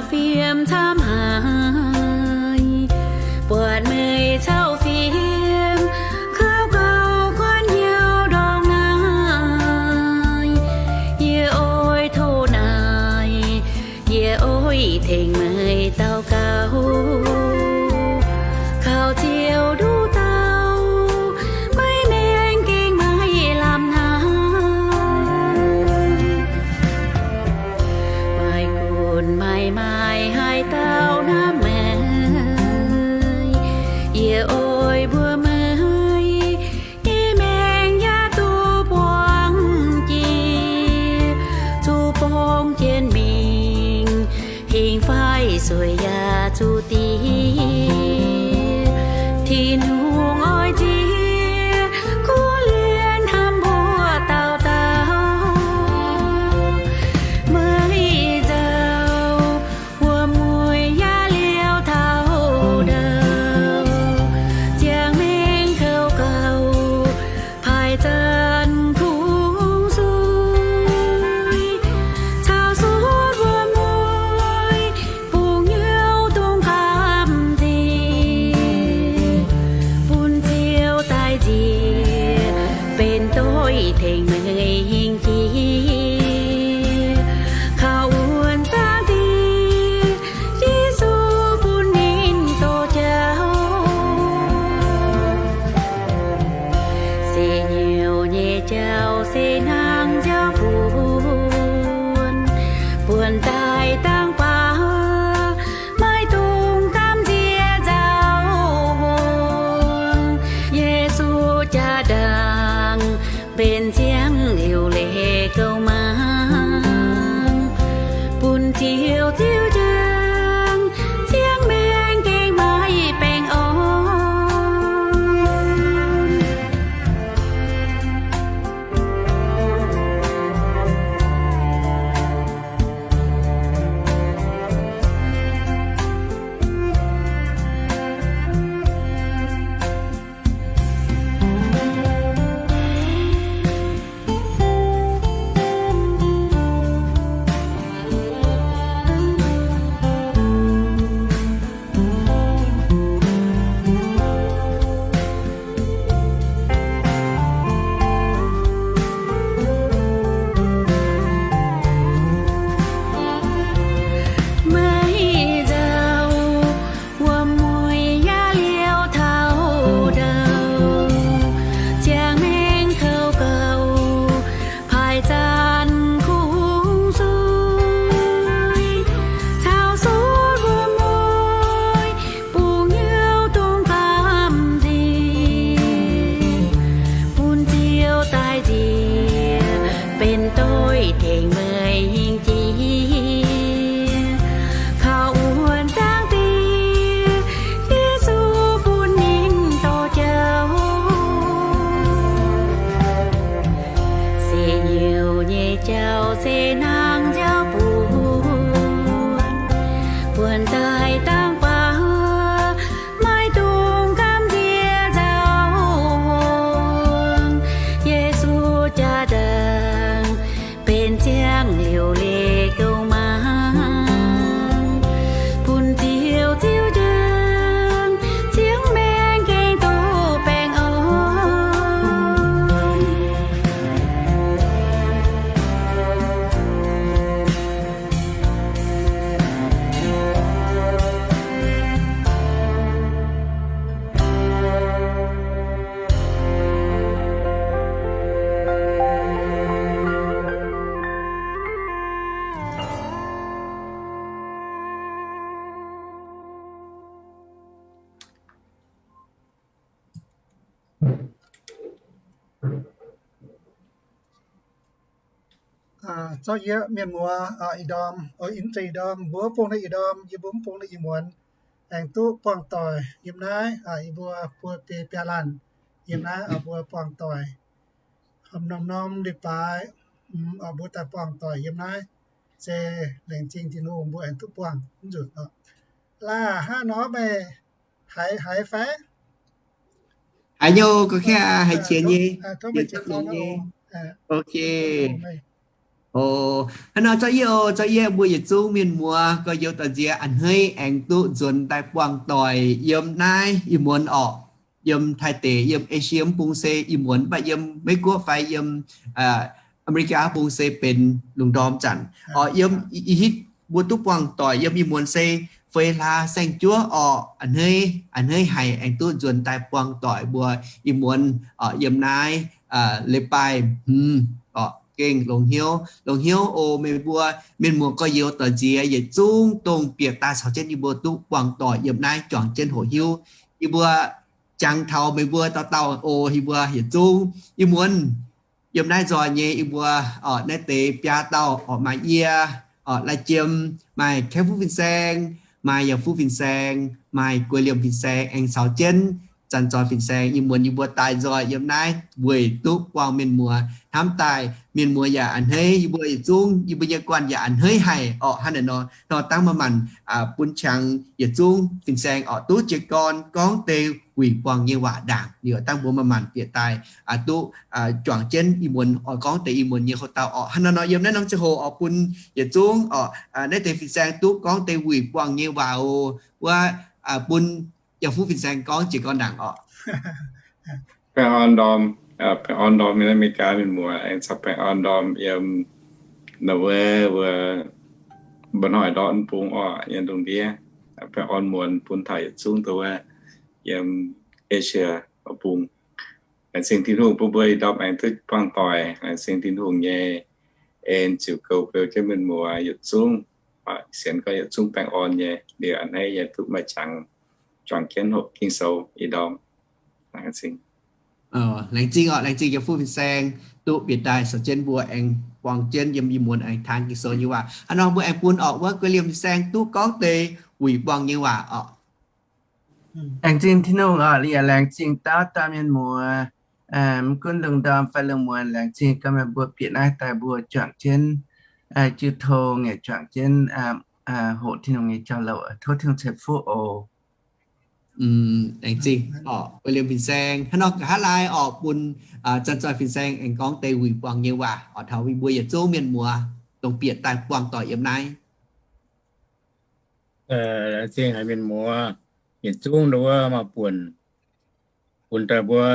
Fiem camv haic, buatc meih cau fiem, kaux gauh guanh hnyouv ndorngx naaiv. Yie oix tov naaic, yie oix tengx meih daux gaux, kaux Ziouv nduqc dauh, maiv maengx gengh maiv lamh hnangv. Maaih gunv maaih maaih haaix dauh hnamv meih, yie oix mbuox meih, yie maengx yaac duqv buangh jiex, zuqc borngz jienv mingh, hingh fai sueih yaac zuqc diev. Tin-Hungh oix nziex kuv lienh hnamv mbuo dauh dauh. Meih nzauh wuom-mueiz yaac liouh taux ndau, ziangh maengx kouv gauh, paaix zanc kungx suiv, caux sutv wuom-mueiz bungx hnyouv dongh gamh nziex, bun Ziouv daaih nziex benx doix tengx meih hingh jiex, kaux wuonh zaangv Diex, Yesu bun ninh doh jauv. Se hnyouv nyei jauv se hnangv nziaaux buonc, buonc daaih dangh baac maiv dungx gamh nziex nzauh hngongx. Yesu jaa-ndaangc benx ziangh liuc leiz gouv mangc, bun Ziouv ziux njang, ziangh maengx gengh maiv baengh orn. Meih nzauh wuom-mueiz yaac liouh taux ndau, ziangh maengx kouv gauh, paaix zanc kungx suiv, caux sutv wuom-mueiz bungx hnyouv dongh gamh nziex, bun Ziouv daaih nziex benx doix tengx meih hingh jiex, kaux wuonh zaangv Diex, Yesu bun ninh doh jauv. Se hnyouv nyei jauv se hnangv nziaaux buonc, buonc daaih dangh baac maiv dungx gamh nziex nzauh hngongx. Yesu jaa-ndaangc benx ziangh liuc leiz gouv mangc, bun Ziouv ziux njang, ziangh maengx gengh duqv baengh orn. Zorqv yie mienh muoz ih ndorm, ih ndorm mbuo bung naaiv ih ndorm, yie mbuo mv bung naaiv ih muonz, aengx duqv buangh doic yiem naaiv, yie mbuo buo biei biaa laanh yiem naaiv mbuo buangh doic. Norm-norm leiz-baaix mbuo daaih buangh doic yiem naaiv, se laengz zingh Tin-Hungh mbuo aengx duqv buangh mv nzunc oc. Laaix hnangv nor meih haiz, haiz fai? Haiz nyei, ga'kengx haiz qiex nyei. Ok. O, hnangv nor zorqv yie, o, zorqv yie mbuo yietc zungv mienh muoz gorx-youz doic nziex a'hneiv aengx duqv nzuonx daaih buangh doic yiem naaiv ih muonz orqc, yiem Taiv-Deic, yiem Asia mv bung se ih muonz, mv baac yiem Meiv-Guoqv fai yiem America mv bung se benx lungh ndorm zanc. Orqc, yiem ih hitv mbuo duqv buangh doic yiem ih muonz se feix hlaax saeng-juov orqc, a'hneiv, a'hneiv haic aengx duqv nzuonx daaih buangh doic mbuo ih muonz orqc, yiem naaiv leiz-baaih hmz orqc, gengh longx hnyouv, longx hnyouv o meih mbuo mienh muoz gorx-youz doic nziex yietc zungv dongh bieqc daaih caux jienv yie mbuo duqv buangh doic yiem naaiv juangc jienv hoqc hiuv. Yie mbuo jangx taux meih mbuo dauh dauh o, yie mbuo yietc zungv ih muonz yiem naaiv nzoih nyei yie mbuo orqc, naaiv deix biaa dauh orqc, maaih yie orqc, Lai Jiem, maaih Kaeqv Fuqv Fin-Saeng, maaih Yaac Fuqv Fin-Saeng, maaih Guei Liemh Fin-Saeng aengx caux jienv Zanc Zoih Fin-Saeng. Ih muonz yie mbuo daaih nzoih yiem naaiv weic duqv buangh mienh muoz. Hnamv daaih mienh muoz yaac a'hneiv yie mbuo yietc zungv, yie mbuo nyei guanh yaac a'hneiv haic orqc. Hnangv naaiv nor, hnangv nor dangh maaih maanc bun qangx yietc zungv fin-saeng orqc duqv jiez gorn gorngv deix wuic buangh nyei waac ndaangc. Liuz dangh mbuo maaih maanc bieqc daaih duqv juangc jienv ih muonz oix gorngv deix ih muonz nyei houx-dauh orqc. Hnangv naaiv nor yiem naaiv norm ziangh hoc oix bun yietc zungv orqc, naaiv deix fin-saeng duqv gorngv deix wuic buangh nyei waac oc. Wuov, bun Yaac Fuqv Fin-Saeng gorngv jiez gorn ndaangc orqc. Baengh orn ndorm, baengh orn ndorm yiem America mienh muoz, aengx caux baengh orn ndorm yiem Norway wuov, mba'hnoi ndortv bung orqc, yiem ndongc ndiev. Baengh orn muonz bun taux yietc zungv dongh wuov yiem Asia bung. Laengz zingh Tin-Hungh bun mbuo ih ndorm aengx duqv buangh doic. Laengz zingh Tin-Hungh nyei en ziouc goux beu jienv mienh muoz yietc zungv, sienx gorngv yietc zungv baengh orn nyei, liuz a'hneiv yaac duqv maaih qangx juangc jienv hoqc Ging-Sou ih ndorm. Laengz zingh. Laengz zingh orqc, laengz zingh Yaac Fuqv Fin-Saeng duqv bieqc daaih caux jienv mbuo aengx buangh jienv yiem ih muonz aengx taan Ging-Sou nyei waac. Hnangv nor mbuo aengx bun orqc wuov Guei Liemh Fin-Saeng duqv gorngv deix wuic buangh nyei waac orqc. Laengz zingh Tin-Hungh orqc, yaac laengz zingh dauh dauh mienh muoz, mv gunv lungh ndorm fai lungh muonz, laengz zingh ganh meih mbuo bieqc naaiv daaih mbuo juangc jienv jiu tong, yaac juangc jienv hoqc Tin-Hungh nyei jauv-louc. Tov Tin-Hungh ceix fuqv oc. Laengz zingh orqc, Guei Liemh Fin-Saeng. Hnangv nor nqa'haav laai orqc bun Zanc Zoih Fin-Saeng aengx gorngv deix wuic buangh nyei waac orqc taux mbuo yietc zungv mienh muoz dongh bieqc daaih buangh doic yiem naaiv. Laengz zingh haic mienh muoz, yietc zungv ndongc wuov maaih buonc, bun daaih mbuo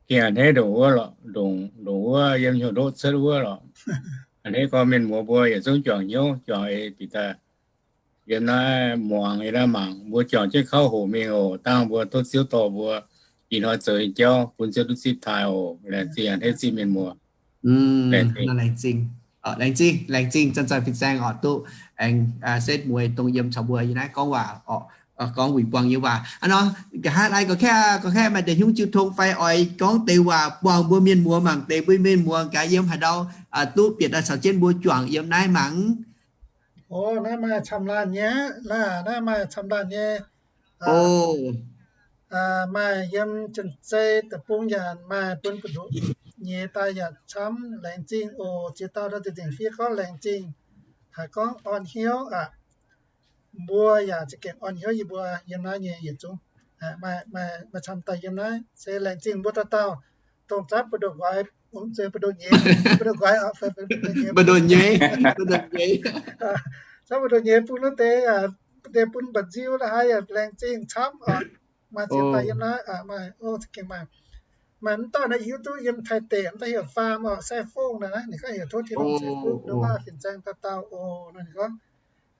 gengh a'hneiv ndongc wuov lorqc, ndongc wuov yiem hnyouv ndoqv cuotv wuov lorqc. A'hneiv gorngv mienh muoz mbuo yietc zungv juangc hnyouv, juangc ei bieqc daaih yiem naaiv muangx, yiem naaiv mangc, mbuo juangc jienv kauv hoqc mingh oc. Dangh mbuo tov Ziouv dorh mbuo ih hnoi zoux nyei jauv bun Ziouv duqv zipv taaih oc. Laengz zingh a'hneiv zingh mienh muoz. Laengz zingh, laengz zingh Zanc Zoih Fin-Saeng orqc duqv aengx setv mueiz dongh yiem caux mbuo yiem naaiv gorngv waac orqc, gorngv wuic buangh nyei waac. Hnangv nor nqa'haav laai gorngv kaeqv, gorngv kaeqv maaih deix hnyungv jiu tong fai oix gorngv deix waac buangh mbuo mienh muoz mangc deix, mbuo mienh muoz gaax yiem haaix ndau duqv bieqc daaih caux jienv mbuo juangc yiem naaiv mangc. O, naaiv maaih camv laanh nyei laah, naaiv maaih camv laanh nyei. Maaih yiem Janx-Zei deic-bung yaac maaih, bun buoz-ndoqv nyei daaih yaac camv. Laengz zingh oc. Ziex dauh ndau zinh nzengc fiev gorngv laengz zingh, haiz gorngv orn hnyouv aqv. Mbuo yaac za'gengh orn hnyouv yie mbuo yiem naaiv nyei yietc zungv. Maaih camv daaih yiem naaiv se laengz zingh mbuo dauh dauh, dongh zanv buoz-ndoqv nqoi, mv zeiz buoz-ndoqv nyeiz, buoz-ndoqv nqoi, buoz-ndoqv nyeiz, buoz-ndoqv nyeiz, zanv buoz-ndoqv nyeiz bun wuov deix, deix bun mba'nziu la'haaix yaac laengz zingh camv oc. Maaih ziex dauh yiem naaiv, maaih, o, za'gengh maaih, maaih mv dauh naaiv hiuv duqv yiem Taiv deic, mv dauh heuc Faam oc, Sai Fongh naaiv, ninh gorngv heuc tov Tin-Hungh ceix fuqv, ndau baav fin-saeng dauh dauh oc. Naaiv ninh gorngv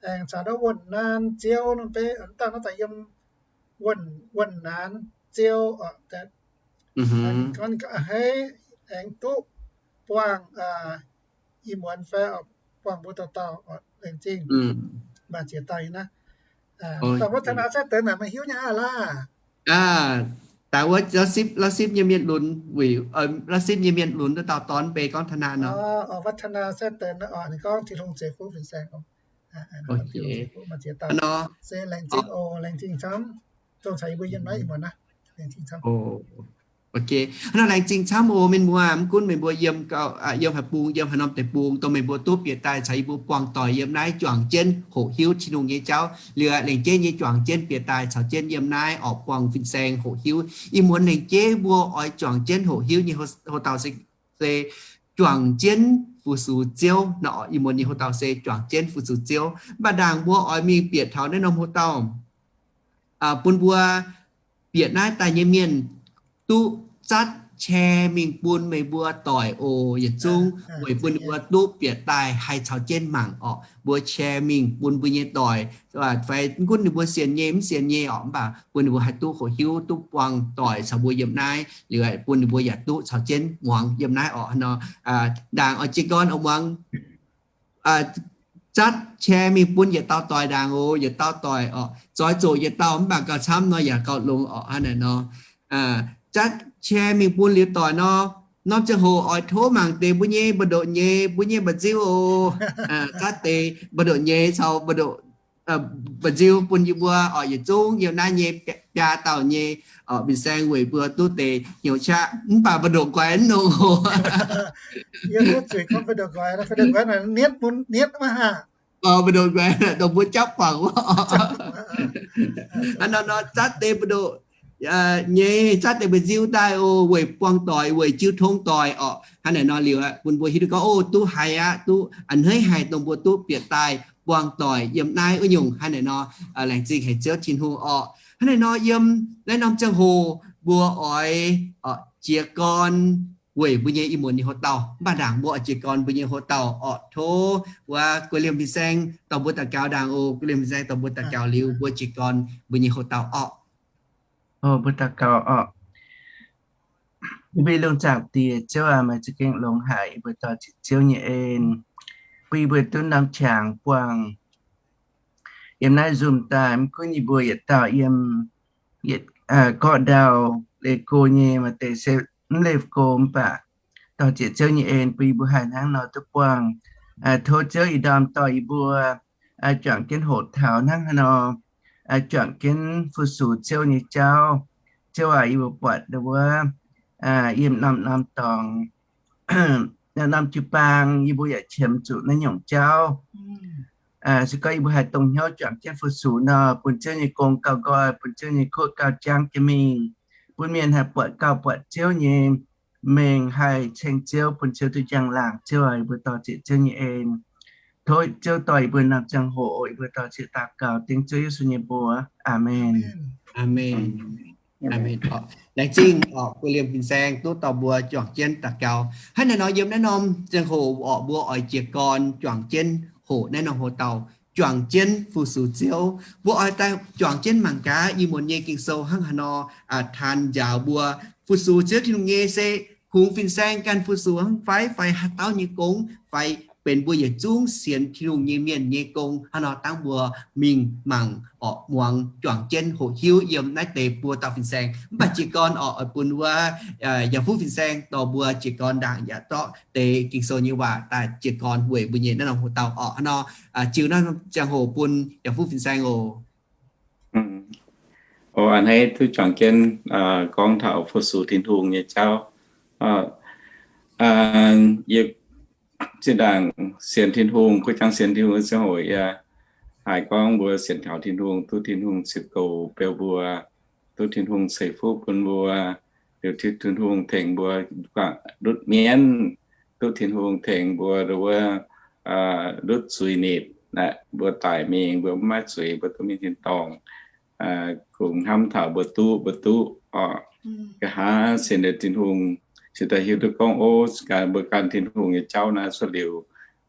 aengx caux ndau Wuonh Naanc Ziou nor, beiv mv dauh naaiv daaih yiem Wuonh, Wuonh Naanc Ziou oc. Gorngv a'hneiv aengx duqv buangh ih muonz fai buangh mbuo dauh dauh oc, laengz zingh. Maaih ziex dauh naaiv. Dongh wuov วัฒนา Saiv Deix naaic meih hiuv nyei aqv laah. Daaih wuov La'sipv nyei mienh lunx, La'sipv nyei mienh lunx wuov dauh dorn mv bei gorngv วัฒนา nor. วัฒนา Saiv Deix naaiv oc, ninh gorngv Tin-Hungh ceix fuqv fin-saeng oc. Maaih ziex dauh nor se laengz zingh oc, laengz zingh camv. Dongh caux yie mbuo yiem naaiv ih muonz naaiv, laengz zingh camv. Hnangv nor laengz zingh camv oc mienh muoz, mv gunv meih mbuo yiem, yiem haaix bung, yiem haaix norm deic-bung, dongh meih mbuo duqv bieqc daaih caux yie mbuo buangh doic yiem naaiv juangc jienv hoqc hiuv Tin-Hungh nyei jauv, liuz laengz jeiv nyei juangc jienv bieqc daaih caux jienv yiem naaiv orqc buangh fin-saeng hoqc hiuv. Ih muonz laengz jeiv mbuo oix juangc jienv hoqc hiuv nyei ho dauh se, se juangc jienv fu-sux Ziouv nor. Ih muonz nyei houx-dauh se juangc jienv fu-sux Ziouv. Mv baac ndaangc mbuo oix mingh bieqc taux naaiv norm houx-dauh, bun mbuo bieqc naaiv daaih nyei mienh duqv zatv qai mingh bun meih mbuo doic oc. Yietc zungv weic bun ninh mbuo duqv bieqc daaih haih caux jienv mangc orqc. Mbuo qai mingh bun mbuo nyei doic, fai mv gunv ninh mbuo sienx nyei mv sienx nyei orqc, mv baac bun ninh mbuo haih duqv hoqc hiuv, duqv buangh doic caux mbuo yiem naaiv liuz, bun ninh mbuo yaac duqv caux jienv muangx yiem naaiv orqc. Nor, ndaangc oix jiez gorn oix muangx, zatv qai mingh bun yietc dauh doic ndaangc oc. Yietc dauh doic orqc, zoix zoqc yietc dauh mv baac gauh camv nor yaac gauh longx orqc. Hnangv naaic nor, zatv qai mingh bun liuz doic nor, norm ziangh hoc oix tov mangc deix mbuo nyei mba'ndoqc nyei, mbuo nyei mba'nziu oc. Zatv deix mba'ndoqc nyei caux mba'ndoqc, mba'nziu bun yie mbuo orqc. Yietc zungv yiem naaiv nyei biaa dauh nyei orqc, fin-saeng weic mbuo duqv deix hnyouv qaqv, mv baac mba'ndoqc guaix mv nongx oc. Mba'ndoqc guaix dongh mbuo japv guangc wuov. Hnangv nor nor, zatv deix mba'ndoqc nyei, zatv deix mba'nziu daaih oc, weic buangh doic, weic jiu tong doic orqc. Hnangv naaic nor liuz, bun mbuo hiuv duqv gorngv, o, duqv haiz aqv, duqv a'hneiv haic dongh mbuo duqv bieqc daaih buangh doic yiem naaiv wuov nyungc. Hnangv naaic nor, laengz zingh haic Ziouv Tin-Hungh orqc. Hnangv naaic nor, yiem naaiv norm ziangh hoc mbuo oix jiez gorn weic mbuo nyei ih muonz nyei houx-dauh. Mv baac ndaangc mbuo oix jiez gorn mbuo nyei houx-dauh orqc. Tov wuov guei liemh fin-saeng dorh mbuo daux gaux ndaangc oc. Guei liemh fin-saeng dorh mbuo daux gaux liuz, mbuo jiez gorn mbuo nyei houx-dauh orqc. O, mbuo daux gaux orqc. Yie mbuo lungh zaangc Diex, Ziouv aac, meih za'gengh longx haic, yie mbuo dorh ziec Ziouv nyei en, bun yie mbuo duqv norm qangx buangh yiem naaiv nzunc daaih. Mv gunv yie mbuo yietc dauh yiem yietc gorqv-ndau leih go nyei, maaih deix se mv leih go, mv baac dorh ziec Ziouv nyei en bun yie mbuo haih hnangv nor duqv buangh. Tov Ziouv ih ndorm dorh yie mbuo juangc jienv hoqc taux hnangv haaix nor, juangc jienv fu-sux Ziouv nyei jauv. Ziouv aac, yie mbuo buatc wuov, yiem norm-norm dorngx, norm-norm jiu-baang yie mbuo yaac qiemx zuqc naaiv nyungc jauv. Se gorngv yie mbuo haih dongh hnyouv juangc jienv fu-sux nor, bun Ziouv nyei gong gauh nqoi, bun Ziouv nyei kuotv gauh jangv jienv mingh, bun mienh haih buatc gauh buatc Ziouv nyei mengh, haih ceng Ziouv, bun Ziouv duqv njang-laangc. Ziouv aac, yie mbuo dorh ziec Ziouv nyei en. Tov Ziouv dorh yie mbuo norm ziangh hoc, yie mbuo dorh ziec daux gaux dengv Ziouv Yesu nyei mbuox. Aamen. Aamen. Aamen. Laengz zingh orqc, guei liemh fin-saeng duqv dorh mbuo juangc jienv daux gaux. Hnangv naaiv nor, yiem naaiv norm ziangh hoc orqc, mbuo oix jiez gorn juangc jienv hoqc naaiv norm houx-dauh, juangc jienv fu-sux Ziouv. Mbuo oix daaih juangc jienv mangc gaax ih muonz nyei Ging-Sou hnangv haaix nor taan njaaux mbuo, fu-sux Ziouv Tin-Hungh nyei se kungx fin-saeng ganh fu-sux hnangv fai, fai haaix dauh nyei gong, fai benx mbuo yietc zungv sienx Tin-Hungh nyei mienh nyei gong. Hnangv nor dangv mbuo mingh mangc orqc, muangx, juangc jienv hoqc hiuv yiem naaiv deix buo dauh fin-saeng. Mv baac jiez gorn orqc, oix bun wuov Yaac Fuqv fin-saeng dorh mbuo jiez gorn ndaangc yaac zorqv deix Ging-Sou nyei waac daaih jiez gorn weic mbuo nyei naaiv norm houx-dauh orqc. Hnangv nor, ziux naaiv norm ziangh hoc bun Yaac Fuqv fin-saeng oc. O, a'hneiv duqv juangc jienv gorngv taux fu-sux Tin-Hungh nyei jauv. Yie zinh ndaangc sienx Tin-Hungh, kuv jangx sienx Tin-Hungh ziangh hoc yie haiz gorngv mbuo sienx kaux Tin-Hungh, duqv Tin-Hungh ziux goux beu mbuo, duqv Tin-Hungh ceix fuqv bun mbuo, liuz Tin-Hungh tengx mbuo ndutv mienv, duqv Tin-Hungh tengx mbuo wuov ndutv zuiz-nipc, mbuo daic mingh mbuo mv maaih zuiz, mbuo duqv mingh tin-dorngh. Kungx hnamv taux mbuo duqv, mbuo duqv orqc. Nqa'haav sienx liuz Tin-Hungh, cingx daaih hiuv duqv gorngv, o, mbuo gan Tin-Hungh nyei jauv naaiv cuotv liuz,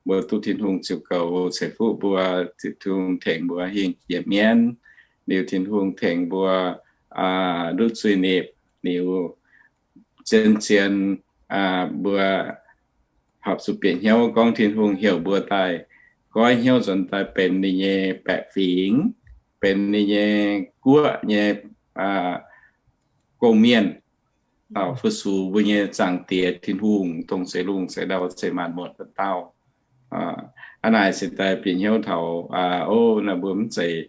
mbuo duqv Tin-Hungh ziux goux ceix fuqv mbuo, Tin-Hungh tengx mbuo hingh jiex mienv, liuz Tin-Hungh tengx mbuo ndutv zuiz-nipc, liuz zien-zien mbuo horpc zuqc bieqc hnyouv gorngv Tin-Hungh heuc mbuo daaih goiv hnyouv nzuonx daaih benx ninh nyei baeqc fingx, benx ninh nyei guoqv nyei gong-mienh, fu-sux mbuo nyei Zaangc Diex Tin-Hungh, dongh zeix lungh zeix ndau zeix maanc muotc dauh dauh. Aa, aa naaic se daaih bieqc hnyouv taux, aa, o, naaiv mbuo mv zeiz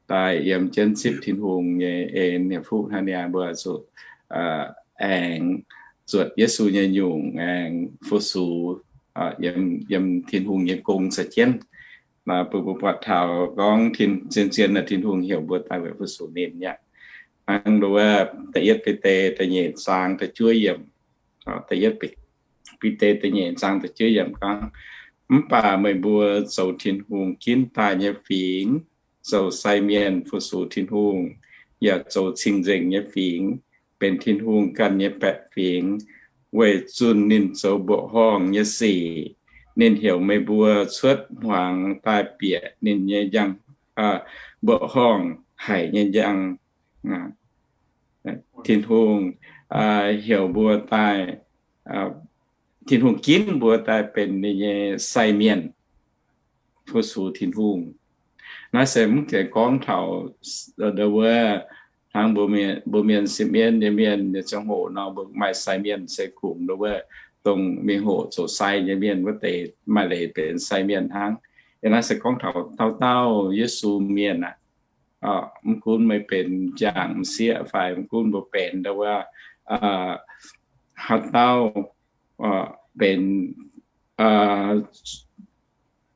daaih yiem jienv zipv Tin-Hungh nyei en nyei fuqv hnangv niaa, mbuo zuqc, aa, aengx zuotc Yesu nyei nyungc, aengx fu-sux, aa, yiem, yiem Tin-Hungh nyei gong caux jienv. Naaiv mbuo, mbuo buatc taux gorngv Tin, zien-zien naaiv Tin-Hungh heuc mbuo daaih weic fu-sux ninh yaac hnangv nduov da'yietv Bide da'nyeic zaang da'juov yiemc, da'yietv Bi-, Bide da'nyeic zaang da'juov yiemc gorngv, Mv baac meih mbuo zoux Tin-Hungh ginv daaih nyei fingx, zoux sai mienh fu-sux Tin-Hungh, yaac zoux cing-nzengc nyei fingx, benx Tin-Hungh ganh nyei baeqc fingx, weic zunh ninh zoux mbuoqc horngh nyei sic. Ninh heuc meih mbuo cuotv hmuangx daaih bieqc ninh nyei njang, mbuoqc horngh haic nyei njang. Tin-Hungh heuc mbuo daaih, Tin-Hungh ginv mbuo daaih benx ninh nyei sai mienh fu-sux Tin-Hungh. Naaiv se mv zeiz gorngv taux wuov, hnangv mbuo mienh, mbuo mienh sipv mienv nyei mienh nyei ziangh hoc nor, mbuo maaih sai mienh se kungx wuov, dongh mingh hoqc zoux sai nyei mienh wuov deix maaih leiz benx sai mienh hnangv. Yie naaiv se gorngv taux dauh dauh Yesu mienh aqv. Mv gunv meih benx m'jangc m'sieqv fai mv gunv mbuo benx wuov, haaix dauh benx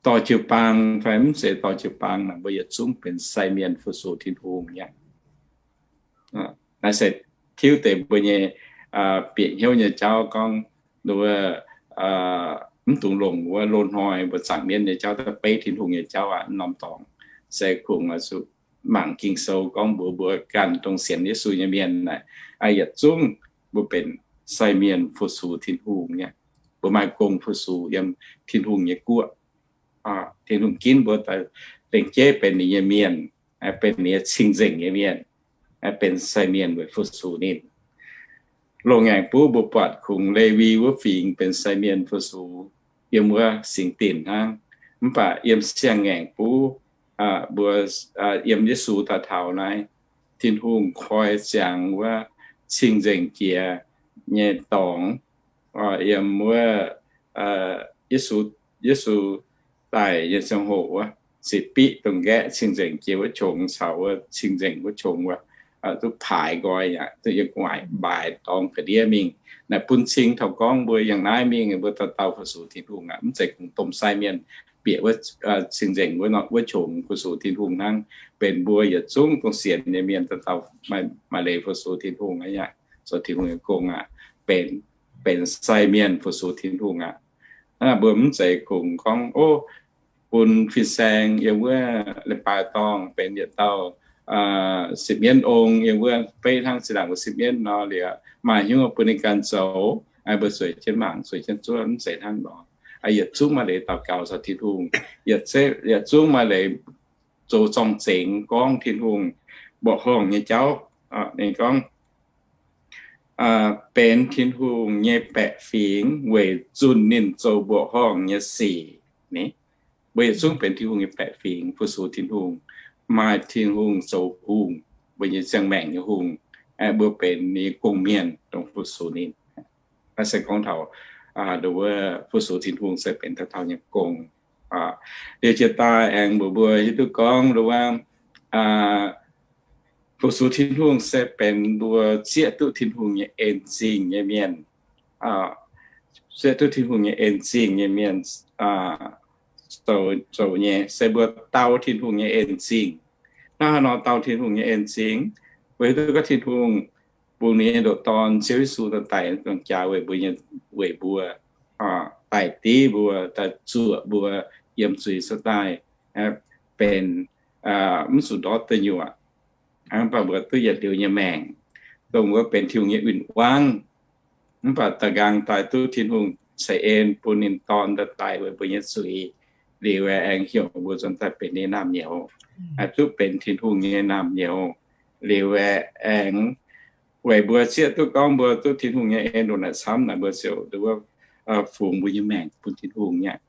dorh jiu-baang fai mv zeiz dorh jiu-baang, mbuo yietc zungv benx sai mienh fu-sux Tin-Hungh nyei. Naaiv se tiuv deix mbuo nyei bieqc hnyouv nyei jauv gorngv, wuov, mv dungx longc wuov loz-hnoi mbuo zaangc mienv nyei jauv daaih beiv Tin-Hungh nyei jauv aqv. Norm dorngx se kungx zuqc mangc Ging-Sou gorngv mbuox mbuo ganh dongh sienx Yesu nyei mienh naaic, yietc zungv mbuo benx sai mienh fu-sux Tin-Hungh nyei. Mbuo maaih gong fu-sux yiem Tin-Hungh nyei guoqv. Tin-Hungh ginv mbuo daaih lengc jeiv benx ninh nyei mienh, benx ninh nyei cing-nzengc nyei mienh, benx sai mienh weic fu-sux ninh. Loz-ngaengc buv mbuo buatc kungx Lewi wuov fingx benx sai mienh fu-sux yiem wuov singx dinc hnangv. Mv baac yiem siang-ngaengc buv, mbuo, yiem Yesu daaih taux naaiv, Tin-Hungh koi ziangx wuov cing-nzengc jiex nyei dorngx, yiem wuov, Yesu, Yesu daic nyei ziangh hoc wuov, ziqc biqv dongh nqaeqv cing-nzengc jiex wuov qongx caux wuov cing-nzengc wuov qongx wuov, duqv paaiz nqoi aqv, duqv yiem gu'nguaaic mbaaix dorngx ga'ndiev mingh. Naaiv bun cing taux gorngv mbuo yangh naaiv mingh, mbuo dauh dauh fu-sux Tin-Hungh aqv. Mv zeiz kungx domh sai mienh bieqc wuov cing-nzengc wuov qongx fu-sux Tin-Hungh hnangv. Benx mbuo yietc zungv dongh sienx nyei mienh dauh dauh maaih leiz fu-sux Tin-Hungh aqv, zoux Tin-Hungh nyei gong aqv. Benx, benx sai mienh fu-sux Tin-Hungh aqv. Mbuo mv zeiz kungx gorngv, o, bun fin-saeng yiem wuov leiz-baaix dorngh benx yietc dauh sipv mienv ong yiem wuov beiv hnangv zinh ndaangc mbuo sipv mienv nor liuz, maaih hnyouv bun ninh ganh zoux, mbuo zueiz jienv mangc, zueiz jienv zuov, mv zeiz hnangv nor. Yietc zungv maaih leiz daux gaux caux Tin-Hungh, yietc zungv maaih leiz zoux zorng-zengx gorngv Tin-Hungh mbuoqc horngh nyei jauv. Ninh gorngv, benx Tin-Hungh nyei baeqc fingx weic zunh ninh zoux mbuoqc horngh nyei sic. Mbuo yietc zungv benx Tin-Hungh nyei baeqc fingx fu-sux Tin-Hungh, maaih Tin-Hungh zoux hungh, mbuo nyei ziangh maengc nyei hungh, mbuo benx ninh nyei gong-mienh dongh fu-sux ninh. Naaiv se gorngv taux wuov fu-sux Tin-Hungh se benx dauh dauh nyei gong. Liuz jiex daaih aengx mbuox mbuo hiuv duqv gorngv wuov, fu-sux Tin-Hungh se benx mbuo zieqv duqv Tin-Hungh nyei en zingh nyei mienh. Zieqv duqv Tin-Hungh nyei en zingh nyei mienh zoux nyei se mbuo dau Tin-Hungh nyei en zingh. Hnangv haaix nor dau Tin-Hungh nyei en zingh? Mbuo hiuv duqv gorngv Tin-Hungh bun ninh nyei ndoqc Dorn Ziouv Yesu daaih daic dongh jaax weic mbuo nyei, weic mbuo, daic div mbuo, daaih zuoqc mbuo yiem zuiz cuotv daaih, benx mv zuqc ndortv deic nyuoqc, mv baac mbuo duqv yietc liuz nyei maengc, dongh wuov benx Tin-Hungh nyei win-wangv. Mv baac da'nqaang daaih duqv Tin-Hungh ceix en bun ninh Dorn daaih daic weic mbuo nyei zuiz, liuz aengx heuc mbuo nzuonx daaih benx ninh naamh nyouz, duqv benx Tin-Hungh nyei naamh nyouz. Liuz aengx weic mbuo zieqv duqv gorngv mbuo duqv Tin-Hungh nyei en ndongc naaic camv naaic, mbuo ziouc wuov fungx mbuo nyei maengc bun Tin-Hungh nyei.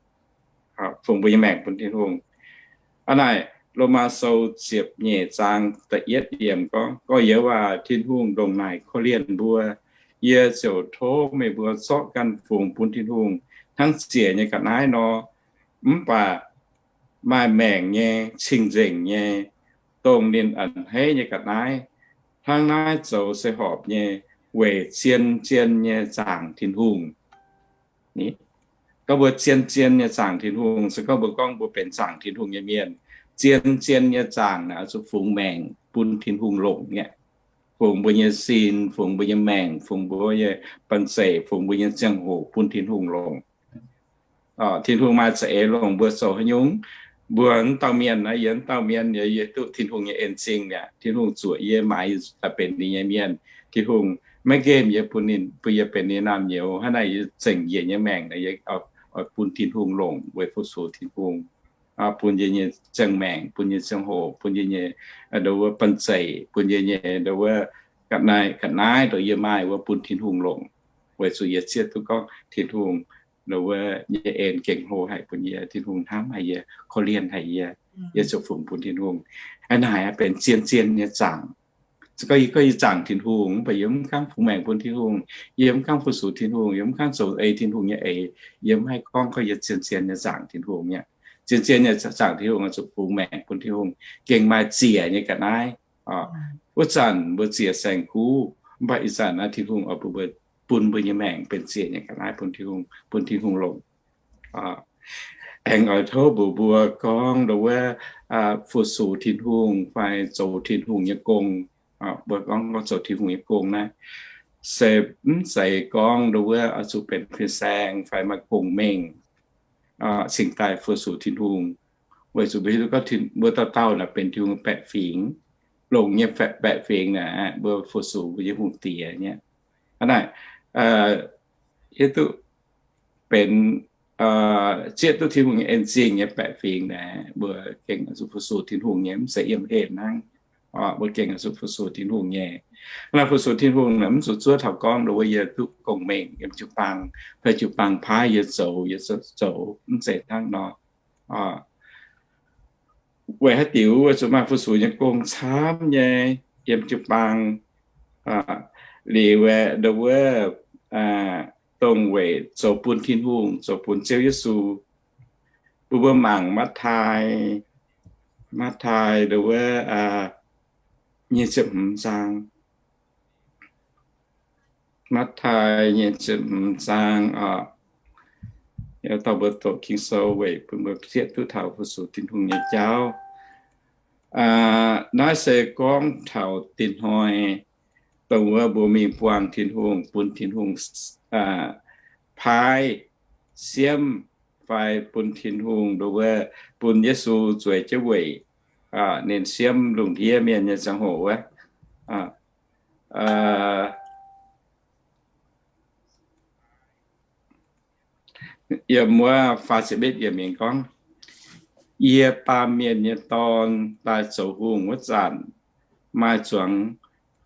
Fungx mbuo nyei maengc bun Tin-Hungh. Aa naaic, Lomaa Sou ziepc nyeic zaang da'yietv yiemc gorngv, gorx-youz aac, Tin-Hungh ndongc naaic korv-lienh mbuo, yie ziouc tov meih mbuo zorqv ganh fungx bun Tin-Hungh hnangv ziec nyei ga'naaiv nor. Mv baac maaih maengc nyei, cing-nzengc nyei, dongh ninh a'hneiv nyei ga'naaiv, hnangv naaiv zoux se horpc nyei, weic zien-zien nyei zaangc Tin-Hungh. Gorngv mbuo zien-zien nyei zaangc Tin-Hungh se gorngv mbuo gorngv mbuo benx zaangc Tin-Hungh nyei mienh. Zien-zien nyei zaangc naaic zuqc fungx maengc bun Tin-Hungh longc nyei. fungx mbuo nyei sin, fungx mbuo nyei maengc, fungx mbuo nyei banh zeic, fungx mbuo nyei ziangh hoc bun Tin-Hungh longc. Tin-Hungh maaih za'eix longc mbuo zoux haaix nyungc, mbuo wuov dauh mienh naaiv, yie wuov dauh mienh yie, yie duqv Tin-Hungh nyei en-zingh mi'aqv. Tin-Hungh zuoqc yie, maaiz yie daaih benx ninh nyei mienh. Tin-Hungh maiv nqemh yie, bun ninh, bun yie benx ninh naamh nyouz. Hnangv naaic yie zengc njiec nyei maengc naaic, yie oix bun Tin-Hungh longc weic fu-sux Tin-Hungh, bun yie nyei ziangh maengc, bun yie nyei ziangh hoc, bun yie nyei ndo wuov banh zeic, bun yie nyei ndo wuov ga'naaiv, ga'naaiv ndoqc yie maaih wuov bun Tin-Hungh longc. Weic zuqc yie zieqv duqv gorngv Tin-Hungh ndo wuov nyei en gengh hlo haic bun yie, Tin-Hungh hnamv haic yie, korv-lienh haic yie, yie ziouc fungx bun Tin-Hungh. Hnangv naaic benx zien-zien nyei zaangc. Gorngv yie, gorngv yie zaangc Tin-Hungh, mv baac yie mv gaengh fungx maengc bun Tin-Hungh, yie mv gaengh fu-sux Tin-Hungh, yie mv gaengh zoux ei Tin-Hungh nyei eix, yie mv haih gorngv gorngv yie zien-zien nyei zaangc Tin-Hungh mi'aqv. Zien-zien nyei zaangc Tin-Hungh oix zuqc fungx maengc bun Tin-Hungh, gengh maaih ziec nyei ga'naaiv. Wuov zanc mbuo ziec saeng-kuv, mv baac ih zanc naaiv Tin-Hungh oix bun mbuo, bun mbuo nyei maengc benx ziec nyei ga'naaiv bun Tin-Hungh, bun Tin-Hungh longc. Aengx oix tov mbuox mbuo gorngv ndo wuov fu-sux Tin-Hungh fai zoux Tin-Hungh nyei gong, mbuo gorngv, gorngv zoux Tin-Hungh nyei gong naaiv, se mv zeiz gorngv ndo wuov oix zuqc benx fin-saeng fai maaih gong-mengh cingx daaih fu-sux Tin-Hungh. Weic zuqc mbuo hiuv duqv gorngv mbuo dauh dauh naaic benx Tin-Hungh baeqc fingx, longx nyei baeqc fingx naaic, mbuo fu-sux mbuo nyei hungh diex nyei. Hnangv naaic, hiuv duqv benx zieqv duqv Tin-Hungh nyei en-zingh nyei baeqc fingx naaic, mbuo gengh zuqc fu-sux Tin-Hungh nyei, mv zeiz yiem heh hnangv. Mbuo gengh zuqc fu-sux Tin-Hungh nyei. Naaiv fu-sux Tin-Hungh naaic mv zuqc zuov taux gorngv ndo wuov yie duqv gong-mengh yiem jiu-baang fai jiu-baang paaiv yie zoux, yie zoux, mv zeiz hnangv nor. Weic haaix diuc weic zuqc maaih fu-sux nyei gong camv nyei yiem jiu-baang. Liuz aeqv, ndo wuov dongh weic zoux bun Tin-Hungh, zoux bun Ziouv Yesu. Mbuo, mbuo mangc Matv^taai, Matv^taai ndo wuov nyic ziepc hmz zaang. Matv^taai nyic ziepc hmz zaang oc. Dauh mbuo doqc Ging-Sou weic bun mbuo zieqv duqv taux fu-sux Tin-Hungh nyei jauv. Naaiv se gorngv taux dinh hnoi, dongh wuov mbuo mingh buangh Tin-Hungh, bun Tin-Hungh paaiv siemv fai bun Tin-Hungh ndo wuov, bun Yesu zueiz jienv weic ninh siemv lungh ndiev mienh nyei ziangh hoc wuov. Yiem wuov faah ziepc yietv yiemc mingh gorngv, Yie, Baamh Mienh nyei Dorn, daaih zoux hungh wuov zanc, maaih zuangx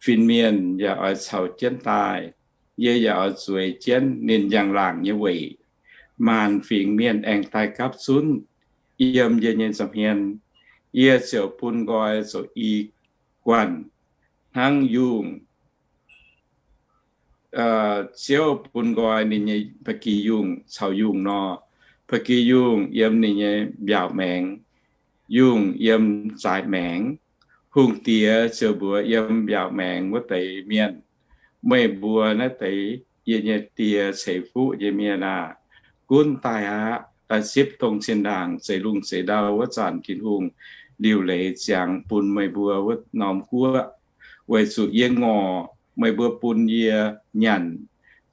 fin-mienh yaac oix caux jienv daaih. Yie yaac oix zueiz jienv ninh njang-laangc nyei weic. Maanc fingx mienh aengx daaih gapv zunv yiem yie nyei nza'hmien. Yie ziouc bun nqoi zoux i guanh hnangv yungh. Ziouv bun nqoi ninh nyei ba'gi yungh caux yungh nor, ba'gi yungh yiem ninh nyei mbiaauc maengx, yungh yiem zaaix maengx. Hungh diex ziouc mbuox yiem mbiaauc maengx wuov deix mienh, Meih mbuo naaiv deix yie nyei Die ceix fuqv nyei mienh aah! Gunv daaih aqv. Daaih zipv dongh zinh ndaangc zeix lungh zeix ndau wuov zanc Tin-Hungh liuc leiz ziangx bun meih mbuo wuov norm guoqv. Weic zuqc yie ngorc, meih mbuo bun yie nyanc.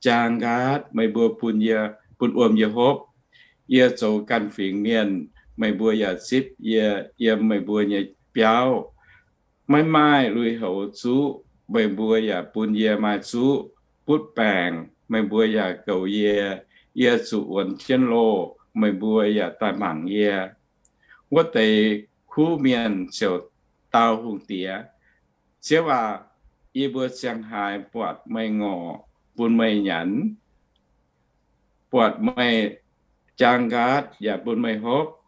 Jaang nqaatv, meih mbuo bun yie, bun wuom yie hopv. Yie zoux ganh fingx mienh, meih mbuo yaac zipv yie yiem meih mbuo nyei biauv. Maiv maaih lui-houx zuqv, meih mbuo yaac bun yie maaih zuqv. Butv baengc, meih mbuo yaac goux yie. Yie zuqc wuonx jienv loh, meih mbuo yaac daaih mangc yie. Wuov deix kuv mienh ziouc dau hungh diex, Ziouv aac, yie mbuo ziangh haaix buatc meih ngorc, bun meih nyanc? Buatc meih jaang nqaatv yaac bun meih hopv?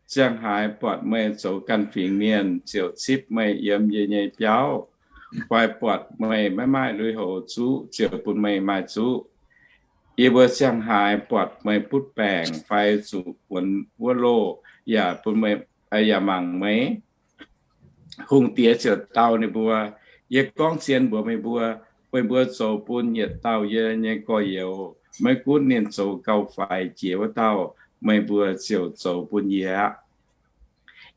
Ziangh haaix buatc meih zoux ganh fingx mienh ziouc zipv meih yiem yie nyei biauv? Fai buatc meih maiv maaih lui-houx zuqv ziouc bun meih maaih zuqv? Yie mbuo ziangh haaix buatc meih butv baengc fai zuqc wuonx wuov loh yaac bun meih, yaac mangc meih? Hungh diex ziouc dau ninh mbuo, Yie gorngv zien mbuox meih mbuo, meih mbuo zoux bun yietc dauh yie nyei gorx-youz, maiv gunv ninh zoux gauh faix jiex wuov dauh, meih mbuo ziouc zoux bun yie aqv.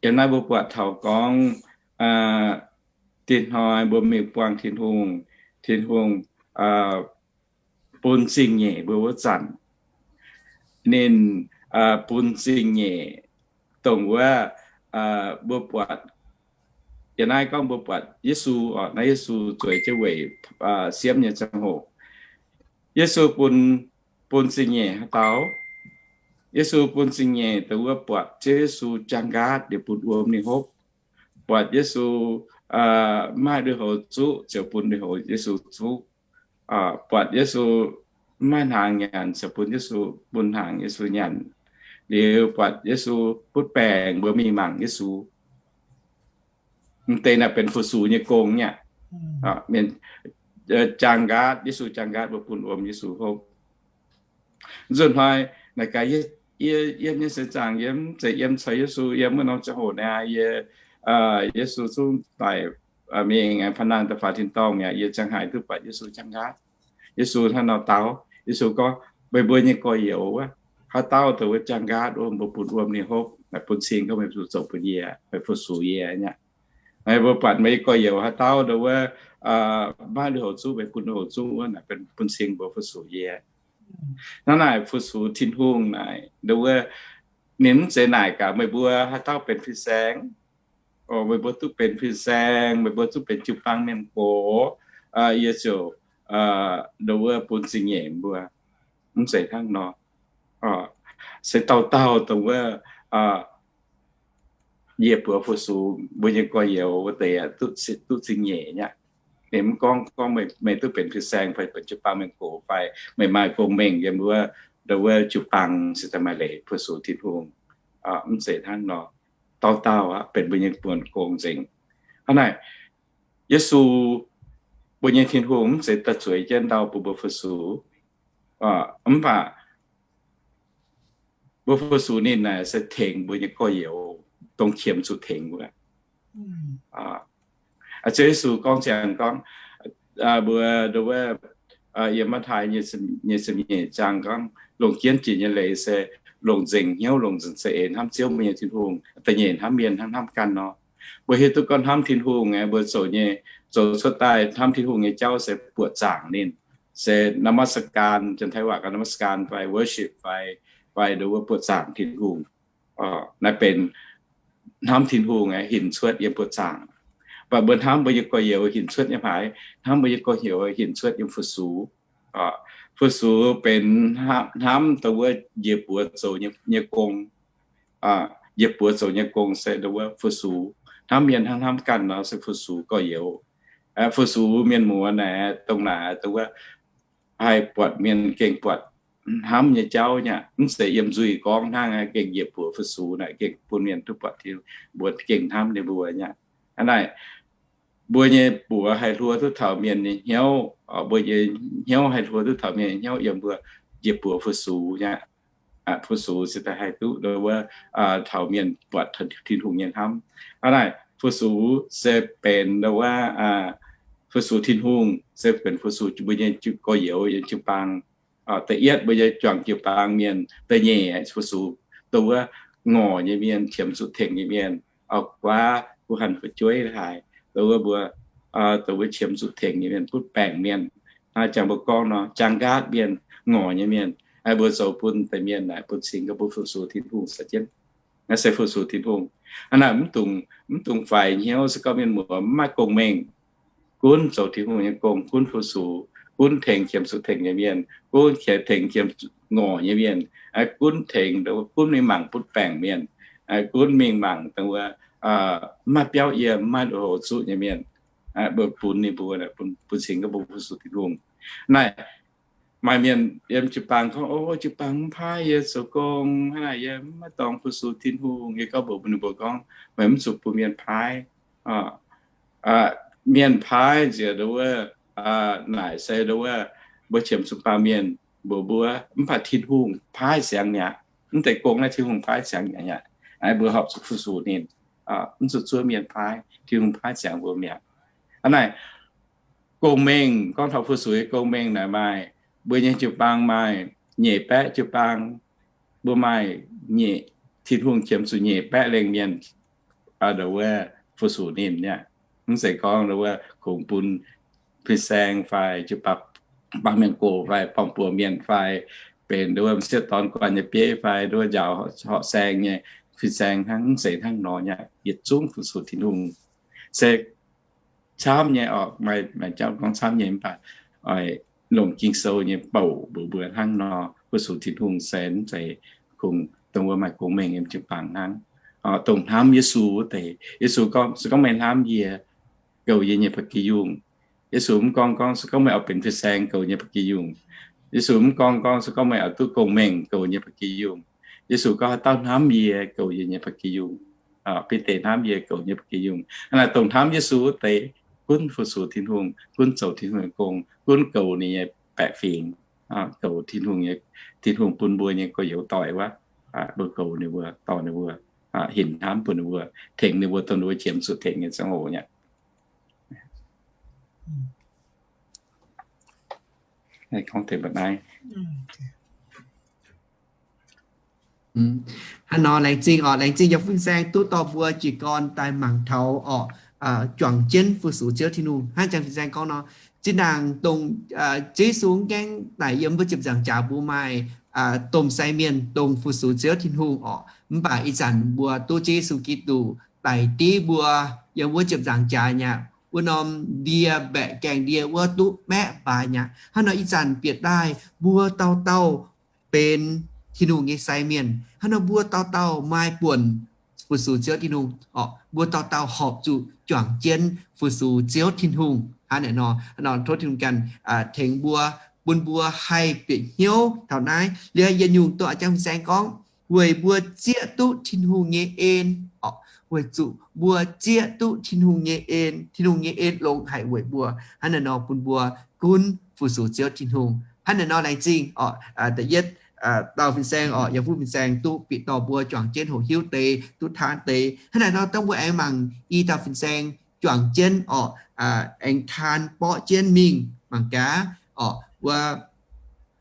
Yiem naaiv mbuo buatc taux gorngv Dinh hnoi mbuo mingh buangh Tin-Hungh, Tin-Hungh bun zingh nyeic mbuo wuov zanc, ninh bun zingh nyeic, dongh wuov mbuo buatc, yie naaiv gorngv mbuo buatc Yesu oc, naaiv Yesu zueiz jienv weic siemv nyei ziangh hoc, Yesu bun, bun zingh nyeic haaix dauh? Yesu bun zingh nyeic dongh wuov buatc Ziouv Yesu jaang nqaatv liuz bun wuom ninh hopv, buatc Yesu maiv maaih lui-houx zuqv ziouc bun lui-houx Yesu zuqv, buatc Yesu maiv maaih hnaangx nyanc ziouc bun Yesu, bun hnaangx Yesu nyanc, liuz buatc Yesu butv baengc mbuo mingh mangc Yesu. M'deix naaic benx fu-sux nyei gong nyei aqv. Mienh jaang nqaatv, Yesu jaang nqaatv mbuo bun wuom Yesu hopv. Nzunc hnoi naaic gaax, yie, yie nyei seix zaangc yie mv zeiz yiem caux Yesu yiem wuov norm ziangh hoc naaic, yie, Yesu zungv daic mingh, pa'nangh daaih faaux tin-dorngh mi'aqv, yie ziangh haaix duqv buatc Yesu jaang nqaatv. Yesu hnangv nor dau, Yesu gorngv, meih mbuo nyei gorx-youz wuov, haaix dauh dongh wuov jaang nqaatv wuov, mbuo bun wuom ninh hopv, naaic bun cing gorngv meih zuqc zoux bun yie, meih fu-sux yie nyei aqv. Mbuo buatc meih nyei gorx-youz haaix dauh dongh wuov maiv lui-houx zuqv, meih bun lui-houx zuqv wuov, naaic bun cing mbuo fu-sux yie. Hnangv naaic fu-sux Tin-Hungh naaic dongh wuov, ninh mv zeiz naaic gaax meih mbuo haaix dauh benx fin-saeng, meih mbuo duqv benx fin-saeng, meih mbuo duqv benx jiu-baang mienh gox, yie ziouc dongh wuov bun zingh nyeic mbuo. Mv zeiz hnangv nor. Se dauh dauh dongh wuov yie buoz fu-sux mbuo nyei gorx-youz wuov deix duqv zingh nyeic nyei aqv. Ninh mv gorngv, gorngv meih duqv benx fin-saeng fai benx jiu-baang mienh gox fai meih maaih gong-mengh yiem wuov, dongh wuov jiu-baang se daaih maaih leiz fu-sux Tin-Hungh. Mv zeiz hnangv nor. Dauh dauh aqv benx mbuo nyei buonc gong nzengc. Hnangv naaic, Yesu, mbuo nyei Tin-Hungh mv zeiz daaih zueiz jienv ndau bun mbuo fu-sux. Mv baac mbuo fu-sux ninh naaic se tengx mbuo nyei gorx-youz dongh qiemx zuqc tengx wuov. Ziouv Yesu gorngv ziangx gorngv, mbuo, dongh wuov, yiem Matv^taai nyei ziepc nyeic zaang gorngv, longc jienv jiex nyei leiz se longc nzengc hnyouv, longc nzengc za'eix hnamv Ziouv mbuo nyei Tin-Hungh, da'nyeic hnamv mienh hnangv hnamv ganh nor. Mbuo hiuv duqv gorngv hnamv Tin-Hungh aeqv, mbuo zoux nyei, zoux cuotv daaih hnamv Tin-Hungh nyei jauv se buoqc zaangc ninh, se นมัสการ, janx-taiv waac gorngv นมัสการ fai worship fai, fai dongh wuov buoqc zaangc Tin-Hungh. Naaiv benx hnamv Tin-Hungh aeqv, hinc cuotv yiem buoqc zaangc. Mv baac mbuo hnamv mbuo nyei gorx-youz hinc cuotv yiem haaix? Hnamv mbuo nyei gorx-youz hinc cuotv yiem fu-sux. Fu-sux benx hnamv dongh wuov njiec buoz zoux nyei gong. Njiec buoz zoux nyei gong se dongh wuov fu-sux. Hnamv mienh hnangv hnamv ganh nor se fu-sux gorx-youz. Fu-sux mienh muoz naaic, dongh naaic dongh wuov haih buatc mienh gengh buatc hnamv nyei jauv nyei aqv. Mv zeiz yiem nzuih gorngv hnangv, gengh njiec buoz fu-sux naaic gengh bun mienh duqv buatc, mbuo gengh hnamv ninh mbuo nyei aqv. Hnangv naaic, mbuo nyei buoz haih hluo duqv taux mienh nyei hnyouv, mbuo nyei hnyouv haih hluo duqv taux mienh nyei hnyouv yiem mbuo njiec buoz fu-sux nyei aqv. Fu-sux se daaih haih duqv dongh wuov taux mienh buatc Tin-Hungh nyei hnamv. Hnangv naaic fu-sux se benx dongh wuov fu-sux Tin-Hungh se benx fu-sux mbuo nyei gorx-youz yiem jiu-baang. Da'yietv mbuo nyei juangc jiu-baang mienh, da'nyeic fu-sux dongh wuov ngorc nyei mienh, qiemx zuqc tengx nyei mienh, auv-guaav, guh hanh fu'jueiv haaix, dongh wuov mbuo, dongh wuov qiemx zuqc tengx nyei mienh, butv baengc mienh. Hnangv jangx mbuo gorngv nor, jaang nqaatv mienh, ngorc nyei mienh, mbuo zoux bun deix mienh naaic bun cing gorngv mbuo fu-sux Tin-Hungh sa jienv. Naaiv se fu-sux Tin-Hungh. Hnangv naaic mv dungx, mv dungx faix hnyouv se gorngv mienh muoz mv maaih gong-mengh, gunv zoux Tin-Hungh nyei gong, gunv fu-sux, gunv tengx qiemx zuqc tengx nyei mienh, gunv tengx qiemx ngorc nyei mienh, gunv tengx, gunv mingh mangc butv baengc mienh, gunv mingh mangc dongh wuov mv maaih biauv yiem, mv maaih lui-houx zuqv nyei mienh, mbuo bun ninh mbuo, bun cing gorngv mbuo fu-sux Tin-Hungh. Naaiv maaih mienh yiem jiu-baang gorngv, O, jiu-baang mv paaiv yie zoux gong, hnangv naaic yie mv maaih dorngx fu-sux Tin-Hungh. Yie gorngv mbuox ninh mbuo gorngv, Meih mv zuqc bun mienh paaiv. Mienh paaiv nziex dongh wuov, naaic se dongh wuov mbuo qiemx zuqc baamh mienh mbuox mbuo, mv baac Tin-Hungh paaiv ziangx mi'aqv. Mv deix gong naaiv Tin-Hungh paaiv ziangx mi'aqv. Mbuo horpc zuqc fu-sux ninh, mv zuqc zuov mienh paaiv, Tin-Hungh paaiv ziangx mbuo mi'aqv. Hnangv naaic, gong-mengh, gorngv taux fu-sux nyei gong-mengh naaic maaih, mbuo nyei jiu-baang maaih nyeic baeqv jiu-baang, mbuo maaih nyeic, Tin-Hungh qiemx zuqc nyeic baeqv lengh mienh, dongh wuov fu-sux ninh nyei. Mv zeiz gorngv wuov kungx bun fin-saeng fai jiu-baang mienh gox fai baamh buoz mienh fai benx nduov m'sieqv dorn guanh nyei bieiv fai nduov njaaux horqc saeng nyei fin-saeng hnangv. Mv zeiz hnangv nor aqv. Yietc zungv fu-sux Tin-Hungh. Se camv nyei oc, maaih jauv gorngv camv nyei mv baac oix longc Ging-Sou nyei bouc mbuox mbuo hnangv nor, fu-sux Tin-Hungh se mv zeiz kungx dongh wuov maaih gong-mengh yiem jiu-baang hnangv. Dongh hnamv Yesu wuov deix, Yesu gorngv, se gorngv meih hnamv yie, goux yie nyei ba'gi yungh. Yesu mv gorngv gorngv se gorngv meih oix benx fin-saeng goux yie nyei ba'gi yungh. Yesu mv gorngv gorngv se gorngv meih oix duqv gong-mengh goux yie nyei ba'gi yungh. Yesu gorngv haaix dauh hnamv yie goux yie nyei ba'gi yungh. Bide hnamv yie goux yie nyei ba'gi yungh. Hnangv naaic dongh hnamv Yesu wuov deix gunv fu-sux Tin-Hungh, gunv zoux Tin-Hungh nyei gong, gunv goux ninh nyei baeqc fingx, goux Tin-Hungh nyei, Tin-Hungh bun mbuo nyei gorx-youz doic wuov, mbuo goux ninh mbuo, dorh ninh mbuo, hinc hnamv bun ninh mbuo, tengx ninh mbuo dongh ninh mbuo qiemx zuqc tengx nyei ziangh hoc nyei. Hnangv nor laengz zingh oc, laengz zingh yaac fin-saeng duqv dorh mbuo jiez gorn daaih mangc taux oc, juangc jienv fu-sux Ziouv Tin-Hungh. Hnangv jang fin-saeng gorngv nor, zinh ndaangc dongh Ziouv Yesu mv gaengh daic yiem wuov ziepc nzaangc jaax mbuo maaih domh sai mienh dongh fu-sux Ziouv Tin-Hungh oc. Mv baac ih zanc mbuo duqv Ziouv Yesu Giduc daic div mbuo yiem wuov ziepc nzaangc jaax nyei aqv. Wuov norm ndie mbaeqc gaengh ndie wuov duqv maeqv mbaaix nyei aqv. Hnangv nor ih zanc bieqc daaih mbuo dauh dauh benx Tin-Hungh nyei sai mienh. Hnangv nor mbuo dauh dauh maaih buonc fu-sux Ziouv Tin-Hungh oc. Mbuo dauh dauh horpc zuqc juangc jienv fu-sux Ziouv Tin-Hungh. Hnangv naaiv nor, hnangv nor tov Tin-Hungh ganh tengx mbuo, bun mbuo haih bieqc hnyouv taux naaiv. Liuz yietc nyungc dongh a'jang fin-saeng gorngv, weic mbuo zieqv duqv Tin-Hungh nyei en oc. Weic zuqc mbuo zieqv duqv Tin-Hungh nyei en, Tin-Hungh nyei en longx haic weic mbuo. Hnangv naaiv nor bun mbuo gunv fu-sux Ziouv Tin-Hungh. Hnangv naaiv nor laengz zingh oc, da'yietv dauh fin-saeng oc, yaac fuqv fin-saeng duqv bieqc dorh mbuo juangc jienv hoqc hiuv deix, duqv taan deix. Hnangv naaiv nor dangh mbuo aengx mangc i dauh fin-saeng juangc jienv oc, aengx taan borqv jienv mingh mangc gaax oc, wuov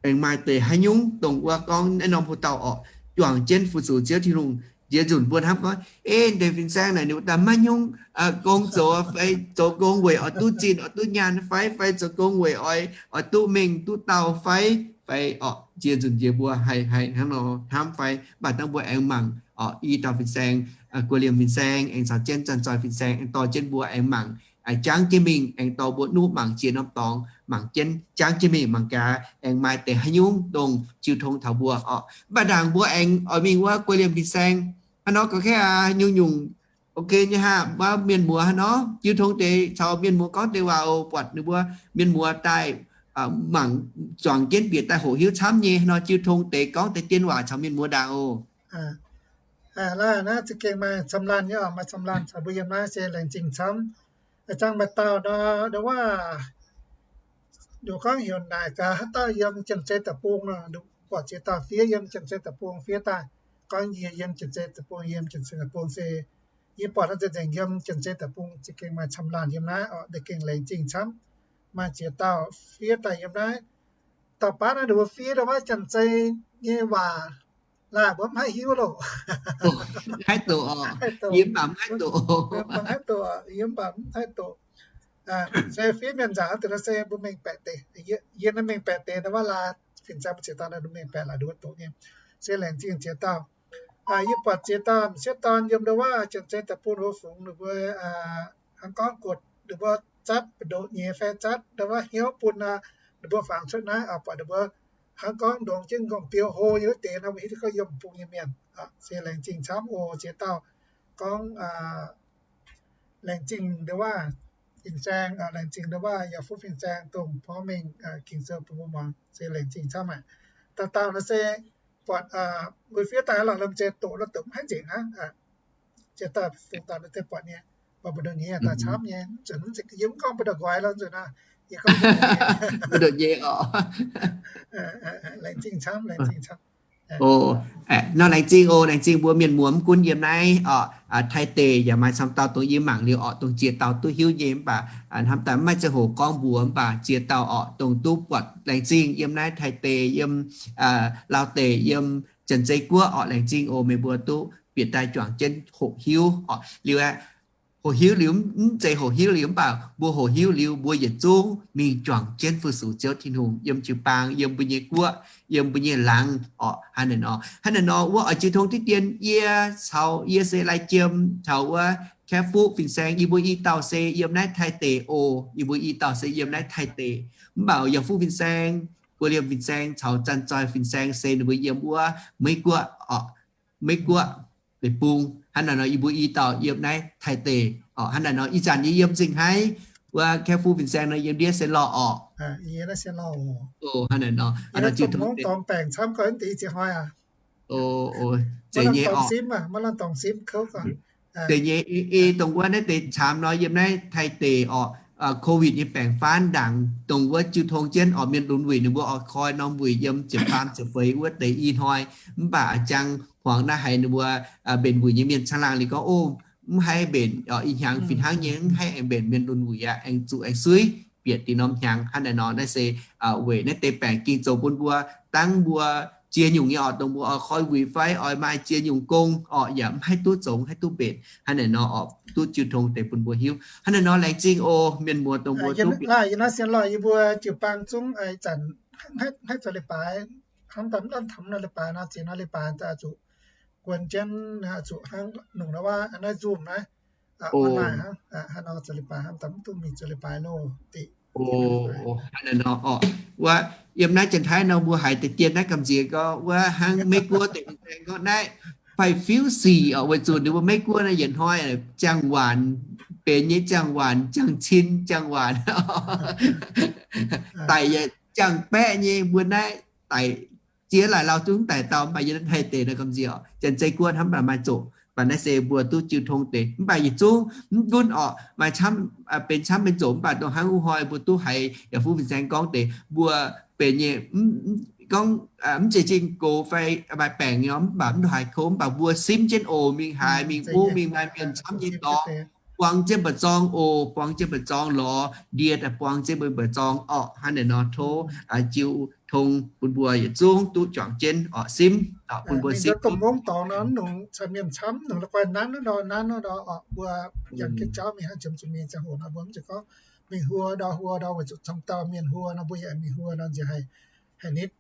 aengx maaih deix haaix nyungc dongh wuov gorngv naaiv norm hoc dauh oc, juangc jienv fu-sux Ziouv Tin-Hungh. Nziex nzunc mbuo hnamv gorngv, ei, deix fin-saeng naaic ninh mbuo daaih maiv nyungc gong zoux fai, zoux gong weic oix duqv zinh oix duqv nyaanh fai, fai zoux gong weic oix, oix duqv mengh duqv dauh fai, fai oc, nziex nzunc nziex mbuo haih, haih hnangv nor hnamv fai. Mv baac dangh mbuo aengx mangc oc, i dauh fin-saeng, guoqv liemh fin-saeng aengx caux jienv zanc-zoih fin-saeng aengx dorh jienv mbuo aengx mangc, jangv jienv mingh aengx dorh mbuo nuqv mangc ziex norm dorngx, mangc jienv jangv jienv mingh mangc gaax aengx maaih deix haaix nyungc dongh jiu tong taux mbuo oc. Mv baac ndaangc mbuo aengx oix mingh wuov guoqv liemh fin-saeng, hnangv nor gorngv nyungc-nyungc ok nyei haav, wuov mienh muoz hnangv nor jiu tong deix caux mienh muoz gorngv deix waac oc, buatc ninh mbuo mienh muoz daaih mangc, juangc jienv bieqc daaih hoqc hiuv camv nyei hnangv nor jiu tong deix gorngv deix dien waac caux mienh muoz ndaangc oc. Laaix naaiv za'gengh maaih camv laanh nyei oc, maaih camv laanh caux mbuo yiem naaiv se laengz zingh camv. A'jang maaih dauh nor, ndo wuov, nduqc gorngv heuc naaic gaax haaix dauh yiem Janx-Zei Deic-Bung nor, nduqc buatc ziex dauh fiev yiem Janx-Zei Deic-Bung fiev daaih gorngv yie yiem Janx-Zei Deic-Bung, yie yiem Janx-Zei Deic-Bung se yie buatc naaiv nzengc yiem Janx-Zei Deic-Bung za'gengh maaih camv laanh yiem naaiv oc, za'gengh laengz zingh camv. Maaih ziex dauh fiev daaih yiem naaiv. Dauh baav naaiv nduqc fiev ndo wuov Janx-Zei nyei waac laaix mbuo mv haih hiuv loh. Haih doqc oc. Yie mv baac mv haih doqc. Yie mv baac mv haih doqc. Se fiev mienh nzaangc deix nor se mbuo mengh baeqc deix. Yie naaiv mengh baeqc deix ndo wuov laaix fin-saeng mbuo ziex dauh naaiv mbuo mengh baeqc laaix ndo wuov doqc nyei. Se laengz zingh ziex dauh. Yie buatc ziex dauh m'sieqv dorn yiem ndo wuov Janx-Zei Deic-Bung hlo fungx ninh mbuo hnangv gorngv guotc ninh mbuo zatv mbu'ndoqc nyei fai zatv ndo wuov hnyouv bun ninh mbuo fangx cuotv naaiv oc, buatc ninh mbuo hnangv gorngv ndongx jienv m'nqorngv-biou hlo nyei wuov deix nor, mbuo hiuv duqv gorngv yiem bung nyei mienh. Se laengz zingh camv oc ziex dauh. Gorngv laengz zingh ndo wuov fin-saeng, laengz zingh ndo wuov yaac fuqv fin-saeng dongh porv mengh Ging-Sou bun mbuo muangx. Se laengz zingh camv aqv. Dauh dauh nor se buatc mbuo fiev daaih lorqc, lomh nzeix doqc lorqc, doqc mv haih nzengc hnangv. Ziex dauh, dauh nor se buatc nyei, buatc mbu'ndoqc nyei, daaih camv nyei, mv nzunc yie mv gorngv mbu'ndoqc nqoi lorqc, nzunc aac, yie gorngv mbu'ndoqc nyei oc. Laengz zingh camv, laengz zingh camv. Nor laengz zingh oc, laengz zingh mbuo mienh muoz mv gunv yiem naaiv oc, Taiv deic yaac maaih camv dauh dongh yie mangc liuz oc, dongh ziex dauh duqv hiuv nyei mv baac hnamv daaih mv maaih ziangh hoc gorngv mbuox mv baac ziex dauh oc, dongh duqv buatc laengz zingh yiem naaiv Taiv deic, yiem Laauv deic, yiem Janx-Zei Guoqv oc, laengz zingh oc meih mbuo duqv bieqc daaih juangc jienv hoqc hiuv oc. Liuz aeqv, hoqc hiuv liuz, mv zeiz hoqc hiuv liuz, mv baac mbuo hoqc hiuv liuz, mbuo yietc zungv mingh juangc jienv fu-sux Ziouv Tin-Hungh yiem jiu-baang, yiem mbuo nyei guoqv, yiem mbuo nyei laangz orqc. Hnangv naaic nor, hnangv naaic nor wuov oix jiu tong diqv dien yie caux yie se lai jiem caux wuov Kaeqv Fuqv fin-saeng, yie mbuo i dauh se yiem naaiv Taiv deic oc. Yie mbuo i dauh se yiem naaiv Taiv deic. Mv baac Yauh Fuqv fin-saeng, Guoqv Liemh fin-saeng caux Zanc Zoih fin-saeng se ninh mbuo yiem wuov Meiv Guoqv orqc, Meiv Guoqv deic-bung. Hnangv naaic nor yie mbuo i dauh yiem naaiv Taiv deic orqc. Hnangv naaic nor ih zanc yie yiem Zingh Haaix, wuov Kaeqv Fuqv fin-saeng nor yiem ndiev se lorh orqc. Hnangv naaic nor, zeiz nyei orqc. Zeiz nyei, ei dongh wuov naaiv deix camv nor yiem naaiv Taiv deic orqc, COVID nyei baengc faanv ndaangc, dongh wuov jiu tong jienv orqc, mienh lunx wuic ninh mbuo oix koi norm wuic yiem ziepc faam ziepc feix wuov deix i hnoi. Mv baac a'jang hmuangx naaiv haiz ninh mbuo mbenc wuic nyei mienh caangh laangh liuz gorngv, o, mv haih mbenc orqc, ih hnyangx fih hnangv nyei mv haih aengx mbenc mienh lunx wuic aqv, aengx zuqc aengx suiv bieqc dinh norm hnyangx. Hnangv naaic nor naaiv se weic naaiv deix baengc ging zoux bun mbuo, dangv mbuo ziex nyungc nyei orqc, dongh mbuo oix koi wuic fai oix maaih ziex nyungc gong orqc, yaac mv haih duqv zoux, haih duqv mbenc. Hnangv naaic nor orqc, duqv jiu tong deix bun mbuo hiuv. Hnangv naaiv nor laengz zingh o mienh muoz dongh mbuo duqv bieqc. Yie naaiv sienx lorh yie mbuo jiu-baang zungv ih zanc haih zoux leiz-baaix, hnamv daaih mv daan taux nor leiz-baaix nor, ziex nor leiz-baaix daaih zuqc guon jienv, zuqc hnangv nongc naaiv waac naaiv Zoom naaiv, online hnangv, haaix nor zoux leiz-baaix hnamv daaih mv duqv mingh zoux leiz-baaix loh. Hnangv naaic nor orqc, wuov yiem naaiv Janx-Taiv nor mbuo haiz deix dien naaiv gamh nziex gorngv wuov hnangv Meiv Guoqv deix mienh gorngv naaiv faix-fiuv sic orqc, weic zuqc ninh mbuo Meiv Guoqv naaiv yietc hnoi ziangh waanc, benx nyei ziangh waanc, ziangh cin ziangh waanc, daic yaac ziangh baeqv nyei. Mbuo naaiv daic ziex laaic lauh zungv daic dauh, mv baac yiem naaiv Taiv deic nor gamh nziex orqc, Janx-Zei Guoqv hnamv baac maaih zoqc. Mv baac naaiv se mbuo duqv jiu tong deix, mv baac yietc zungv mv gunv orqc, maaih camv, benx camv benx zoqc, mv baac dongh hnangv wuov hnoi mbuo duqv haiz Yauh Fuqv fin-saeng gorngv deix, mbuo benx nyei gorngv mv zeiz zingh gox fai maaih baengc nyei, mv baac mv haiz kouv, mv baac mbuo simv jienv oc, mingh haaix mingh wuov mingh maaih mienh camv nyei dorngx, buang jienv mba'zorng oc, buang jienv mba'zorng lorz ndie daaih buang jienv mbuo mba'zorng orqc. Hnangv naaic nor tov jiu tong bun mbuo yietc zungv duqv juangc jienv orqc, simv bun mbuo simv. Dongh mungv dorngx nor mv nongc caux mienh camv, nongc la'guaih nanv wuov ndor, nanv wuov ndor orqc, mbuo yangh jienv jauv mingh hnangv jomc zuqc mingh ziangh hoc nor mbuo mv zeiz gorngv mingh huo ndor huo ndor weic zuqc cong dauh mienh huo nor mbuo yaac mingh huo nor nziex haiz nitv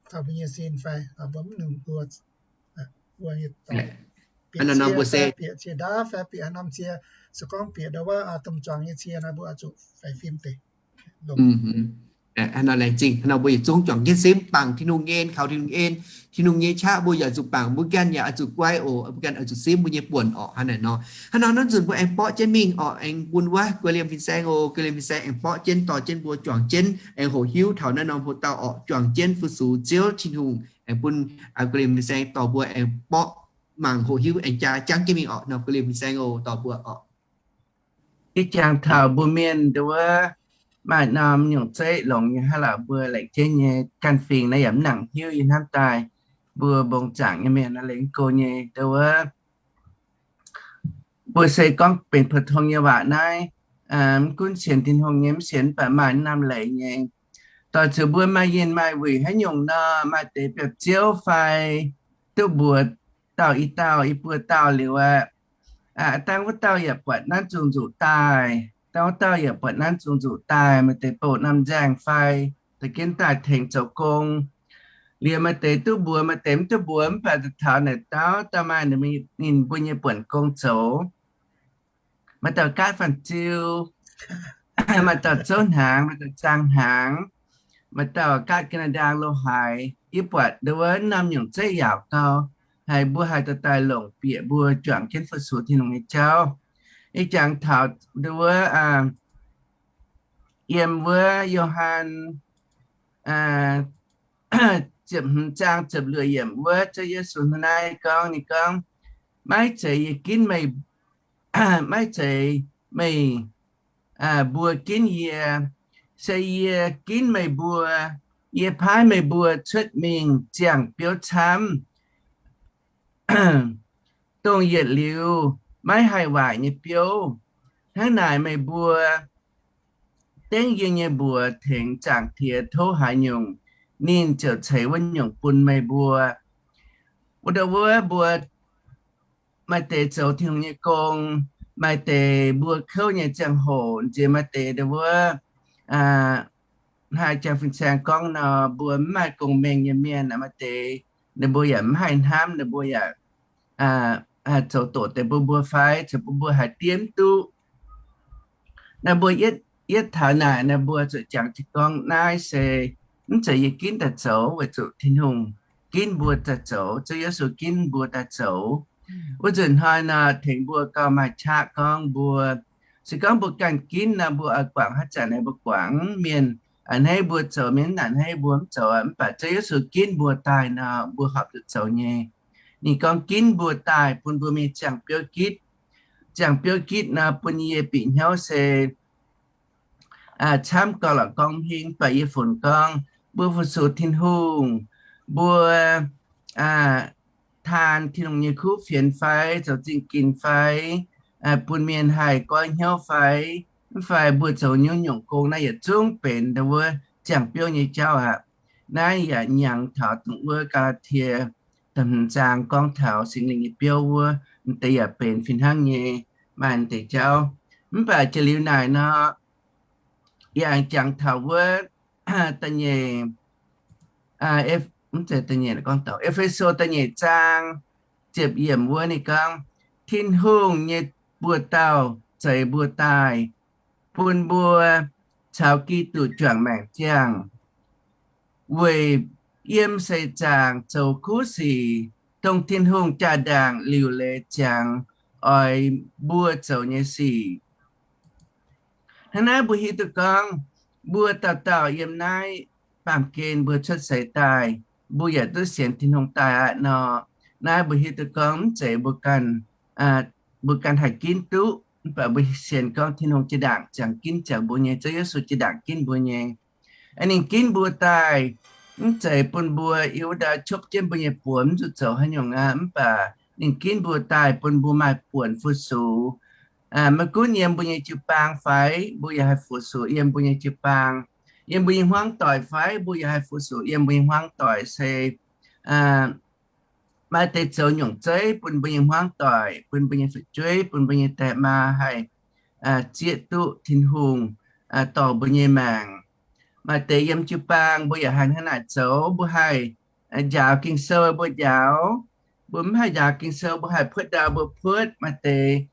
taux mbuo nyei sin fai mbuo mv nongc huo, huo nyei dorngx. Bieqc cie fai bieqc cie ndaav fai bieqc haaix norm cie, se gorngv bieqc ndau wuov domh zuangx nyei cie nor mbuo oix zuqc faix fim deix. Hnangv nor laengz zingh, hnangv nor mbuo yietc zungv juangc jienv simv bangc Tin-Hungh nyei en, kaux Tin-Hungh nyei en. Tin-Hungh nyei qaqv mbuo yaac zuqc bangc, mbuo ganh yaac oix zuqc guai oc, mbuo ganh oix zuqc simv mbuo nyei buonc orqc. Hnangv naaic nor, hnangv nor naaiv nzunc mbuo aengx borqv jienv mingh orqc, aengx bun wuov Guei Liemh fin-saeng oc. Guei Liemh fin-saeng aengx borqv jienv dorh jienv mbuo juangc jienv, aengx hoqc hiuv taux naaiv norm hoc dauh orqc, juangc jienv fu-sux Ziouv Tin-Hungh, aengx bun Guei Liemh fin-saeng dorh mbuo aengx borqv mangc hoqc hiuv aengx jaa jangv jienv mingh orqc. Nor Guei Liemh fin-saeng oc, dorh mbuo orqc. Ih jangx taux mbuo mienh nduov maaih norm nyungc zeiv longx nyei hnangv lorqc, mbuo laengz jienv nyei ganh fingx naaiv yaac mv nangc hiuv. Yie hnamv daaih mbuo mbong zaangc nyei mienh naaiv lengx go nyei nduov, mbuo se gorngv benx pou-tong nyei waac naaiv, mv gunv sienx Tin-Hungh nyei mv sienx, mv baac maaih norm leiz nyei. Doix zuqc mbuo maaih yinh maaih wuic haaix nyungc nor, maaih deix biauv-ziouv fai duqv mbuox dauh i dauh i buo dauh liuz aqv, dangh wuov dauh yaac buatc nanv zungh nzuqc daaih, dangh wuov dauh yaac buatc nanv zungh nzuqc daaih, maaih deix bouh norm nzaeng fai da'genv daaih tengx zoux gong. Liuz maaih deix duqv mbuox, maaih deix mv duqv mbuox, mv baac taux naaic dauh dauh maaih ninh mbuo nyei buonc gong zoux. Maaih dauh gaatv fanh ziu, maaih dauh zouv hnaangx, maaih dauh zaang hnaangx, maaih dauh gaatv ga'naaiv ndaang lo haaix. Yie buatc nduov wuov norm nyungc zeiv yaauc gau, haiz mbuo haih dorh daaih longc bieqc mbuo juangc jienv fu-sux Tin-Hungh nyei jauv. Ih jangx taux nduov wuov yiem wuov Yo^han ziepc hmz zaang ziepc luoqc yiemc wuov, Ziouv Yesu hnangv naaiv gorngv, ninh gorngv, maiv zeiz yie ginv meih, maiv zeiz meih mbuo ginv yie, se yie ginv meih mbuo. Yie paaiv meih mbuo cuotv mingh ziangh biouv camv, dongh yietc liuz maiv haih waaic nyei biouv. Hnangv naaic meih mbuo dengv yie nyei mbuox tengx Zaangc Diex tov haaix nyungc, ninh ziouc ceix wuov nyungc bun meih mbuo. Wuov ndau wuov mbuo maaih deix zoux Tin-Hungh nyei gong, maaih deix mbuo kouv nyei ziangh hoc, nziex maaih deix wuov, aa, haih jangx fin-saeng gorngv nor, mbuo mv maaih gong-mengh nyei mienh, maaih deix ninh mbuo yaac mv haih hnamv, ninh mbuo yaac zoux doqc deix bun mbuo fai, zoux bun mbuo haiz diev mv duqv. Naaiv mbuo yietv, yietv taux naaic, naaiv mbuo zuqc jangx jienv gorngv naaiv se mv zeiz yie ginv daaih zoux, weic zuqc Tin-Hungh ginv mbuo daaih zoux, Ziouv Yesu ginv mbuo daaih zoux. Wuov nzunc hnoi nor, tengx mbuo gauh maaih qaqv gorngv mbuo, se gorngv mbuo ganh ginv nor, mbuo oix guangc haaix zanc naaic mbuo guangc mienh, a'hneiv mbuo zoux, mienh a'hneiv mbuo mv zoux, mv baac Ziouv Yesu ginv mbuo daaih nor, mbuo horpc zuqc zoux nyei. Ninh gorngv ginv mbuo daaih bun mbuo mingh ziangh biouv gitv. Ziangh biouv gitv nor, bun yie bieqc hnyouv se camv gauh lorqc gorngv hingv, mv baac yie funx gorngv mbuo fu-sux Tin-Hungh, mbuo taan Tin-Hungh nyei kuv fienx fai, zoux zingh ginx fai, bun mienh haih goiv hnyouv fai, mv fai mbuo zoux nyungc-nyungc gong naaiv yietc zungv benx wuov ziangh biouv nyei jauv aqv. Naaiv yaac hnyangx taux dongh wuov Gaa^laa^tie da'hmz zaang gorngv taux Singx Lingh nyei biouv wuov, m'deix yaac benx fih hnangv nyei maaih deix jauv. Mv baac jiex liuz naaic nor, yaac jangx taux wuov da'nyeic, mv zeiz da'nyeic, gorngv taux E^fe^so da'nyeic zaang ziepc yiemc wuov ninh gorngv, Tin-Hungh nyei buoz-dauh zeix mbuo daaih, bun mbuo caux Giduc juangc maengc ziangh, weic yiem seix zaangc zoux kuv sic, dongh Tin-Hungh jaa-ndaangc liuc leiz ziangx oix mbuo zoux nyei sic. Hnangv naaiv mbuo hiuv duqv gorngv, mbuo dauh dauh yiem naaiv baamh gen mbuo cuotv seix daaih, mbuo yaac duqv sienx Tin-Hungh daaih aqv nor, naaiv mbuo hiuv duqv gorngv mv zeiz mbuo ganh, mbuo ganh haih ginv duqv, mv baac mbuo sienx gorngv Tin-Hungh jaa-ndaangc ziangx ginv ziangx mbuo nyei, Ziouv Yesu jaa-ndaangc ginv mbuo nyei. Ninh ginv mbuo daaih, mv zeiz bun mbuo yiem wuov ndau copv jienv mbuo nyei buonc mv zuqc zoux haaix nyungc aqv, mv baac ninh ginv mbuo daaih bun mbuo maaih buonc fu-sux. Maiv gunv yiem mbuo nyei jiu-baang fai, mbuo yaac haih fu-sux yiem mbuo nyei jiu-baang, yiem mbuo nyei hmuangv doic fai, mbuo yaac haih fu-sux yiem mbuo nyei hmuangv doic se maaih deix zoux nyungc zeiv bun mbuo nyei hmuangv doic, bun mbuo nyei fu'jueiv, bun mbuo nyei die maa haih zieqv duqv Tin-Hungh dorh mbuo nyei maengc. Maaih deix yiem jiu-baang mbuo yaac haih hnangv naaic zoux, mbuo haih njaaux Ging-Sou mbuo njaaux, mbuo mv haih njaaux Ging-Sou mbuo haih puotv ndau mbuo puotv, maaih deix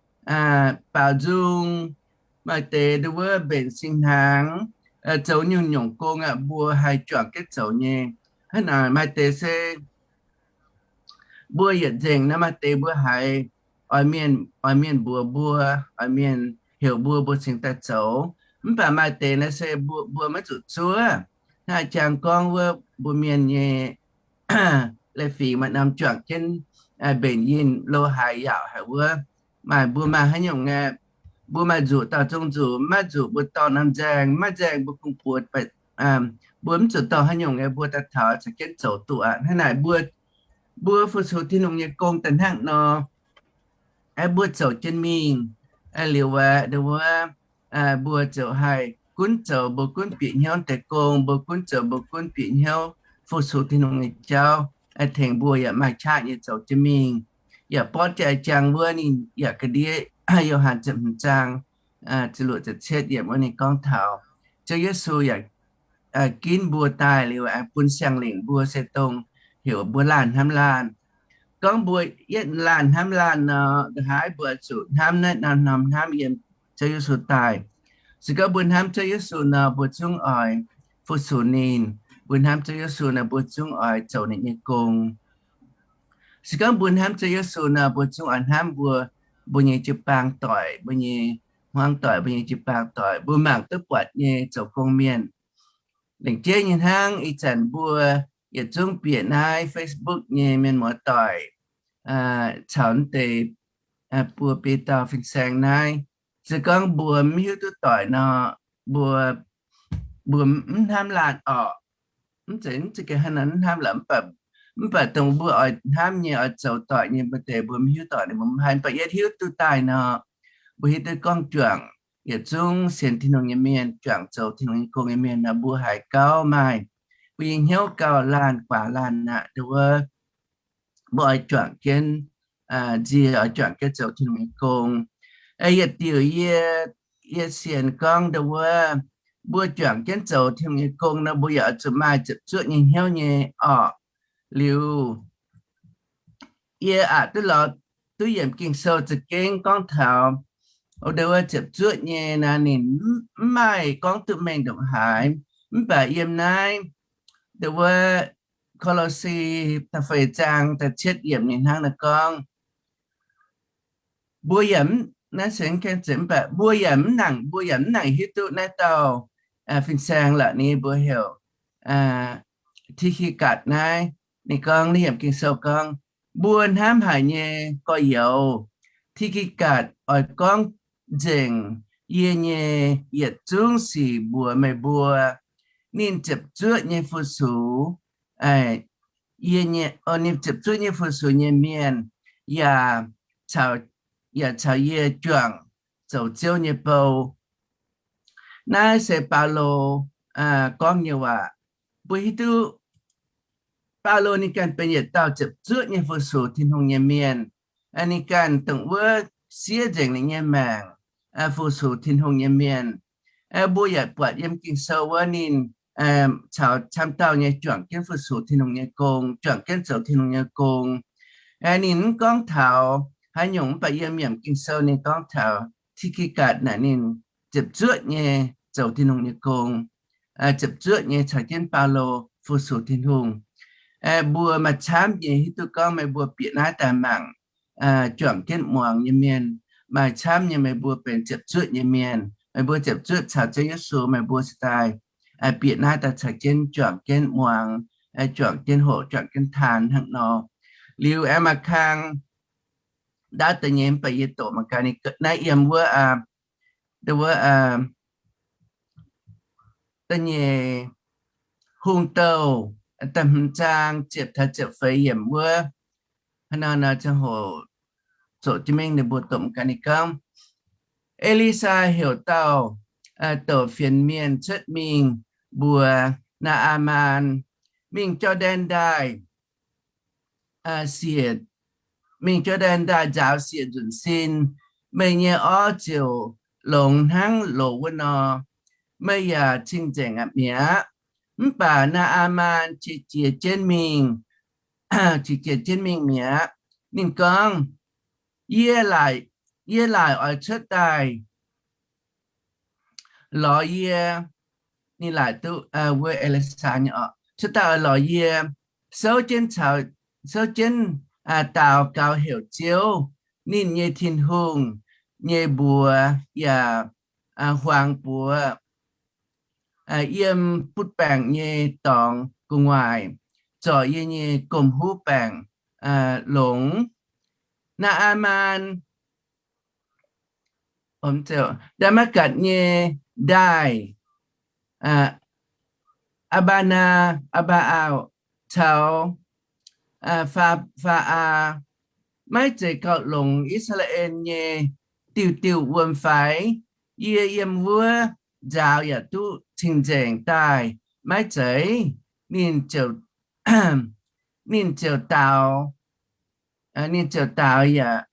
baaux nzung, maaih deix nduov wuov mbenc singx hnaangx, zoux nyungc-nyungc gong aqv, mbuo haih juangc jienv zoux nyei. Hnangv naaic maaih deix se mbuo yietc nzengc nor maaih deix mbuo haiz oix mienh, oix mienh mbuox mbuo, oix mienh heuc mbuo, mbuo cingx daaih zoux. Mv baac maaih deix naaiv se mbuo, mbuo maiv zuqc zuov. Hnangv jang gorngv wuov mbuo mienh nyei leiz-fingx maaih norm juangc jienv mbenc yinh lo haaix yaauc haic wuov, maaih mbuo maaih haaix nyungc aeqv, mbuo maaih nzuqc dauh zungv nzuqc, maiv nzuqc mbuo dorh norm nzaeng, maiv nzaeng mbuo kungx buoz, mbuo mv zuqc dorh haaix nyungc aeqv, mbuo daaih taux caux jienv zoux duqv aqv. Hnangv naaic mbuo, mbuo fu-sux Tin-Hungh nyei gong daaih hnangv nor, aeqv, mbuo zoux jienv mingh. Liuz aqv, wuov, mbuo ziouc haih gunv zoux mbuo gunv bieqc hnyouv deix gong, mbuo gunv zoux mbuo gunv bieqc hnyouv fu-sux Tin-Hungh nyei jauv, tengx mbuo yaac maaih qaqv nyei zoux jienv mingh. Yaac bortv jaa-jang wuov ninh yaac ga'ndiev Yo^han ziepc hmz zaang ziepc luoqc ziepc cietv yiemc wuov ninh gorngv taux Ziouv Yesu yaac ginv mbuo daaih liuz, bun siang-lingc mbuo se dongh heuc mbuo laanh hnamv laanh. Gorngv mbuo yietv laanh hnamv laanh nor, nqa'haav mbuo zuqc hnamv naaiv norm norm hnamv yiem Ziouv Yesu daaih. Se gorngv mbuo hnamv Ziouv Yesu nor, mbuo zungv oix fu-sux ninh. Mbuo hnamv Ziouv Yesu nor, mbuo zungv oix zoux ninh nyei gong. Se gorngv mbuo hnamv Ziouv Yesu nor, mbuo zungv oix hnamv mbuo, mbuo nyei jiu-baang doic, mbuo nyei hmuangv doic, mbuo nyei jiu-baang doic, mbuo mangc duqv buatc nyei zoux gong mienh. Lengc jeiv nyei hnangv ih zanc mbuo yietc zungv bieqc naaiv Facebook nyei mienh muoz doic caux naaiv deix buo biei dauh fin-saeng naaiv, se gorngv mbuo mv hiuv duqv doic nor, mbuo, mbuo mv hnamv laanh orqc. Mv zeiz, mv zeiz gengh hnangv naaiv hnamv lorqc, mv baac dongh mbuo oix hnamv nyei, oix zoux doic nyei mbuo deix, mbuo mv hiuv doic ninh mbuo mv haih. Mv baac yietv hiuv duqv daaih nor, mbuo hiuv duqv gorngv juangc yietc zungv sienx Tin-Hungh nyei mienh, juangc zoux Tin-Hungh nyei gong nyei mienh nor, mbuo haiz gauh maaih, mbuo nyei hnyouv gauh laanh guaax laanh aqv. Nduov, mbuo oix juangc jienv nzie, oix juangc jienv zoux Tin-Hungh nyei gong. Yietc diuc yie, yie sienx gorngv ndo wuov, mbuo juangc jienv zoux Tin-Hungh nyei gong nor, mbuo yaac oix zuqc maaih ziepc zuoqv nyei hnyouv nyei orqc. Liuz yie aqc duqv lorz duqv yiemc Ging-Sou za'gengh gorngv taux ndo wuov ziepc zuoqv nyei naaiv ninh mv maaih gorngv duqv mengh ndongc haaix. Mv baac yiem naaiv ndo wuov Ko^lo^si da'feix zaang da'cietv yiemc ninh hnangv naaiv gorngv, mbuo yaac, naaiv se mv gaengh zeiz, mv baac mbuo yaac mv nangc, mbuo yaac mv nangc hiuv duqv naaiv dauh fin-saeng la'nyeic mbuo heuc Ti^ki^gatc naaiv. Ninh gorngv naaiv yiemc Ging-Sou gorngv, mbuo hnamv haic nyei gorx-youz, Ti^ki^gatc oix gorngv nzengc yie nyei yietc zungv sic mbuox meih mbuo. Ninh ziepc zuoqv nyei fu-sux, yie nyei, ninh ziepc zuoqv nyei fu-sux nyei mienh yaac, yaac caux yie juangc zoux Ziouv nyei bou. Naaiv se Baulo gorngv nyei waac. Mbuo hiuv duqv Baulo ninh ganh benx yietc dauh ziepc zuoqv nyei fu-sux Tin-Hungh nyei mienh. Ninh ganh dongh wuov siev nzengc ninh nyei maengc fu-sux Tin-Hungh nyei mienh. Mbuo yaac buatc yiem Ging-Sou wuov ninh caux camv dauh nyei juangc jienv fu-sux Tin-Hungh nyei gong, juangc jienv zoux Tin-Hungh nyei gong. Ninh mv gorngv taux haaix nyungc, mv baac yiem yiemc Ging-Sou ninh gorngv taux Ti^ki^gatc naaic ninh ziepc zuoqv nyei zoux Tin-Hungh nyei gong, ziepc zuoqv nyei caux jienv Baulo fu-sux Tin-Hungh. Mbuo maaih camv nyei hiuv duqv gorngv meih mbuo bieqc naaiv daaih mangc juangc jienv muangx nyei mienh, maaih camv nyei meih mbuo benx ziepc zuoqv nyei mienh. Meih mbuo ziepc zuoqv caux Ziouv Yesu, meih mbuo cingx daaih bieqc naaiv daaih caux jienv juangc jienv muangx, juangc jienv hoqc, juangc jienv taan hnangv nor. Liuz aengx maaih kang ndaauv deix nyei, mv baac yie doqc mangc gaax naaiv yiem wuov, wuov da'nyeic Hungh Douh da'hmz zaang ziepc taux ziepc feix yiemc wuov. Hnangv naaiv nor ziangh hoc zoqc jienv mingh, ninh mbuo doqc mangc gaax ninh gorngv, E^li^saa heuc dauh douc fienx mienh cuotv mingh mbuox Naa^aa^maan, mingh Jor^ndaen Ndaaih siec, mingh Jor^ndaen Ndaaih nzaaux siec nzunc sin, meih nyei orv ziouc longx hnangv loz wuov nor. Meih yaac cing-nzengc aqv mi'aqv. Mv baac Naa^aa^maan qiex jiez jienv mingh, qiex jiez jienv mingh mi'aqv. Ninh gorngv, Yie laaic, yie laaic oix cuotv daaih lorz yie. Ninh laaic duqv wuov E^li^saa nyei orqc, cuotv daaih oix lorz yie, souv jienv caux, souv jienv daaux gaux heuc Ziouv, ninh nyei Tin-Hungh, nyei mbuox yaac huaang buoz yiem butv baengc nyei dorngx gu'nguaaic zorc yie nyei gomh huv baengc longx. Naa^aa^maan, Ndaa^matv^gatc nyei ndaaih, Aa^mbaa^naa, Aa^mbaa^au, caux Faa, Faa^aa, maiv zeiz gauh longx I^saa^laa^en nyei diuh diuh wuom fai? Yie yiem wuov nzaaux yaac duqv cing-nzengc daaih maiv zeiz? Ninh ziouc, ninh ziouc daaux, ninh ziouc daaux yaac,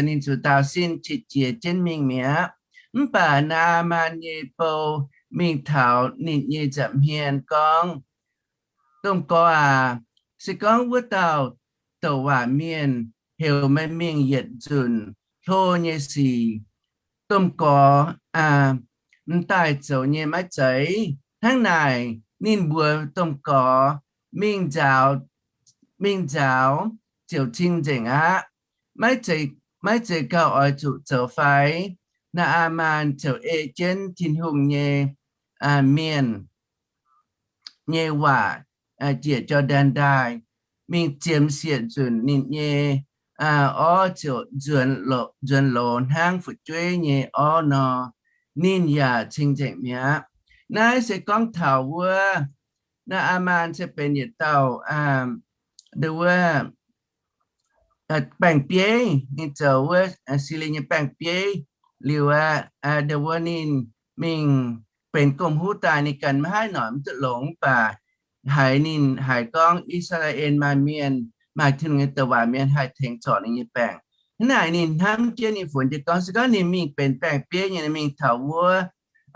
ninh ziouc daaux sin qiex jiez jienv mingh mi'aqv. Mv baac Naa^aa^maan nyei bou mingh taux ninh nyei nza'hmien gorngv, Domh gorx aac, se gorngv wuov dauh douc waac mienh heuc meih mingh yietc nzunc hlo nyei sic, domh gorx aac, m'daaih zoux nyei maiv zeiz? Hnangv naaic ninh mbuox domh gorx, Mingh nzaaux, mingh nzaaux ziouc cing-nzengc aqv. Maiv zeiz, maiv zeiz gauh oix zuqc zoux fai? Naa^aa^maan ziouc ei jienv Tin-Hungh nyei mienh nyei waac njiec Jor^ndaen Ndaaih, mingh ziemx siec nzunc ninh nyei orv ziouc nzuonx loz hnangv fu'jueiv nyei orv nor. Ninh yaac cing-nzengc mi'aqv. Naaiv se gorngv taux wuov Naa^aa^maan se benx yietc dauh, ndo wuov, baeng-bieiv. Ninh zoux wuov Silie nyei baeng-bieiv liuz aqv, ndo wuov ninh mingh benx gomh huv daaih, ninh ganh maiv haih noic mv duqv longx, mv baac haiz ninh haiz gorngv I^saa^laa^en maaih mienh, maaih Tin-Hungh nyei douc waac mienh haih tengx zorc ninh nyei baengc. Hnangv naaic ninh hnamv jienv ninh funx jienv gorngv, se gorngv ninh mingh benx baeng-bieiv nyei, ninh mingh taux wuov,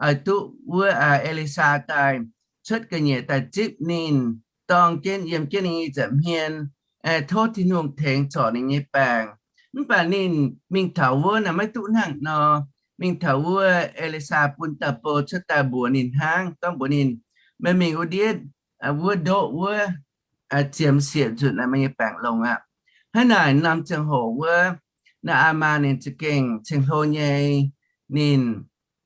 oix duqv wuov E^li^saa daaih cuotv ga'nyiec daaih zipv ninh, dorng jienv yiem jienv ninh nyei nza'hmien, tov Tin-Hungh tengx corc ninh nyei baengc. Mv baac ninh mingh taux wuov naaic maiv duqv hnangv nor. Mingh taux wuov E^li^saa bun dauh bou cuotv daaih mbuox ninh hnangv, gorngv mbuox ninh, meih mingh wuov ndiev, wuov ndoqv wuov, ziemx sieqv nzunc naaic meih nyei baengc longx aqv. Hnangv naaic norm ziangh hoc wuov, Naa^aa^maan ninh za'gengh ceng-hlo nyei. Ninh,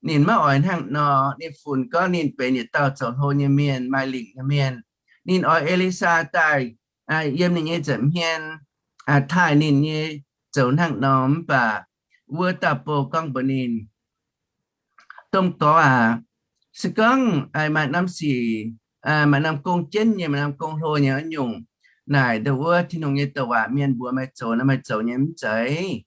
ninh maiv oix hnangv nor. Ninh funx gorngv ninh benx yietc dauh zoux hlo nyei mienh, maaih lingc nyei mienh. Ninh oix E^li^saa daaih yiem ninh nyei nza'hmien taaih ninh nyei zoux hnangv nor. Mv baac wuov dauh bou gorngv mbuox ninh, Domh gorx aac, se gorngv maaih norm sic, maaih norm gong jienv nyei, maaih norm gong hlo nyei nyungc, naaic ndongc wuov Tin-Hungh nyei douc waac mienh mbuox meih zoux nor, meih zoux nyei mv zeiz?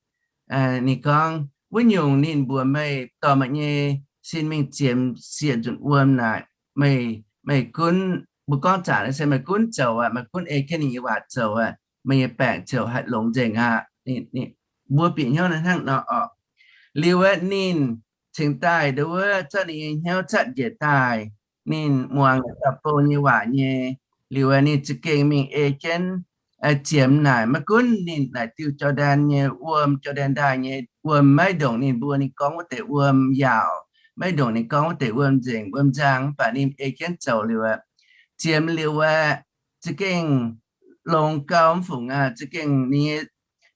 Ninh gorngv, wuov nyungc ninh mbuox meih dorh meih nyei sin mingh ziemx sieqv nzunc wuom naaic, meih, meih gunv, mbuo gorngv zanc se meih gunv zoux aqv, meih gunv ei jienv ninh nyei waac zoux aqv, meih nyei baengc ziouc haih longx nzengc aqv. Mbuo bieqc hnyouv hnangv nor orqc. Liuz aeqv, ninh cingx daaih ndongc wuov zorqv ninh nyei hnyouv zatv njiec daaih, ninh muangx dauh bou nyei waac nyei. Liuz aeqv, ninh za'gengh mingh ei jienv ziemx naaic. Maiv gunv ninh naaic diuh Jor^ndaen nyei wuom, Jor^ndaen Ndaaih nyei wuom, maiv ndongc ninh mbuo ninh gorngv wuov deix wuom yaauc, maiv ndongc ninh gorngv wuov deix wuom nzengc, wuom nzang, mv baac ninh ei jienv zoux liuz aeqv, ziemx liuz aeqv, za'gengh longx gau mv fungc aqv. Za'gengh ninh nyei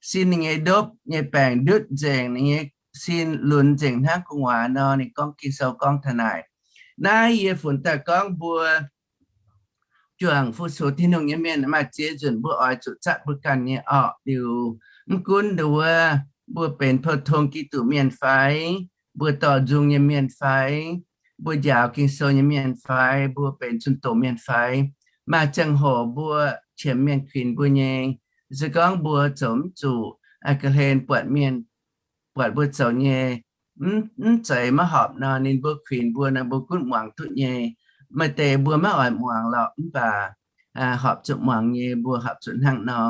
sin, ninh nyei ndopv nyei baengc ndutv nzengc, ninh nyei sin lunx nzengc hnangv gu'nguaaz nor. Ninh gorngv, Ging-Sou gorngv taux naaic. Naaiv yie funx daaih gorngv mbuo juangc fu-sux Tin-Hungh nyei mienh maaih ziex nzunc mbuo oix zuqc zatv mbuo ganh nyei orqc. Liuz mv gunv ndongc wuov mbuo benx pou-tong Giduc mienh fai, mbuo dorh nzung nyei mienh fai, mbuo njaaux Ging-Sou nyei mienh fai, mbuo benx zunh doqc mienh fai, maaih ziangh hoc mbuo qiemx mienh kuinx mbuo nyei. Se gorngv mbuo zoux mv zuqc, ga'hlen buatc mienh, buatc mbuo zoux nyei mv zeiz maiv horpc nor, ninh mbuo kuinx mbuo nor, mbuo gunv muangx duqv nyei. Maaih deix mbuo maiv oix muangx lorqc, mv baac horpc zuqc muangx nyei, mbuo horpc zuqc hnangv nor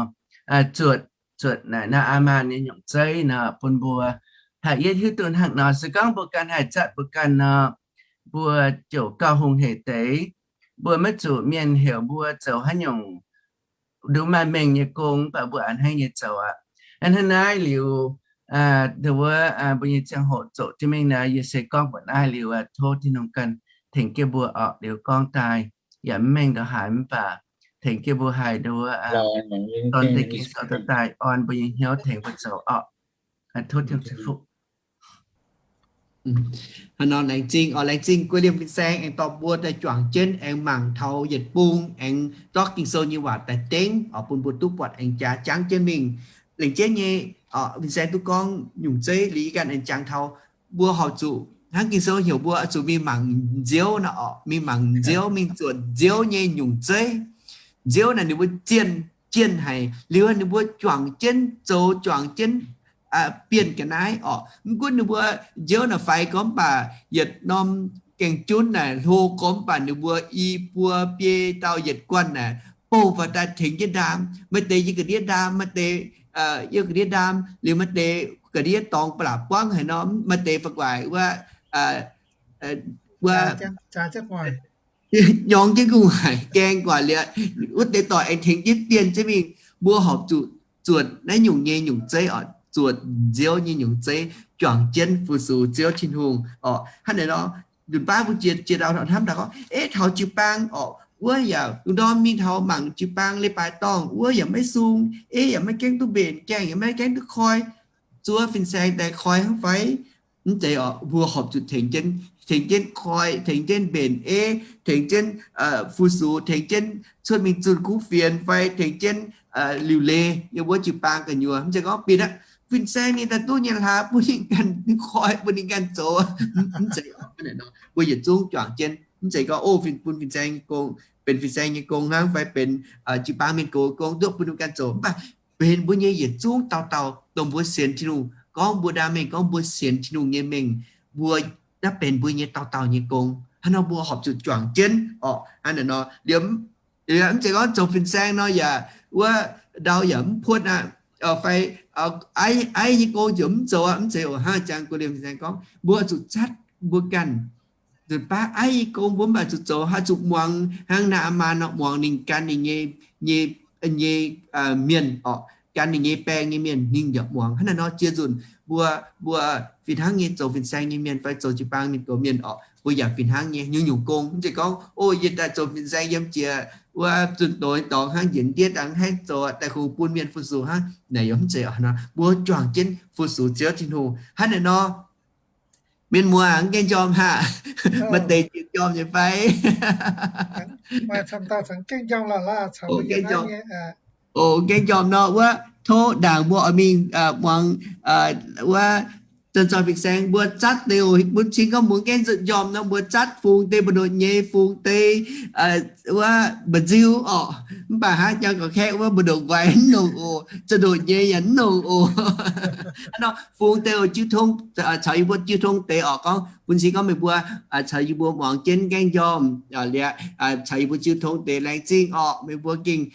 zuotc, zuotc naaic Naa^aa^maan nyei nyungc zeiv nor bun mbuo haih yietv hiuv duqv hnangv nor. Se gorngv mbuo ganh haih zatv mbuo ganh nor, mbuo ziouc gauh hungh hec deix. Mbuo maiv zuqc mienh heuc mbuo zoux haaix nyungc nduqc maaih mengh nyei gong, mv baac mbuo a'hneiv nyei zoux aqv. Hnangv naaiv liuz, ndongc wuov mbuo nyei ziangh hoc zoqc jienv mingh nor, yie se gorngv mbuox naaiv liuz, tov Tin-Hungh ganh tengx jienv mbuo orqc. Liuz gorngv daaih yaac mv mengh ndongc haaix, mv baac tengx jienv mbuo haih ndongc wuov dorn deix Ging-Sou daaih orn mbuo nyei hnyouv tengx mbuo zoux orqc. Tov Tin-Hungh ceix fuqv. Hnangv nor laengz zingh, laengz zingh guei liemh fin-saeng aengx dorh mbuo daaih juangc jienv aengx mangc taux yietc bung aengx zorqv Ging-Sou nyei waac daaih dengv oc, bun mbuo duqv buatc aengx jaax jangv jienv mingh. Laengz jienv nyei, fin-saeng duqv gorngv nyungc zeiv liuz, yie ganh aengx jangx taux mbuo horpc zuqc hnangv Ging-Sou heuc mbuo oix zuqc mingh mangc nziouv nor orqc, mingh mangc nziouv, mingh zuotc nziouv nyei nyungc zeiv. Nziouv naaic ninh mbuo zienh, zienh haic. Liuz ninh mbuo juangc jienv zoux, juangc jienv bienh ga'naaiv orqc. Mv gunv ninh mbuo nziouv naaic faix gormx mv baac yietc norm gaeng-junv naaic hlo gormx mv baac ninh mbuo i buo biei dauh yietc guanh naaic bouh faaux daaih tengx jienv ndaam. Maaih deix yiem ga'ndiev ndaam, maaih deix yiem ga'ndiev ndaam, liuz maaih deix ga'ndiev dorngx ba'laqc buangv haic nor, maaih deix fa'guaaic wuov, wuov nyorng jienv gu'nguaaic, gaeng gu'nguaaic liuz, wuov deix dorh aengx tengx jienv bienh jienv mingh. Mbuo horpc zuqc zuotc naaiv nyungc nyei nyungc zeiv orqc, zuotc nziouv nyei nyungc zeiv, juangc jienv fu-sux Ziouv Tin-Hungh orqc. Hnangv naaic nor, nzunc baav mbuo jiex, jiex ndau hnamv daaih gorngv, eiv, taux jiu-baang orqc, wuov yaac ndorm mingh taux mangc jiu-baang leiz-baaix dorngh, wuov yaac maiv sung, eiv yaac maiv gaengh duqv mbenc, gaengh yaac maiv gaengh duqv koi, zuov fin-saeng daaih koi hnangv fai? Mv zeiz orqc. Mbuo horpc zuqc tengx jienv, tengx jienv koi, tengx jienv mbenc eiv, tengx jienv fu-sux, tengx jienv cuotv mingh zunh kuv fienx fai tengx jienv liuc leiz yiem wuov jiu-baang gu'nyuoz. Mv zeiz gorngv bienh aqv, fin-saeng ninh daaih duqv nyei hlaax bun ninh ganh koi, bun ninh ganh zoux. Mv zeiz orqc. Mbuo yietc zungv juangc jienv. Mv zeiz gorngv, o, bun fin-saeng nyei gong, benx fin-saeng nyei gong hnangv fai benx jiu-baang mienh gox gong duqv bun ninh ganh zoux. Mv baac benx mbuo nyei yietc zungv dauh dauh dongh mbuo sienx Tin-Hungh, gorngv mbuo ndaam mengh, gorngv mbuo sienx Tin-Hungh nyei mengh, mbuo naaiv benx mbuo nyei dauh dauh nyei gong. Hnangv nor mbuo horpc zuqc juangc jienv orqc. Hnangv naaic nor, liuz mv zeiz gorngv zoux fin-saeng nor yaac wuov ndau yaac mv puotv aqv. fai aiv nyei gong ziouc mv zoux aqv. Mv zeiz oc. Hnangv jang go liemh saeng gorngv, mbuo zuqc zatv mbuo ganh nzunc baav aiv nyei gong, mbuo mv baac zuqc zoux, haaix zuqc muangx hnangv Naa^aa^maan nor, muangx ninh gan ninh nyei, nyei, nyei mienh orqc, gan ninh nyei baeng nyei mienh ninh yaac muangx. Hnangv naaiv nor ziex nzunc mbuo, mbuo fih hnangv nyei zoux fin-saeng nyei mienh fai zoux jiu-baang mienh gox mienh orqc, mbuo yaac fih hnangv nyei nyungc-nyungc gong. Mv zeiz gorngv, o, yie daaih zoux fin-saeng yiem jiex wuov zunh doz dorngx hnangv, njiec ndiev dangx hnangv, zoux daaih kungx bun mienh fu-sux hnangv, naaic yaac mv zeiz oc. Mbuo juangc jienv fu-sux Ziouv Tin-Hungh hnangv naaic nor. Mienh muoz, mv gaengh njormh haic? Maaih deix jiex njormh nyei fai? Mv gaengh njormh nor, wuov tov ndaangc mbuo oix mingh muangx wuov zanc-zoih fin-saeng mbuo zatv deix oc. Bun cing gorngv mbuo gaengh nzutc njormh nor, mbuo zatv fungx deix mbu'ndongx nyei, fungx deix wuov mba'nziu orqc. Mv baac hnangv jang gorx-kaeqv wuov, mbu'ndongx nquaix mv nongx oc, za'ndongx nyei yaac mv nongx oc. Hnangv nor fungx deix oc, jiu tong, caux yie mbuo jiu tong deix orqc. Gorngv bun cing gorngv meih mbuo caux yie mbuo muangx jienv gaengh njormh liuz, caux yie mbuo jiu tong deix laengz zingh orqc. Meih mbuo gengh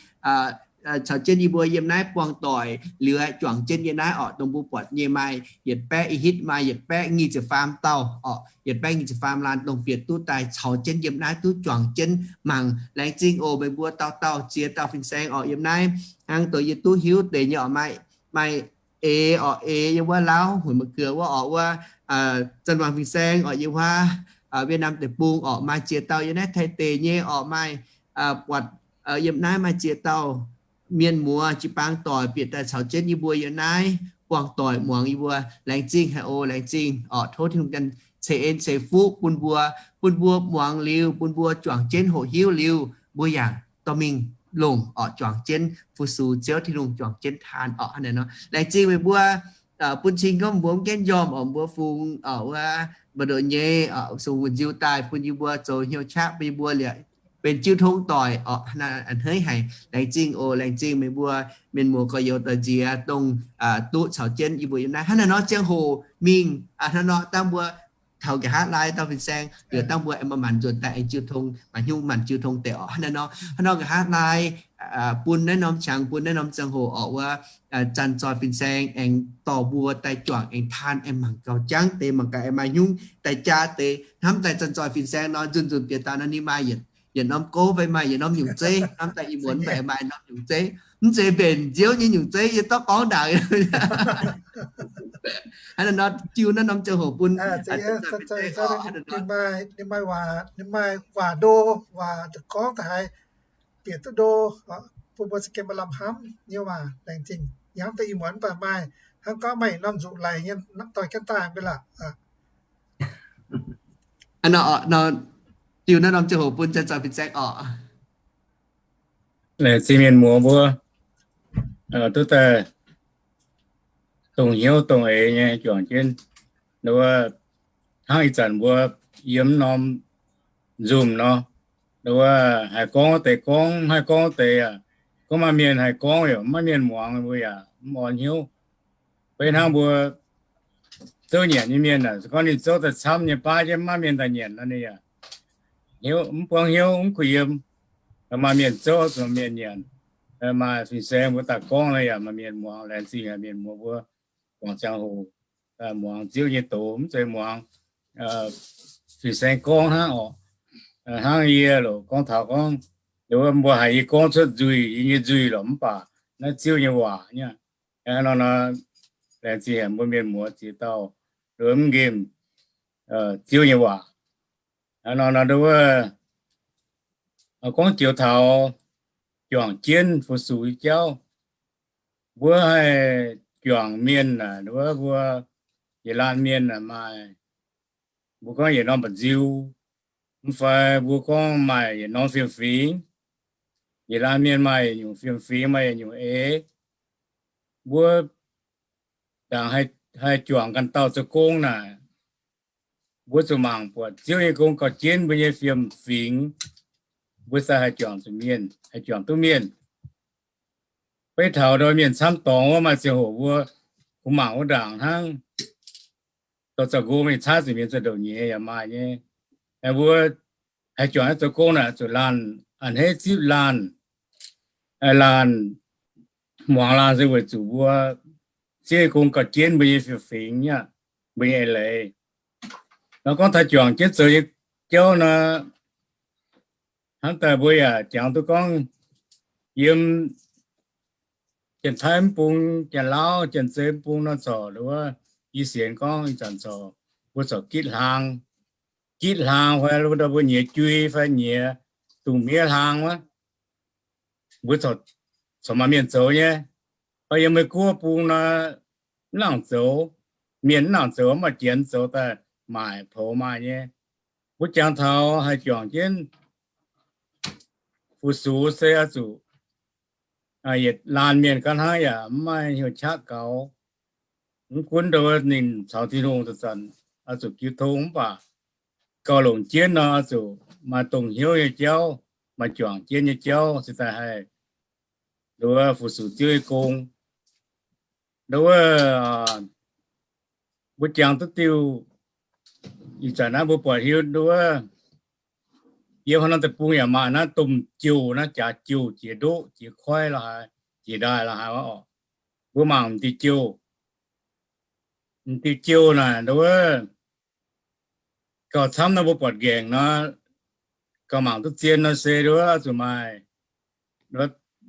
caux jienv yie mbuo yiem naaiv buangh doic liuz, juangc jienv yiem naaiv orqc, dongh mbuo buatc nyei maaih yietc baeqv, i hitv maaih yietc baeqv nyic ziepc faam dauh orqc, yietc baeqv nyic ziepc faam laanh dongh bieqc duqv daaih caux jienv yiem naaiv duqv juangc jienv mangc. Laengz zingh oc meih mbuo dauh dauh ziex dauh fin-saeng orqc yiem naaiv. Hnangv dongh yie duqv hiuv deix nyei orqc, maaih, maaih eix orqc, eix yiem wuov Laauv, Huonc Ma'gux wuov orqc, wuov Zanc Waangc fin-saeng orqc, yiem wuov Wietc Naamh Deic-Bung orqc, maaih ziex dauh yiem naaiv Taiv deic nyei orqc, maaih buatc yiem naaiv maaih ziex dauh mienh muoz jiu-baang doic bieqc daaih caux jienv yie mbuo yiem naaiv buangh doic muangx yie mbuo. Laengz zingh haic oc, laengz zingh orqc. Tov Tin-Hungh ganh ceix en ceix fuqv bun mbuo, bun mbuo muangx liuz, bun mbuo juangc jienv hoqc hiuv liuz, mbuo yaac dorh mingh longc orqc, juangc jienv fu-sux Ziouv Tin-Hungh, juangc jienv taan orqc. Hnangv naaic nor laengz zingh meih mbuo bun cing gorngv mbuo mv gaengh njormh orqc, mbuo fungx orqc wuov mbu'ndongx nyei orqc, sung wuonh nziu daaih bun yie mbuo zoux hnyouv qaqv bun yie mbuo liuz benx jiu tong doic orqc. Hnangv naaic a'hneiv haic. Laengz zingh oc, laengz zingh meih mbuo mienh muoz gorx-youz doic nziex dongh duqv caux jienv yie mbuo yiem naaiv. Hnangv naaic nor ziangh hoc mingh hnangv nor dangh mbuo taux nqa'haav laai dauh fin-saeng liuz dangh mbuo aengx maaih maanc nzuonx daaih aengx jiu tong, maaih hnyouv maanc jiu tong deix orqc. Hnangv naaiv nor, hnangv nor nqa'haav laai bun naaiv norm qangx, bun naaiv norm ziangh hoc orqc wuov zanc zoih fin-saeng aengx dorh mbuo daaih juangc aengx taan aengx mangc gauh jangv deix, mangc gaax aengx maaih hnyouv daaih jaa deix. Hnamv daaih zanc zoih fin-saeng nor nzunc nzunc bieqc daaih nor ninh maaih yietc norm gouv fai maaih yietc norm nyungc zeiv. Hnamv daaih ih muonz mv baac aengx maaih norm nyungc zeiv, mv zeiz mbenc nziouv nyei nyungc zeiv, yie dorv gorngv ndaangc. Hnangv naaiv nor jiu naaiv norm ziangh hoc bun ninh maaih, ninh maaih waac ndo, waac gorngv daaih haiz bieqc duqv ndo, bun mbuo za'gengh maaih lamh hnamv nyei waac. Laengz zingh yie hnamv daaih ih muonz mv baac maaih hnangv gorngv maaih norm nzuqc laic nyei dorh jienv daaih mv baac laac. Jiu naaiv norm ziangh hoc bun zanc zoih fin-saeng orqc. Laengz zingh mienh muoz mbuo duqv daaih dongh hnyouv dongh eix nyei juangc jienv. Wuov, hnangv ih zanc mbuo yiem norm Zoom nor, wuov, haih gorngv deix gorngv, haih gorngv deix aqv. Gorngv maaih mienh haih gorngv yaac maiv mienh muangx, mbuo yaac mv orn hnyouv. Beiv hnangv mbuo zouv nyanc nyei mienh aah, se gorngv ninh zouv daaih camv nyei baav jienv maiv maaih mienh daaih nyanc nor, ninh yaac hnyouv mv buangv hnyouv, mv kuh yiem. Maaih mienh zouv zuqc mienh nyanc, maaih fin-saeng mbuo daaih gorngv nor yaac maaih mienh muangx. Laengz zingh mienh muoz mbuo guangc ziangh hoc muangx Ziouv nyei doz, mv zeiz muangx fin-saeng gorngv hnangv orqc. Hnangv yie loc gorngv taux gorngv, mbuo haiz yie gorngv cuotv nzuih, yie nyei nzuih lorqc, mv baac naaiv Ziouv nyei waac nyei. Hnangv nor, laengz zingh mbuo mienh muoz ziex dauh mv nqemh Ziouv nyei waac. Hnangv nor, wuov, gorngv joux taux juangc jienv fu-sux nyei jauv, mbuo haih juangc mienh aah, wuov, mbuo yietc laanh mienh aah, maaih, mbuo gorngv yietc norm mba'nziu, mv fai mbuo gorngv maaih yietc norm fiem-fingx. Yietc laanh mienh maaih yietc nyungc fiem-fingx, maaih yietc nyungc eix. Mbuo ndaangc haih juangc ganh dauh zoux gong naaic, mbuo zuqc mangc buatc Ziouv nyei gong gauh jienv mbuo nyei fiem-fingx, mbuo sai haih juangc zuqc mienh, haih juangc duqv mienh. Beiv taux ndau mienh camv dorngx wuov, maaih ziangh hoc mbuo kungx mangc wuov ndaangc hnangv dorh zoux gong mingh caaiv zuqc mienh za'ndongc nyei yaac maaih nyei. Mbuo haih juangc zoux gong naaic zuqc laanh a'hneiv zipv laanh, laanh muangx laanh se weic zuqc mbuo Ziouv nyei gong gauh jienv mbuo nyei fiev fingx aqv, mbuo nyei eix leiz. Nor gorngv taux juangc jienv zoux nyei jauv nor, hnangv daaih mbuo yaac jangx duqv gorngv yiem Janx-Taiv mv bung, Janx-Lauv, Janx-Zei mv bung nor corc nduov, yie sienx gorngv ih zanc corc mbuo corc gitv hlaang, gitv hlaang fai ndau mbuo nyiex jui fai nyiex dungz miev hlaang wuov, mbuo corc maaih mienh zoux nyei. Fai yiem Meiv Guoqv bung nor, mv nangc zoux, mienh mv nangc zoux, mv baac Janx zoux daaih maaic poux maaih nyei. Mbuo jangx taux haih juangc jienv fu-sux se oix zuqc yietc laanh mienh ga'hnangv yaac mv maaih hnyouv qaqv gaux. Mv gunv ndau ninh caux Tin-Hungh zanc-zanc oix zuqc jiu tong mv baac gauh longc jienv nor oix zuqc maaih dongh hnyouv nyei jauv, maaih juangc jienv nyei jauv cingx daaih haih nduov fu-sux Ziouv nyei gong. Nduov, mbuo jangx duqv diuh, ih zanc naaiv mbuo buatc hiuv nduov, yiem haaix norm deic-bung yaac maaih naaiv domh jouh, naaiv jaax jouh jiex ndoqv jiex koiv lorqc haaix, jiex ndaaih lorqc haaix oc. Mbuo mangc m'diuh jouh, m'diuh jouh naaic nduov, gauh camv nor mbuo buatc nqaengc nor, gauh mangc duqv zien nor se nduov zuqc maaih,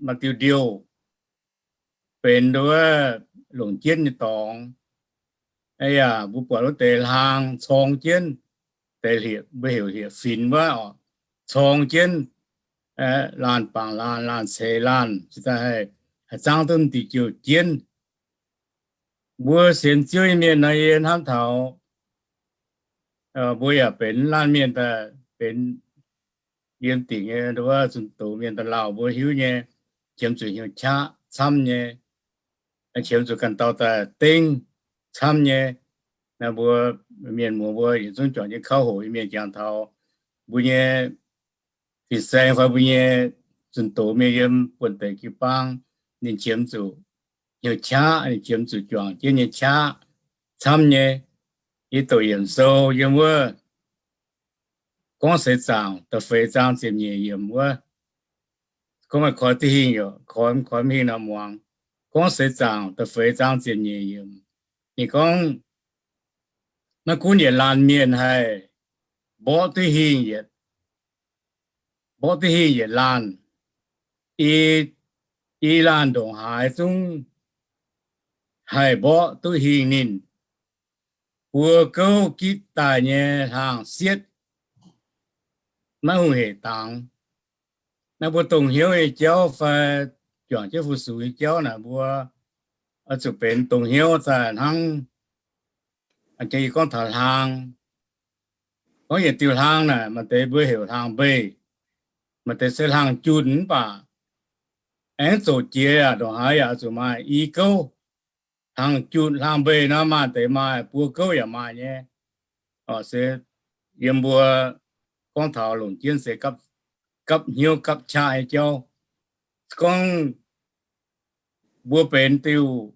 maaih diuh ndiouh benx nduov longc jienv nyei dorngx. Yaac mbuo buatc wuov deix hlaang corng jienv, deix mbuo heuc hlieqv-finx wuov oc, corng jienv laanh bangc laanh, laanh ceix laanh, cingx daaih haih, haih zangv duqv m'diuh jouh jienv. Mbuo sienx Ziouv nyei mienh nor, yie hnamv taux mbuo yaac benx laanh mienh daaih benx yiem dingc nyei nduov zunh doz mienh daaih lauh mbuo hiuv nyei, qiemx zuqc hnyouv qaqv camv nyei, qiemx zuqc ganh dauh daaih dengv camv nyei. Naaiv mbuo mienh muoz mbuo yietc zungv juangc jienv kauv hoqc nyei mienh jangx taux mbuo nyei fin-saeng fai mbuo nyei zunh doz mienh yiem buonv-deic jiu-baang, ninh qiemx zuqc hnyouv qaqv, ninh qiemx zuqc juangc jienv nyei qaqv camv nyei. Yie doqc yiemc sou yiem wuov Gorngv Seix Zaangc da'feix zaang ziepc nyeic yiemc wuov, gorngv maaih koi div hingh yaac koi, koi mv hingh nor muangx. Gorngv Seix Zaangc da'feix zaang ziepc nyeic yiemc, ninh gorngv, maiv gunv yietc laanh mienh haih mborqv div hingh yietc, mborqv div hingh yietc laanh, i, i laanh ndongc haaix zungv haih mborqv duqv hingh ninh buo gouv gitv daaih nyei hlaang-sietv, maiv hungh hec dangx. Naaiv mbuo dongh hnyouv nyei jauv fai juangc jienv fu-sux nyei jauv naaic, mbuo oix zuqc benx dongh hnyouv daaih hnangv. Yie gorngv taux hlaang, gorngv yietc diuh hlaang naaic, maaih deix mbuo heuc hlaang-mbeih, maaih deix se hlaang-junh mv baac aengx zoqc jiex yaac ndongc haaix yaac zuqc maaih i gouv. Hlaang-junh hlaang-mbeih nor maaih deix maaih buo gouv yaac maaih nyei. Se yiem mbuo gorngv taux longc jienv se gapv hnyouv gapv qaqv nyei jauv. Gorngv mbuo benx diuh,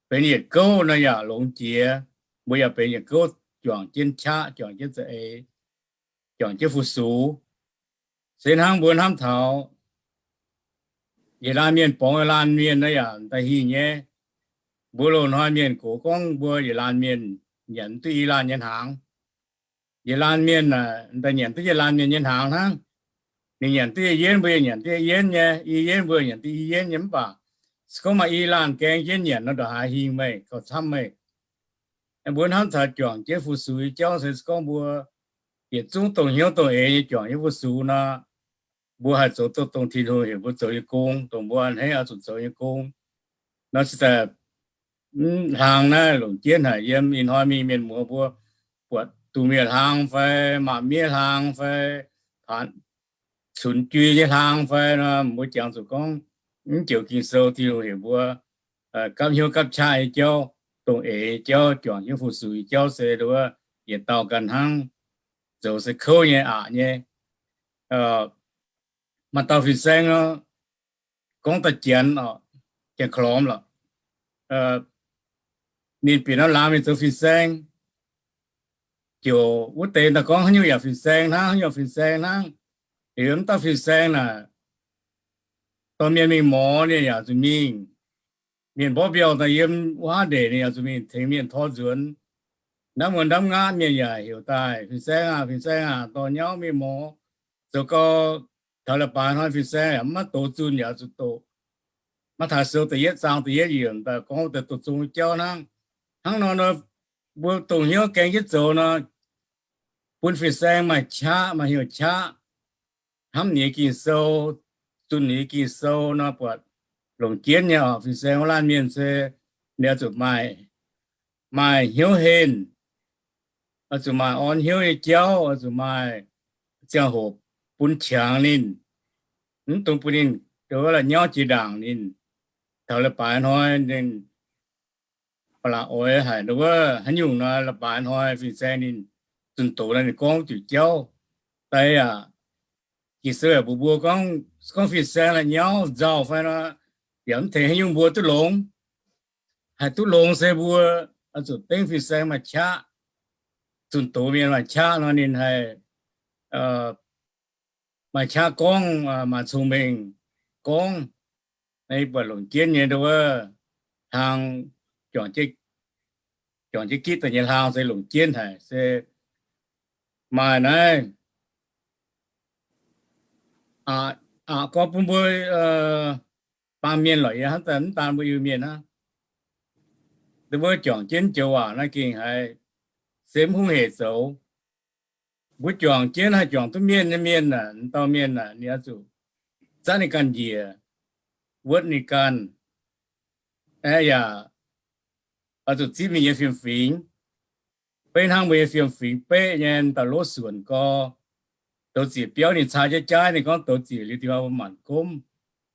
benx yietc gouv nor yaac longx jiex. Mbuo yaac benx yietc gouv juangc jienv qaqv, juangc jienv za'eix, juangc jienv fu-sux. Se hnangv mbuo hnamv taux yietc laanh mienh borngz yietc laanh mienh nor yaac da'hingh nyei. Mbuo loz-hnoi mienh gox gorngv mbuo yietc laanh mienh nyanc duqv i laanh nyei hnaangx. Yietc laanh mienh daaih nyanc duqv yietc laanh mienh nyei hnaangx hnangv. Ninh nyanc duqv yie yienv, mbuo yaac nyanc duqv yie yienv nyei, i yienv mbuo nyanc duqv i yienv nyei. Mv baac se gorngv maaih i laanh gaeng jienv nyanc nor, ndongc haaix hingh meih, gauh camv meih. Mbuo hnamv taux juangc jienv fu-sux nyei jauv se gorngv mbuo yietc zungv dongh hnyouv dongh eix nyei juangc jienv fu-sux nor, mbuo haih zoux duqv dongh Tin-Hungh heuc mbuo zoux nyei gong, dongh mbuo a'hneiv oix zuqc zoux nyei gong. Nor se daaih mv hlang naaiv longc jienv haic yiem ih hnoi mingh mienh muoz mbuo buatc duqv miev hlaang fai maaih miev hlaang fai cunx jui nyei hlaang fai nor, mbuo jangx zuqc gorngv mv joux Ging-Sou Tin-Hungh heuc mbuo gapv hnyouv gapv qaqv nyei jauv, dongh eix nyei jauv, juangc jienv fu-sux nyei jauv se nduov yietc dauh ganh hnangv, zoux se kouv nyei aqc nyei. Maaih dauh fin-saeng nor, gorngv daaih Janx oc, Janx-Klomx lorqc. Ninh bieqc norm laangz mingh zoux fin-saeng. Ziouc wuov deix daaih gorngv haaix nyungc yaac fin-saeng hnangv, haaix nyungc fin-saeng hnangv. Liuz mv dauh fin-saeng naaic, dorh mienh mingh morz ninh yaac zuqc mingh. mienh mborqv mbiauh daaih yiem wuov haav ndeic ninh yaac zuqc mingh tengx mienh tor nzuonx. Ndamv muonz ndamv ngaatv mienh yaac heuc daaih, Fin-Saeng aah, Fin-Saeng aah, dorh nyauv mingh mor. Zoux gau taux leiz-baaix hnoi Fin-Saeng yaac maiv dox zunh yaac zuqc doqc. Maiv taaix sou da'yietv zaang da'yietv yiemc daaih gorngv deix doqc zong jauv hnangv. Hnangv nor nor, mbuo dongh hnyouv gaeng jienv zoux nor, bun Fin-Saeng maaih qaqv, maaih hnyouv qaqv, hnamv ninh nyei Ging-Sou, zunh ninh nyei Ging-Sou nor buatc longc jienv nyei oc. Fin-Saeng wuov laanh mienh se ninh oix zuqc maaih, maaih hnyouv henh, oix zuqc maaih orn hnyouv nyei jauv, oix zuqc maaih ziangh hoc bun qangx ninh, mv dungx bun ninh, wuov, la'nyauv jiex ndaangc ninh. Taux leiz-baaix hnoi ninh ba'laqc oix haic, wuov, haaix nyungc nor leiz-baaix hnoi Fin-Saeng ninh zunh doz nor ninh gorngv diuc jauv. Daaih yaac Ging-Sou yaac mbuox mbuo gorngv, gorngv Fin-Saeng la'nyauv nzauh fai nor, yaac mv tengx haaix nyungc mbuo duqv longx. Haih duqv longx se mbuo oix zuqc dengv Fin-Saeng maaih qaqv. Zunh doz mienh maaih qaqv nor ninh haih, maaih qaqv gorngv, maaih cong-mengh gorngv. Naaiv buatc longc jienv nyei nduov, hlang, juangc jienv gitv daaih nyei hlang se longc jienv haic se maaih naaiv aqc gorngv bun mbuo baamh mienh lorqc, yie hnamv daaih mv daan mbuo Iu-Mienh hnangv. Mbuo juangc jienv joux waac naaiv gengh haiz se mv hungh hec zoux. Mbuo juangc jienv haih juangc duqv mienh nyei mienh aah, dauh mienh aah, ninh oix zuqc zatv ninh ganh njiec, wuotv ninh ganh, yaac oix zuqc zipv ninh nyei fiem-fingx. Beiv hnangv mbuo nyei fiem-fingx beqv nyei, dauh lov suonc gau, douz ziec biauv ninh caa jaav jaaiv, ninh gorngv douz ziec liuz dingc mbuo maanc gomv.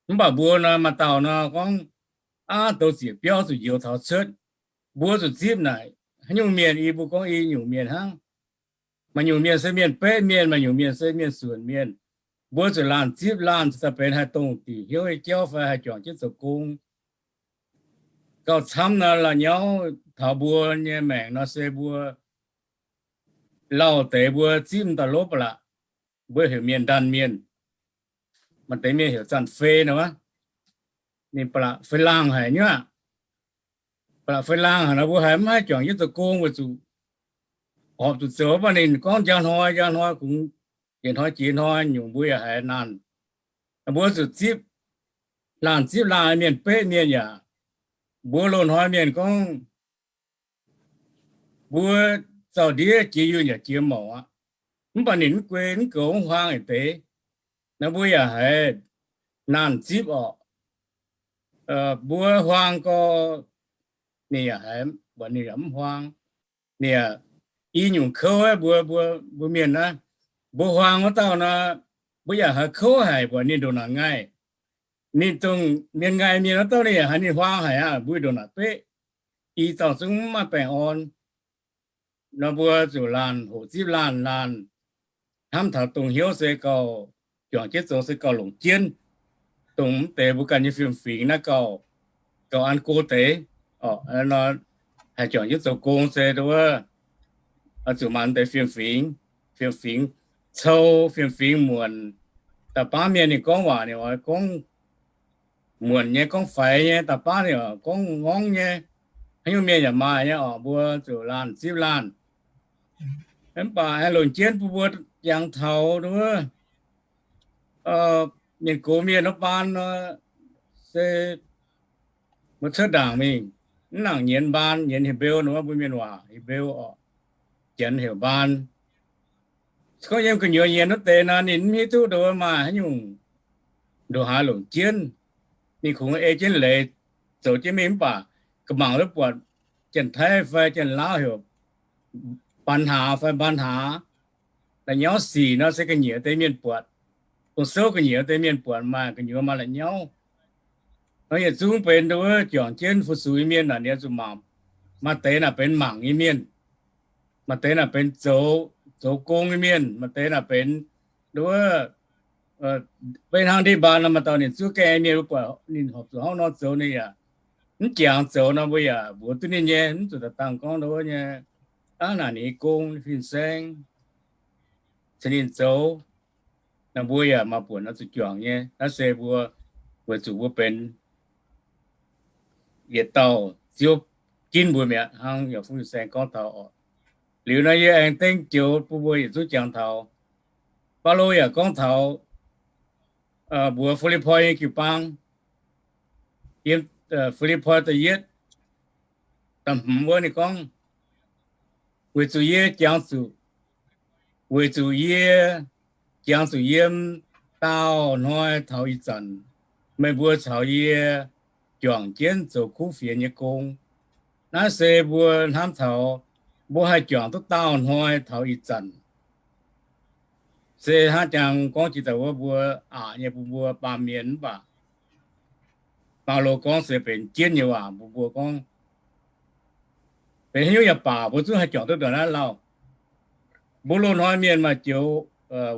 Mv baac mbuo nor maaih dauh nor gorngv, aav, douz ziec biauv zuqc njoux taux cuotv. Mbuo zuqc zipv naaic haaix nyungc mienh, i mbuo gorngv i nyungc mienh hnangv. Maaih nyungc mienh se mienh beqv mienh, maaih nyungc mienh se mienh suonc mienh. Mbuo zuqc laanh zipv laanh, cingx daaih benx haih dongh diuc hnyouv nyei jauv fai haih juangc jienv zoux gong. Gauh camv nor, la'nyauv taux mbuo nyei maengc nor se mbuo lauh deix mbuo zipv m'daaih lov ba'laqc, mbuo heuc mienh ndanc mienh. Maaih deix mienh heuc zanc fei nor, ninh ba'laqc fei laangh haic nyuav. Ba'laqc fei laangh haic nor, mbuo haiz mv haih juangc jienv zoux gong weic zuqc horpc zuqc zoux, mv baac ninh gorngv njang hnoi njang hnoi kungx yietc hnoi jiex hnoi nyungc, mbuo yaac haiz naanh. Mbuo zuqc zipv laanh zipv laanh, mienh beqv mienh yaac, mbuo loz-hnoi mienh gorngv mbuo zaux ndiev jiex yunh yaac jiex mouc aqv. Mv baac ninh mv guei mv goux mv huaang yietc deix. Naaiv mbuo yaac haiz naanh zipv orqc. Mbuo huaang gau, ninh yaac haiz, mbuox ninh yaac mv huaang. Ninh i nyungc kouv mbuo, mbuo, mbuo mienh naaiv, mbuo huaang wuov dauh nor, mbuo yaac haiz kouv haic, mbuox ninh ndongc naaic ngaih. Ninh dongh mienh ngaih mienh wuov dauh ninh yaac haiz ninh huaang haic aqv, mbuo ndongc naaic beqv. I dauh zungv mv maaih baengh orn. Nor mbuo zuqc laanh hoqc zipv laanh, laanh hnamv taux dongh hnyouv se gauh juangc jienv zoux se gauh longc jienv. Dongh mv deix mbuo ganh nyei fiem-fingx naaiv gauh, gauh an go deix. Nor haih juangc jienv zoux gong se wuov, zuqc maanc deix fiem-fingx, fiem-fingx cou, fiem-fingx muonc. Da'baav mienh ninh gorngv waac ninh oix gorngv muonc nyei, gorngv faix nyei, da'baav ninh gorngv ngorngv nyei. Haaix nyungc mienh yaac maaih nyei orqc, mbuo zuqc laanh zipv laanh. Mv baac haih longc jienv bun mbuo jangx taux wuov mienh gox mienh wuov baan nor, se mbuo cuotv ndaangc mingh, mv nangc nyienz mbaan, nyienz Hipv^beu nor, mbuo mienh waac Hipv^beu orqc, Janx heuc mbaan. Se gorngv yiem gu'nyuoz nyienz wuov deix nor, ninh mv hiuv duqv nduov maaih haaix nyungc ndoqc haaix longc jienv. Ninh kungx ei jienv leiz zoux jienv mingh mv baac ga'mangc wuov buatc Janx-Taiv fai Janx-Laauv heuc ปัญหา fai ปัญหา. La'nyauv sic nor se ga'nyiec deix mienh buatc, dongh souv ga'nyiec deix mienh buatc maaih gu'nyuoz maaih la'nyauv. Nor yietc zungv benx nduov juangc jienv fu-sux nyei mienh naaic, ninh oix zuqc mangc. Maaih deix naaic benx mangc nyei mienh, maaih deix naaic benx zoux, zoux gong nyei mienh, maaih deix naaic benx nduov beiv hnangv ndeic-mbaan nor, maaih dauh ninh zuov gaengh mienh mbuo buatc ninh horpc zuqc hnangv nor zoux, ninh yaac mv jangx zoux nor, mbuo yaac mbuox duqv ninh nyei, mv zuqc daaih dangh gorngv nduov nyei, aav, naaic ninh nyei gong fin-saeng caux ninh zoux. Naaiv mbuo yaac maaih buonc oix zuqc juangc nyei. Naaiv se mbuo weic zuqc mbuo benx yietc dauh Ziouv ginv mbuo mi'aqv. Hnangv yaac fungx saeng gorngv taux oc. Liuz nor yie aengx dengv joux bun mbuo yietc zungv jangx taux. Baulo yaac gorngv taux mbuox Fi^lipv^poi nyei jiu-baang, yiem Fi^lipv^poi da'yietv da'hmz wuov ninh gorngv, weic zuqc yie jangx zuqc, weic zuqc yie jangx zuqc yiem daauh hnoi taux ih zanc, meih mbuo caux yie juangc jienv zoux kuv fienx nyei gong. Naaiv se mbuo hnamv taux mbuo haih juangc duqv daauh hnoi taux ih zanc. Se hnangv jangx gorngv jiex daaih wuov mbuo aqc nyei bun mbuo baamh mienh mv baac Baulo gorngv se benx jienv nyei waac bun mbuo gorngv, benx haaix nyungc yaac baac mbuo zungv haih juangc duqv ndongc naaiv lauh. Mbuo loz-hnoi mienh maaih joux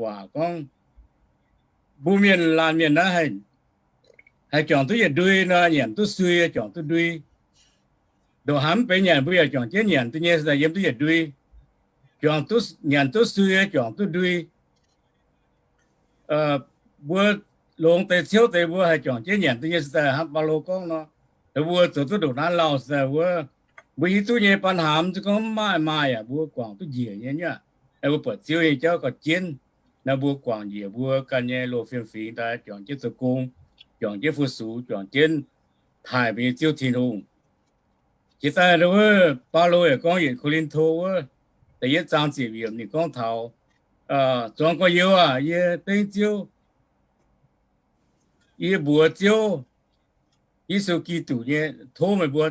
waac gorngv, mbuo mienh laanh mienh naaiv haih juangc duqv yietc ndui nor, nyanc duqv sui juangc duqv ndui. Ndongc haaix mv benx nyanc mbuo yaac juangc jienv nyanc duqv nyei, se daaih yiem duqv yietc ndui. Juangc duqv, nyanc duqv sui juangc duqv ndui. Mbuo longx deix ciouv deix mbuo haih juangc jienv nyanc duqv nyei, se daaih hnangv Baulo gorngv nor, mbuo zoux duqv ndongc naaiv lauh se daaih wuov, mbuo hiuv duqv nyei baan hnaamx zungv gorngv mv maaih, maaih yaac mbuo guangc duqv njiec nyei aqv. Mbuo buatc Ziouv nyei jauv gauh jienv, naaiv mbuo guangc njiec mbuo ganh nyei loz-fiem-fingx daaih juangc jienv zoux gong, juangc jienv fu-sux, juangc jienv taaih mbuo nyei Ziouv Tin-Hungh. Jiex daaih wuov, Baulo yaac gorngv yietc Ko^lin^to wuov da'yietv zaang ziepc yiemc ninh gorngv taux, zuangx gorx-youz aac, yie dengv Ziouv, yie mbuox Ziouv Yesu Giduc nyei, tov meih mbuo,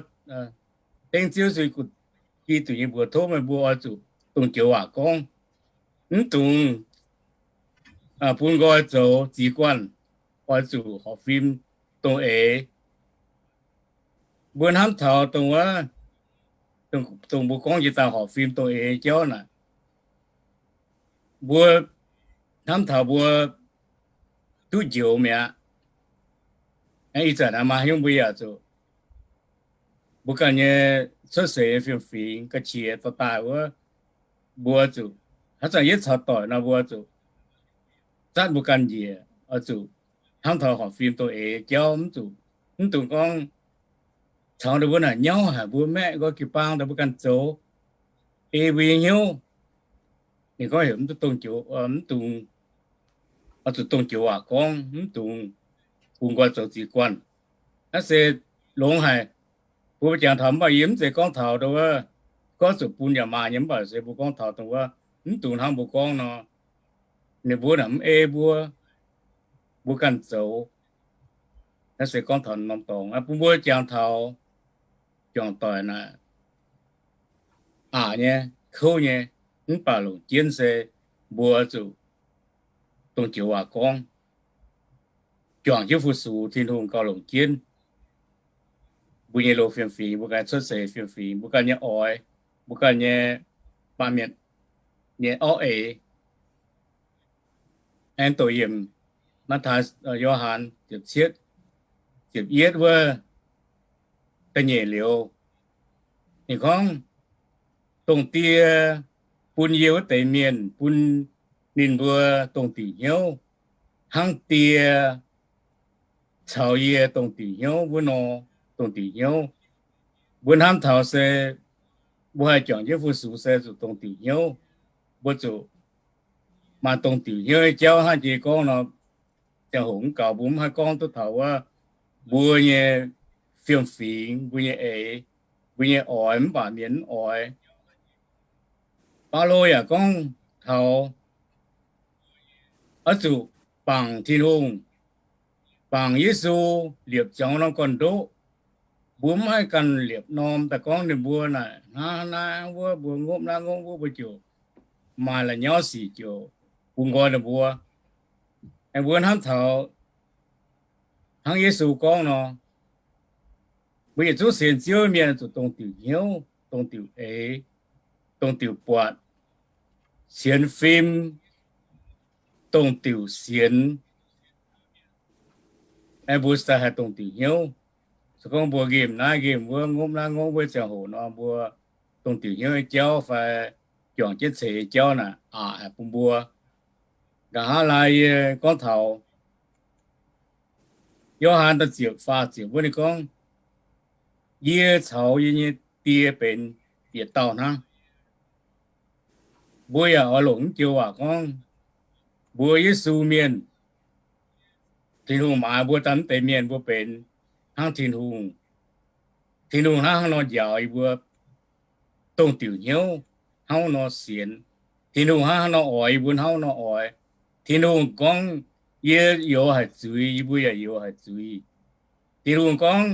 dengv Ziouv Yesu Giduc nyei mbuox tov meih mbuo oix zuqc dongh joux waac gorngv, mv dungx bun nqoi zoux zix guanh, oix zuqc horpc fim dongh eix. Mbuo hnamv taux dongh wuov, dongh mbuo gorngv jiex daaih horpc fim dongh eix jauv naaic, mbuo hnamv taux mbuo duqv njoux mi'aqv. Ih zanc naaiv maaih haaix nyungc mbuo yaac zuqc, mbuo ganh nyei cuotv seix fiem-fingx ga'qiex dorh daaih wuov, mbuo zuqc, haaix zanc yietv caux doic nor mbuo zuqc zatv mbuo ganh njiec, oix zuqc hnamv taux horpc fim dongh eix jauv, mv zuqc, mv dungx gorngv caux ninh mbuo naaic nyauv haic, mbuo maeqv nqoi jiu-baang daaih mbuo ganh zoux, ei mbuo nyei hnyouv. Ninh gorngv heuc mv dungx, mv dungx, oix zuqc dongh joux waac gorngv, mv dungx bun nqoi zoux zix guanh. Naaiv se longx haic. Mbuo jangx taux mv baac yie mv zeiz gorngv taux dongh wuov, gorngv zuqc bun yaac maaih nyei, mv baac se mbuo gorngv taux dongh wuov, mv dungx hnangv mbuo gorngv nor, ninh mbuo naaic mv ei mbuo, mbuo ganh zoux. Naaiv se gorngv taux norm dorngx. Bun mbuo jangx taux juangc doic naaic aqc nyei, kouv nyei, mv baac longc jienv se mbuo zuqc dongh joux waac gorngv, juangc jienv fu-sux Tin-Hungh gauh longc jienv mbuo nyei loz fiem-fingx, mbuo ganh cuotv seix fiem-fingx, mbuo ganh nyei oix, mbuo ganh nyei baamh mienh nyei orv eix. Aengx doqc yiemc Matv^taai, Yo^han ziepc cietv, ziepc yietv wuov da'nyeic liuz, ninh gorngv, Dongh Die bun yie wuov deix mienh bun ninh mbuo dongh diuc hnyouv, hnangv Die caux yie dongh diuc hnyouv wuov nor, dongh diuc hnyouv. Mbuo hnamv taux se mbuo haih juangc jienv fu-sux se zuqc dongh diuc hnyouv. Mbuo zuqc maaih dongh diuc hnyouv nyei jauv hnangv jiex gorngv nor, ziangh hoc mv gaux mbuo mv haih gorngv duqv taux wuov mbuo nyei fiem-fingx, mbuo nyei eix, mbuo nyei oix mv baac mienh mv oix. Baulo yaac gorngv taux oix zuqc bangc Tin-Hungh, bangc Yesu, liepc ziangx norm gorn-ndoqv. Mbuo mv haih ganh liepc norm daaih gorngv ninh mbuo naaic hnangv naaiv hnangv wuov, mbuo ngopv naaiv ngopv wuov, mbuo ziouc maaih la'nyauv sic ziouc bungx nqoi ninh mbuo. Aengx mbuo hnamv taux hnangv Yesu gorngv nor, mbuo yietc zungv sienx Ziouv mienh zuqc dongh diuc hnyouv, dongh diuc eix, dongh diuc buatc, sienx fim, dongh diuc sienx. Aengx mbuo se daaih haih dongh diuc hnyouv. Se gorngv mbuo nqemh naaiv nqemh wuov, ngopv naaiv ngopv wuov ziangh hoc nor, mbuo dongh diuc hnyouv nyei jauv fai juangc jienv ceix nyei jauv naaic aqc haic bun mbuo. Nqa'haav laai yie gorngv taux Yo^han da'ziepc faah ziepc wuov ninh gorngv, Yie caux yie nyei Die benx yietc dauh hnangv. Mbuo yaac oix longc naaiv joux waac gorngv, mbuo Yesu mienh, Tin-Hungh maaiz mbuo daaih mv deix mienh mbuo benx hnangv Tin-Hungh. Tin-Hungh hnangv haaix nor njaaux yie mbuo dongh diuc hnyouv, hnangv nor sienx. Tin-Hungh hnangv haaix nor oix yie mbuo hnangv nor oix. Tin-Hungh gorngv yie youx haic zuiz, yie mbuo yaac youx haic zuiz. Tin-Hungh gorngv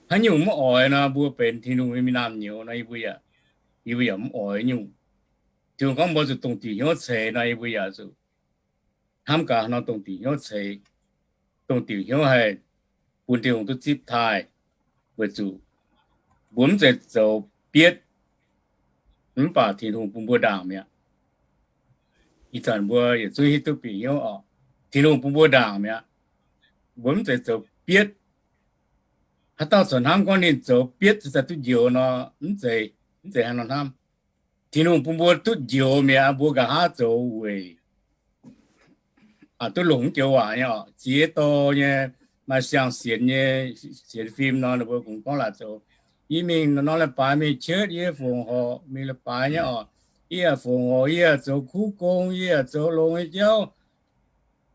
haaix nyungc mv oix nor, mbuo benx Tin-Hungh nyei mingh naamh nyouz nor, yie mbuo yaac, yie mbuo yaac mv oix nyungc. Tin-Hungh gorngv mbuo zuqc dongh diuc hnyouv ceix nor, yie mbuo yaac zuqc hnamv gaax nor dongh diuc hnyouv ceix. Dongh diuc hnyouv haih bun Tin-Hungh duqv zipv taaih, weic zuqc mbuo mv zeiz zoux bietv, mv baac Tin-Hungh bun mbuo ndaangc mi'aqv. Ih zanc mbuo yietc zungv hiuv duqv bieqc hnyouv oc, Tin-Hungh bun mbuo ndaangc mi'aqv. Mbuo mv zeiz zoux bietv. Haaix dauh corc hnamv gorngv ninh zoux bietv se daaih duqv njoux nor, mv zeiz, mv zeiz hnangv nor hnamv. Tin-Hungh bun mbuo duqv njoux mi'aqv, mbuo nqa'haav zoux weic duqv longc joux waac nyei oc. Ziex dorh nyei maaih siang-sienx nyei sienx fim nor, ninh mbuo kungx gorngv laaic zoux, yie mingh nor, leiz-baaix mingh qetv, yie fongc horc mingh leiz-baaix nyei oc. Yie yaac fongc horc, yie yaac zoux kuv gong, yie yaac zoux longx nyei jauv,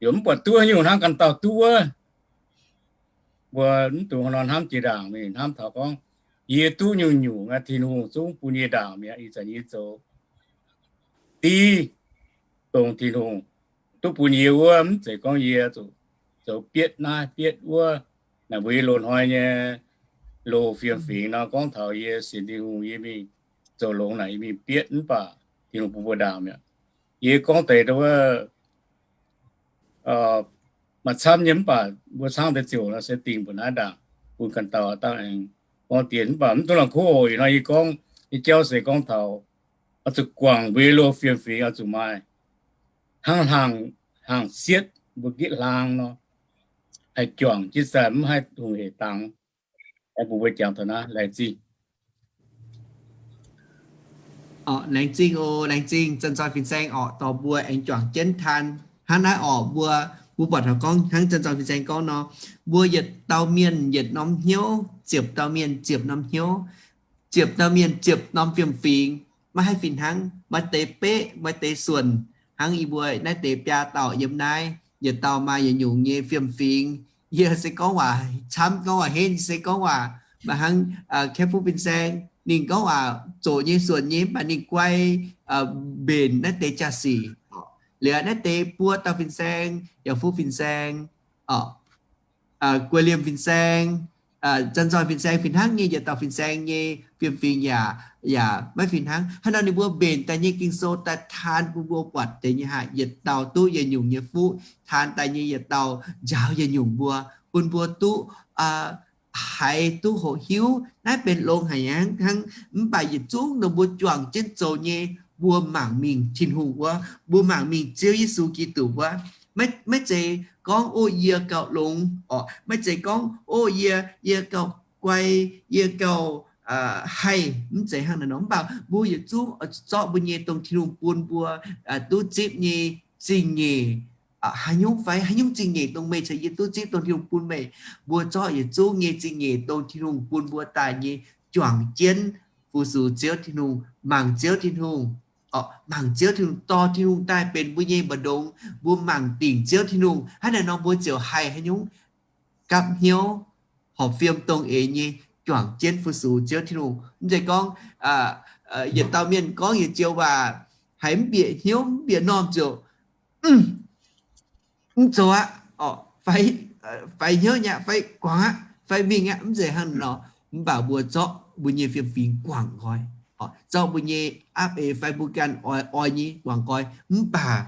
yaac mv buatc duqv haaix nyungc hnangv ganh dauh duqv wuov. Mbuo mv dungx nor hnamv jiex ndaangc mingh, hnamv taux gorngv, yie duqv nyungc-nyungc aqv, Tin-Hungh zungv bun yie ndaangc mi'aqv. Ih zanc yie zoux div dongh Tin-Hungh duqv bun yie wuov. Mv zeiz gorngv yie zuqc zoux bietv naaiv bietv wuov. Naaic mbuo yie loz-hnoi nyei loz fiem-fingx nor, gorngv taux yie sienx Tin-Hungh, yie mingh zoux longx naaic, yie mingh bietv, mv baac Tin-Hungh bun mbuo ndaangc mi'aqv. Yie gorngv deix wuov maaih camv nyei, mv baac mbuo caangv deix ziouc nor se dingc mbuo naaiv ndaangc bun ganh dauh dangh aengx gorngv dien. Mv baac mv dungx la'kuqv oc. Ih hnoi yie gorngv nyei jauv se gorngv taux oix zuqc guangc mbuo nyei loz fiem-fingx, oix zuqc maaih hnangv hlang, hlang sietv mbuo gitv hlang nor, haih juangc jienv daaih mv haih hungh hec dangx. Aengx bun mbuo jangx taux naaiv. Laengz zingh. Orqc, laengz zingh oc, laengz zingh Zanc Zoih Fin-Saeng orqc, dorh mbuo aengx juangc jienv taan hnangv naaiv orqc. Mbuo, mbuo buatc taux gorngv hnangv Zanc Zoih Fin-Saeng gorngv nor, mbuo yietc dauh mienh yietc norm hnyouv, ziepc dauh mienh ziepc norm hnyouv, ziepc dauh mienh ziepc norm fiem-fingx, maiv haih fih hnangv. Maaih deix beqv, maaih deix suonc, hnangv yie mbuo naaiv deix biaa dauh yiem naaiv, yietc dauh maaih yietc nyungc nyei fiem-fingx. Yie se gorngv waac camv, gorngv waac henv, se gorngv waac maaih hnangv Kepv Fuqv Fin-Saeng, ninh gorngv waac zoqc nyei suonc nyei, mv baac ninh guai mbenc naaiv deix jaa-sic. Liuz naaiv deix buo dauh fin-saeng, Yauh Fuqv Fin-Saeng, Guei Liemh Fin-Saeng, Zanc Zoih Fin-Saeng, fih hnangv nyei yietc dauh fin-saeng nyei fiem-fingx yaac, yaac maiv fih hnangv. Hnangv nor ninh mbuo mbenc daaih nyei Ging-Sou daaih taan bun mbuo buatc deix nyei haic, yietc dauh duqv yietc nyungc nyei fuqv, taan daaih nyei yietc dauh njaaux yietc nyungc mbuo, bun mbuo duqv haiz duqv hoqc hiuv naaiv benx longx haic hnangv. Mv baac yietc zungv nor mbuo juangc jienv zoux nyei, mbuo mangc mingh Tin-Hungh wuov, mbuo mangc mingh Ziouv Yesu Giduc wuov. Maiv zeiz gorngv, o, yie gauh longx orqc, maiv zeiz gorngv, o, yie, yie gauh guai, yie gauh haih, mv zeiz hnangv naaiv nor. Mv baac mbuo yietc zungv zorqv mbuo nyei dongh Tin-Hungh bun mbuo duqv zipv nyei zingh nyeic. Haaix nyungc fai haaix nyungc zingh nyeic dongh meih caux yie duqv zipv dongh Tin-Hungh bun meih, mbuo zorqv yietc zungv nyei zingh nyeic dongh Tin-Hungh bun mbuo daaih nyei juangc jienv fu-sux Ziouv Tin-Hungh, mangc Ziouv Tin-Hungh, mangc Ziouv Tin-Hungh, dorh Tin-Hungh daaih benx mbuo nyei mbu'ndongx. Mbuo mangc dingc Ziouv Tin-Hungh, hnangv naaiv nor mbuo ziouc haih haaix nyungc gapv hnyouv, horpc fiem dongh eix nyei juangc jienv fu-sux Ziouv Tin-Hungh. Mv zeiz gorngv yietc dauh mienh gorngv yietc joux waac, haiz mv bieqc hnyouv mv bieqc normh ziouc mv zoux aqv, fai, fai hnyouv nyei aqv, fai guangc aqv, fai mingh aqv, mv zeiz hnangv nor. Mv baac mbuo zorqv mbuo nyei fiem-fingx guangc nqoi, zorqv mbuo nyei apv eix fai mbuo ganh oix oix nyei guangc nqoi, mv baac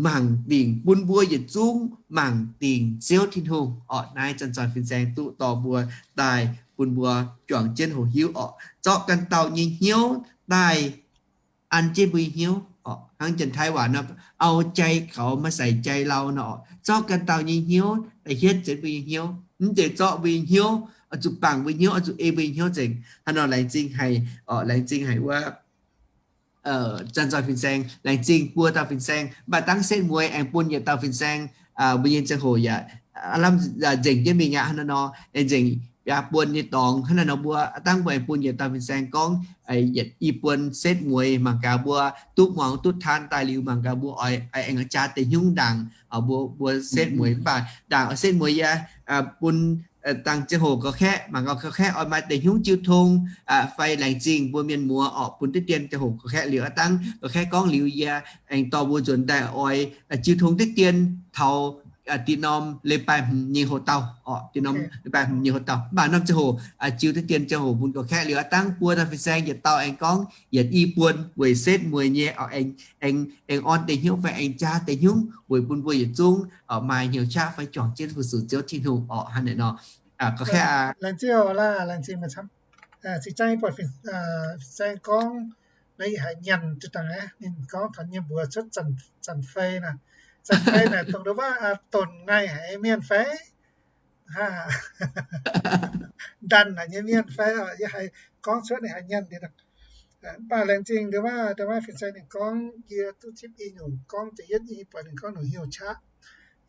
mangc dingc, bun mbuo yietc zungv mangc dingc Ziouv Tin-Hungh orqc. Naaiv Zanc Zoih Fin-Saeng duqv dorh mbuo daaih bun mbuo juangc jienv hoqc hiuv orqc. Zorqv ganh dauh nyei hnyouv daaih an jienv mbuo nyei hnyouv orqc. Hnangv Janx-Taiv waac nor, เอาใจเขามาใส่ใจเรา nor orqc. Zorqv ganh dauh nyei hnyouv daaih hietv jienv mbuo nyei hnyouv. Mv zeiz zorqv mbuo nyei hnyouv oix zuqc bangc mbuo nyei hnyouv, oix zuqc ei mbuo nyei hnyouv nzengc. Hnangv nor laengz zingh haic orqc, laengz zingh haic wuov Zanc Zoih Fin-Saeng, laengz zingh buo dauh fin-saeng, mv baac dangv setv mueiz aengx bun yietc dauh fin-saeng, mbuo nyei ziangh hoc yaac lamh nzengc jienv mingh aqv. Hnangv nor nor, aengx nzengc biaa buonc nyei dorngx. Hnangv naaiv nor mbuo aav dangh mbuo aengx bun yietc dauh fin-saeng gorngv, yietc i buonc setv mueiz mangc gaax mbuo duqv muangx duqv taan daaih liuz mangc gaax mbuo oix aengx jaa deix hnyungv ndaangc mbuo, mbuo setv mueiz. Mv baac ndaangc oix setv mueiz yie bun dangh ziangh hoc ga'kaeqv mangc gaax ga'kaeqv oix maaih deix hnyungv jiu tong fai laengz zingh mbuo mienh muoz orqc, bun diqv dien ziangh hoc ga'kaeqv liuz aav dangh ga'kaeqv gorngv liuz yie aengx dorh mbuo nzuonx daaih oix jiu tong diqv dien taux diqc norm leiz-baaix hmz nyei hoc dauh orqc, diqc norm leiz-baaix hmz nyei hoc dauh. Mv baac norm ziangh hoc jiu diqv dien ziangh hoc bun ga'kaeqv liuz aav dangh buo dauh fin-saeng yietc dauh aengx gorngv yietc i buonc weic setv mueiz nyei orqc, aengx, aengx orn deix hnyouv fai aengx jaa deix hnyungv weic bun mbuo yietc zungv maaih hnyouv qaqv fai juangc jienv fu-sux Ziouv Tin-Hungh orqc. Hnangv naaiv nor, ga'kaeqv aac. Laengz zingh oc, laengz zingh maiv camv. Cingx zangv i buatc fin-saeng gorngv naaiv yie haiz nyanc jienv dangh aqv. Ninh gorngv taux yie mbuox cuotv zanc fei naaic, zanc fei naaic dongh nduov waac donx ngaih haic mienh fai ndanc haic nyei mienh fai, yie haiz gorngv cuotv ninh haiz nyanc deix. Mv baac laengz zingh nduov waac, nduov waac fin-saeng ninh gorngv yie duqv zipv i nyungc gorngv da'yietv nyei buatc ninh gorngv longc hnyouv qaqv.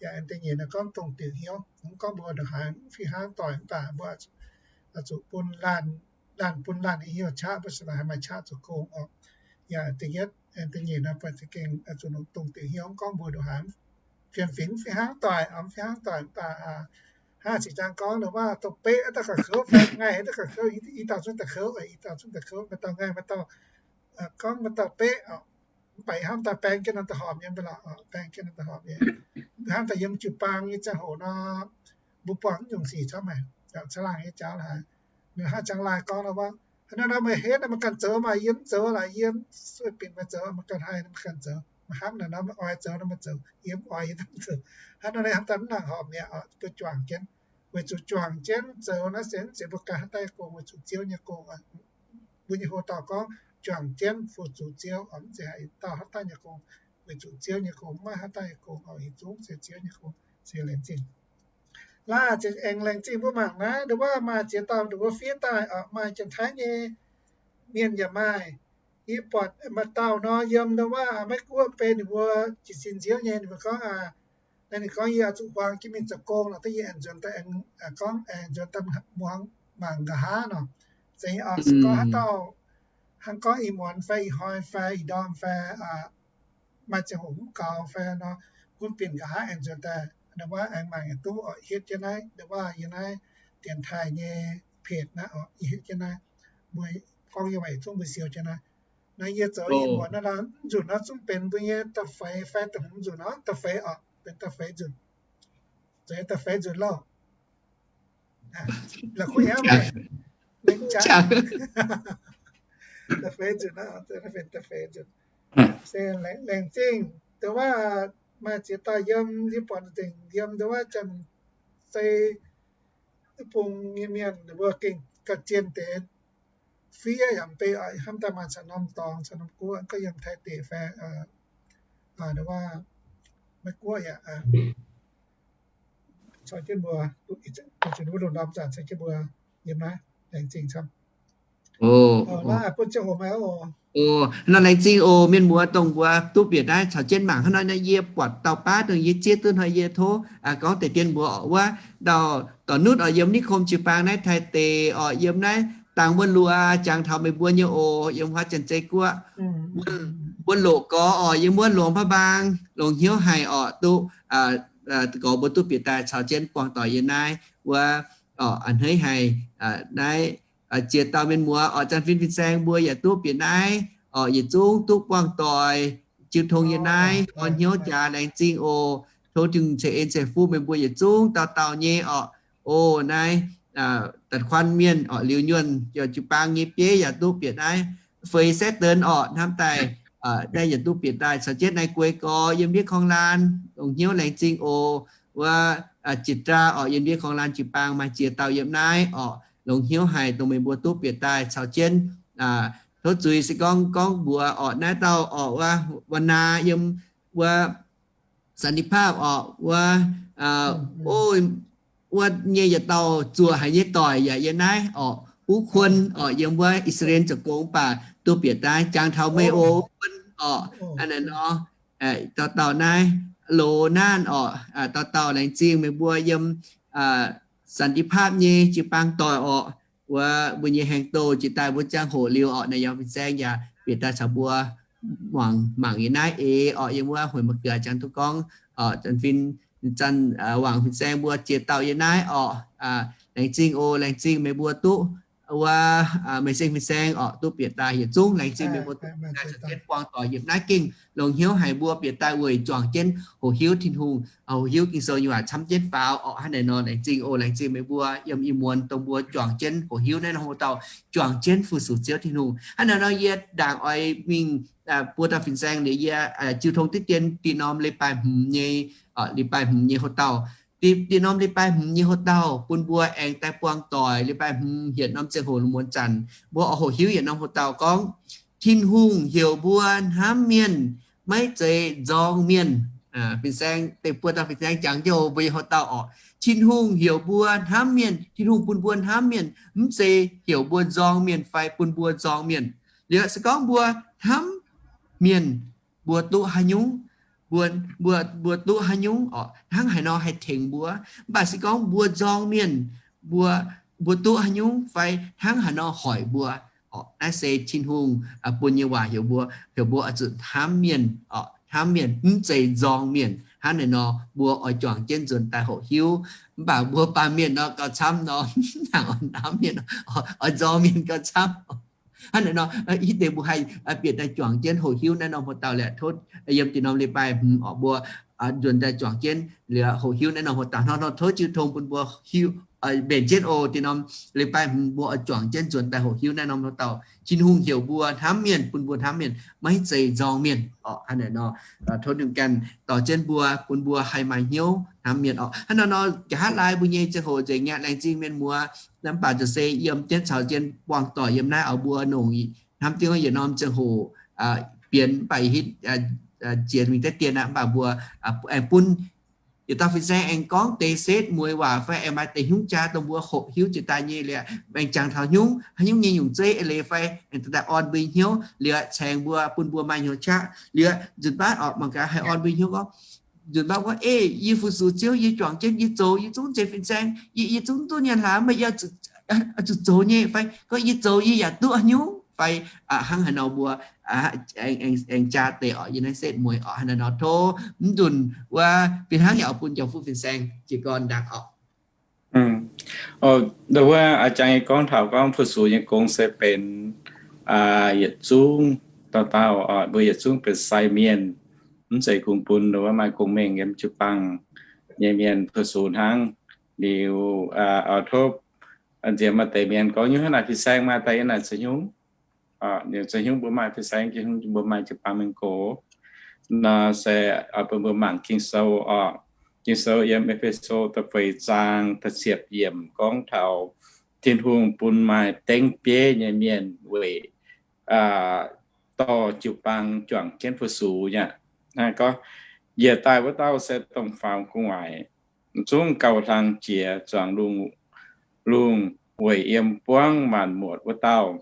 Yaac da'nyeic naaic gorngv dongh diuc hnyouv, mv gorngv mbuo ndongc haaix fih hnangv doic mv baac mbuo zuqc bun laanh, laanh bun laanh nyei hnyouv qaqv, mbuo se haiz maaih qaqv zoux gong orqc. Yaac da'yietv, da'nyeic naaic buatc za'gengh zuqc dongh diuc hnyouv, mv gorngv mbuo ndongc haaix fiem-fingx fih hnangv doic, mv fih hnangv doic mv baac hnangv cingx zaang gorngv nduov waac dongh beqv daaih gauh kouv fai ngaih daaih gauh kouv, i dauh zungv daaih kouv, i dauh zungv daaih kouv, maaih dauh ngaih, maaih dauh gorngv maaih dauh beqv orqc. Mv baac hnamv daaih baeng jienv nor daaih horpc nyei mv baac lorqc, baeng jienv nor daaih horpc nyei. Hnamv daaih yiem jiu-baang nyei ziangh hoc nor, mbuo buangh mv nyungc sic camv haic, yaac caangh laangh nyei jauv lorqc haic. Ninh hnangv Jangx Laaih gorngv nor, haaix nor nor meih henv nor meih ganh zoux maah, yie mv zoux lorqc, yie mv sueih binc meih zoux, meih ganh haih nor meih ganh zoux, meih hnamv naaic nor meih oix zoux nor meih zoux, yie mv oix yie mv zoux. Hnangv nor ninh hnamv daaih mv nangc horpc mi'aqv, mbuo juangc jienv. Weic zuqc juangc jienv zoux naaiv se mv zeiz mbuo ganh haaix dauh nyei gong, weic zuqc Ziouv nyei gong. Mbuo nyei hoc dauh gorngv juangc jienv fu-sux Ziouv, mv zeiz haaix dauh haaix dauh nyei gong. Weic zuqc Ziouv nyei gong, mv maaih haaix dauh nyei gong, yietc zungv se Ziouv nyei gong. Se laengz zingh. Laaih ziex aengx laengz zingh mbuo mangc naaiv, nduov waac maaih ziex dauh nduov wuov fiev daaih orqc, maaih Janx-Taiv nyei mienh yaac maaih. Yie buatc maaih dauh nor yiem nduov waac Meiv Guoqv benx ninh mbuo jiez sin nziouv nyei, ninh mbuo gorngv, naaiv ninh gorngv yie oix zuqc huaang jienv mingh zoux gong lorqc, daaih yie aengx nzuonx daaih, gorngv aengx nzuonx daaih muangx mangc nqa'haav nor. Zeiz nyei orqc, se gorngv haaix dauh hnangv gorngv ih muonz fai ih hnoi fai ih ndorm fai maaih ziangh hoc mv gaux fai nor, gunv binc nqa'haav aengx nzuonx daaih, nduov waac aengx mangc yietc duqv orqc, hietv jienv naaiv, nduov waac yiem naaiv dienx taaih nyei page naaiv orqc, hietv jienv naaiv, mbuo gorngv yiem waaic zungv mbuo siou jienv naaiv. Naaiv yie zoux ih muonz naaiv mv nzunc nor zungv benx mbuo nyei da'feix fai da'hmz nzunc orqc, da'feix orqc, benx da'feix nzunc. Zoux da'feix nzunc lauh. La'kuqv aqv, mengh jangx. Da'feix nzunc, da'feix nzunc. Se laengz zingh, nduov waac maaih ziex dauh yiem, yie buatc zengc yiem nduov waac Janx-Zei bung nyei mienh ninh mbuo gengh ga'zien deix fiev yaac mbei oc, hnamv daaih maaih caux norm dorngx caux norm guoqv, gorngv yiem Taiv deic fai nduov waac Meiv Guoqv yaac caux jienv mbuo, wuov loz-ndorm zanc caux jienv mbuo yiem naaiv. Laengz zingh camv. Nor laengz zingh oc mienh muoz, dongh mbuo duqv bieqc naaiv caux jienv mangc hnangv nor, naaiv yie buatc dauh baav dongh yie zieqv duqv hnoi yie tov gorngv deix dien mbuox orqc, wuov dauh dorc nutv orqc, yiem niv kom jiu-baang naaiv Taiv deic orqc, yiem naaiv dangx wuov luoz jangx taux meih mbuo nyei oc, yiem huaav Janx-Zei Guoqv. Wuov loqc gorx orqc, yiem wuov Luangh Pa'baang, longc hnyouv haic orqc, duqv gorx mbuo duqv bieqc daaih caux jienv buangh doic yiem naaiv wuov orqc, a'hneiv haic. Naaiv ziex dauh mienh muoz orqc, Janx-Fin fin-saeng mbuo yaac duqv bieqc naaiv orqc, yietc zungv duqv buangh doic jiu tong yiem naaiv, orn hnyouv jaax, laengz zingh oc. Tov Tin-Hungh ceix en ceix fuqv meih mbuo yietc zungv dauh dauh nyei orqc. O naaiv da'kuan mienh orqc, liuz nyuonh yaac jiu-baang nyei bieiv yaac duqv bieqc naaiv feix saeqv deix orqc, hnamv daaih naaiv yaac duqv bieqc daaih caux jienv naaiv guei gorx yiem ndiev korng laan, longc hnyouv laengz zingh oc. Wuov Jitv Draa orqc, yiem ndiev korng laan jiu-baang maaih ziex dauh yiem naaiv orqc, longc hnyouv haic dongh meih mbuo duqv bieqc daaih caux jienv. Tov zuiz se gorngv gorngv mbuox orqc, naaiv dauh orqc, wuov Wa Naa yiem wuov Sanipauv orqc, wuov, o, wuov nyei yietc dauh zuoqc haic nyei doic yaac yiem naaiv orqc. Uv Kuon orqc, yiem wuov I^saa^laa^en zoux gong mv baac duqv bieqc daaih jangx taux meih oc, Kuon orqc. Hnangv naaiv nor, dauh dauh naaiv, Loz Naanv orqc, dauh dauh laengz zingh meih mbuo yiem สันติภาพ nyei jiu-baang doic orqc. Wuov mbuo nyei haeng doh jiex daaih mbuo ziangh hoc liuz orqc, naaiv yaac fin-saeng yaac bieqc daaih caux mbuo mangc, mangc yiem naaiv eix orqc, yiem wuov hueix ma'gaax jangx duqv gorngv, fin, zanh wangc fin-saeng mbuo jiex dauh yiem naaiv orqc. Laengz zingh oc, laengz zingh meih mbuo duqv wuov meih seng fin-saeng orqc, duqv bieqc daaih yietc zungv. Laengz zingh meih mbuo duqv bieqc daaih caux jienv buangh doic yiem naaiv gengh longx hnyouv haic, mbuo bieqc daaih weic juangc jienv hoqc hiuv Tin-Hungh, hoqc hiuv Ging-Sou nyei waac camv jienv faaux orqc. Hnangv naaiv nor, laengz zingh oc, laengz zingh meih mbuo yiem ih muonz dongh mbuo juangc jienv hoqc hiuv naaiv norm hoc-dauh, juangc jienv fu-sux Ziouv Tin-Hungh. Hnangv naaiv nor yie ndaangc oix mingh buo dauh fin-saeng liuz, yie jiu tong diqv dien diqc norm leiz-baaix hmz nyei, leiz-baaix hmz nyei hoc-dauh. Diqc norm leiz-baaix hmz nyei hoc-dauh bun mbuo aengx daaih buangh doic. Leiz-baaix hmz yietc norm ziangh hoc lungh muonz zanc mbuo oix hoqc hiuv yietc norm hoc-dauh gorngv, Tin-Hungh heuc mbuo hnamv mienh, maiv zeiz nzorng mienh. Fin-saeng, deix buo dauh fin-saeng jangx jienv mbuo nyei hoc-dauh orqc, Tin-Hungh heuc mbuo hnamv mienh, Tin-Hungh bun mbuo hnamv mienh, mv zeiz heuc mbuo nzorng mienh fai bun mbuo nzorng mienh. Liuz se gorngv mbuo hnamv mienh, mbuo duqv haaix nyungc, mbuo, mbuo duqv haaix nyungc orqc, hnangv haaix nor haih tengx mbuo. Mv baac se gorngv mbuo nzorng mienh, mbuo, mbuo duqv haaix nyungc fai hnangv haaix nor hoic mbuo orqc. Naaiv se Tin-Hungh bun nyei waac heuc mbuo, heuc mbuo oix zuqc hnamv mienh orqc, hnamv mienh mv zeiz nzorng mienh. Hnangv naaiv nor mbuo oix juangc jienv nzuonx daaih hoqc hiuv. Mv baac mbuo baamh mienh nor gauh camv nor, hnangv oix hnamv mienh, oix nzorng mienh gauh camv. Hnangv naaiv nor, hitv deix mbuo haih bieqc daaih juangc jienv hoqc hiuv naaiv norm hoc-dauh liuz, tov yiem diqc norm leiz-baaix hmz orqc, mbuo nzuonx daaih juangc jienv liuz hoqc hiuv naaiv norm hoc-dauh hnangv nor, tov jiu tong bun mbuo hiuv, mbenc jienv oc. Diqc norm leiz-baaix hmz mbuo oix juangc jienv nzuonx daaih hoqc hiuv naaiv norm hoc-dauh, Tin-Hungh heuc mbuo hnamv mienh, bun mbuo hnamv mienh, maiv zeiz nzorng mienh orqc. Hnangv naaiv nor, tov ninh ganh dorh jienv mbuo, bun mbuo haih maaih hnyouv hnamv mienh orqc. Hnangv naaiv nor, nqa'haav laai mbuo nyei ziangh hoc nzengc aqv. Laengz zingh mienh muoz. Mv baac zuqc se yiem jienv caux jienv buangh doic yiem naaiv oc. Mbuo nongc hnamv dingv yietc norm ziangh hoc bienx, mv baac hitv ziex mingh daaih dien aqv. Mv baac mbuo aengx bun yietc dauh fin-saeng aengx gorngv deix setv mueiz waac fai aengx maaih deix hnyouv jaa dongh mbuo hoqc hiuv jiex daaih nyei liuz, aengx jangx taux hnyouv, haaix nyungc nyei nyungc zeiv eix leiz fai aengx daaih orn mbuo hnyouv liuz, caengx mbuo, bun mbuo maaih hnyouv qaqv liuz, nzunc baav orqc, mangc gaax haih orn mbuo hnyouv gorngv, nzunc baav gorngv, Ei, yie fu-sux Ziouv, yie juangc jienv, yie zoux, yie zungv zeiz fin-saeng, yie, yie zungv duqv nyanc hlaax, meih yaac zuqc zoux nyei fai gorngv yie zoux yie yaac duqv haaix nyungc fai hnangv haaix nor mbuo aengx jaa deix orqc, yiem naaiv setv mueiz orqc. Hnangv naaiv nor tov mv nzunc wuov fih hnangv yaac bun jauv-fuqv fin-saeng jiez gorn ndaangc orqc. Wuov a'jang nyei gorngv taux gorngv fu-sux nyei gong se benx yietc zungv dauh dauh, mbuo yietc zungv benx sai mienh, mv zeiz kungx bun wuov maaih gong-mengh yiem jiu-baang nyei mienh fu-sux hnangv. Liuz tov nziex maaih deix mienh gorngv, nyungc hnangv naaic fin-saeng maaih daaih yiem naaic za'hnyungc, ninh za'hnyungc mbuo maaih fin-saeng, za'hnyungc mbuo maaih jiu-baang mienh gox. Nor se bun mbuo mangc Ging-Sou orqc. Ging-Sou yiem E^fe^so da'feix zaang da'ciepc yiemc gorngv taux Tin-Hungh bun maaih dengv bieiv nyei mienh weic dorh jiu-baang juangc jienv fu-sux nyei. Naaiv gorngv, Njiec daaih wuov dauh se dongh faaux gu'nguaaic, zungv gauh hlang jiex zuangx lungh, lungh weic yiem buangv maanc muotc wuov dauh.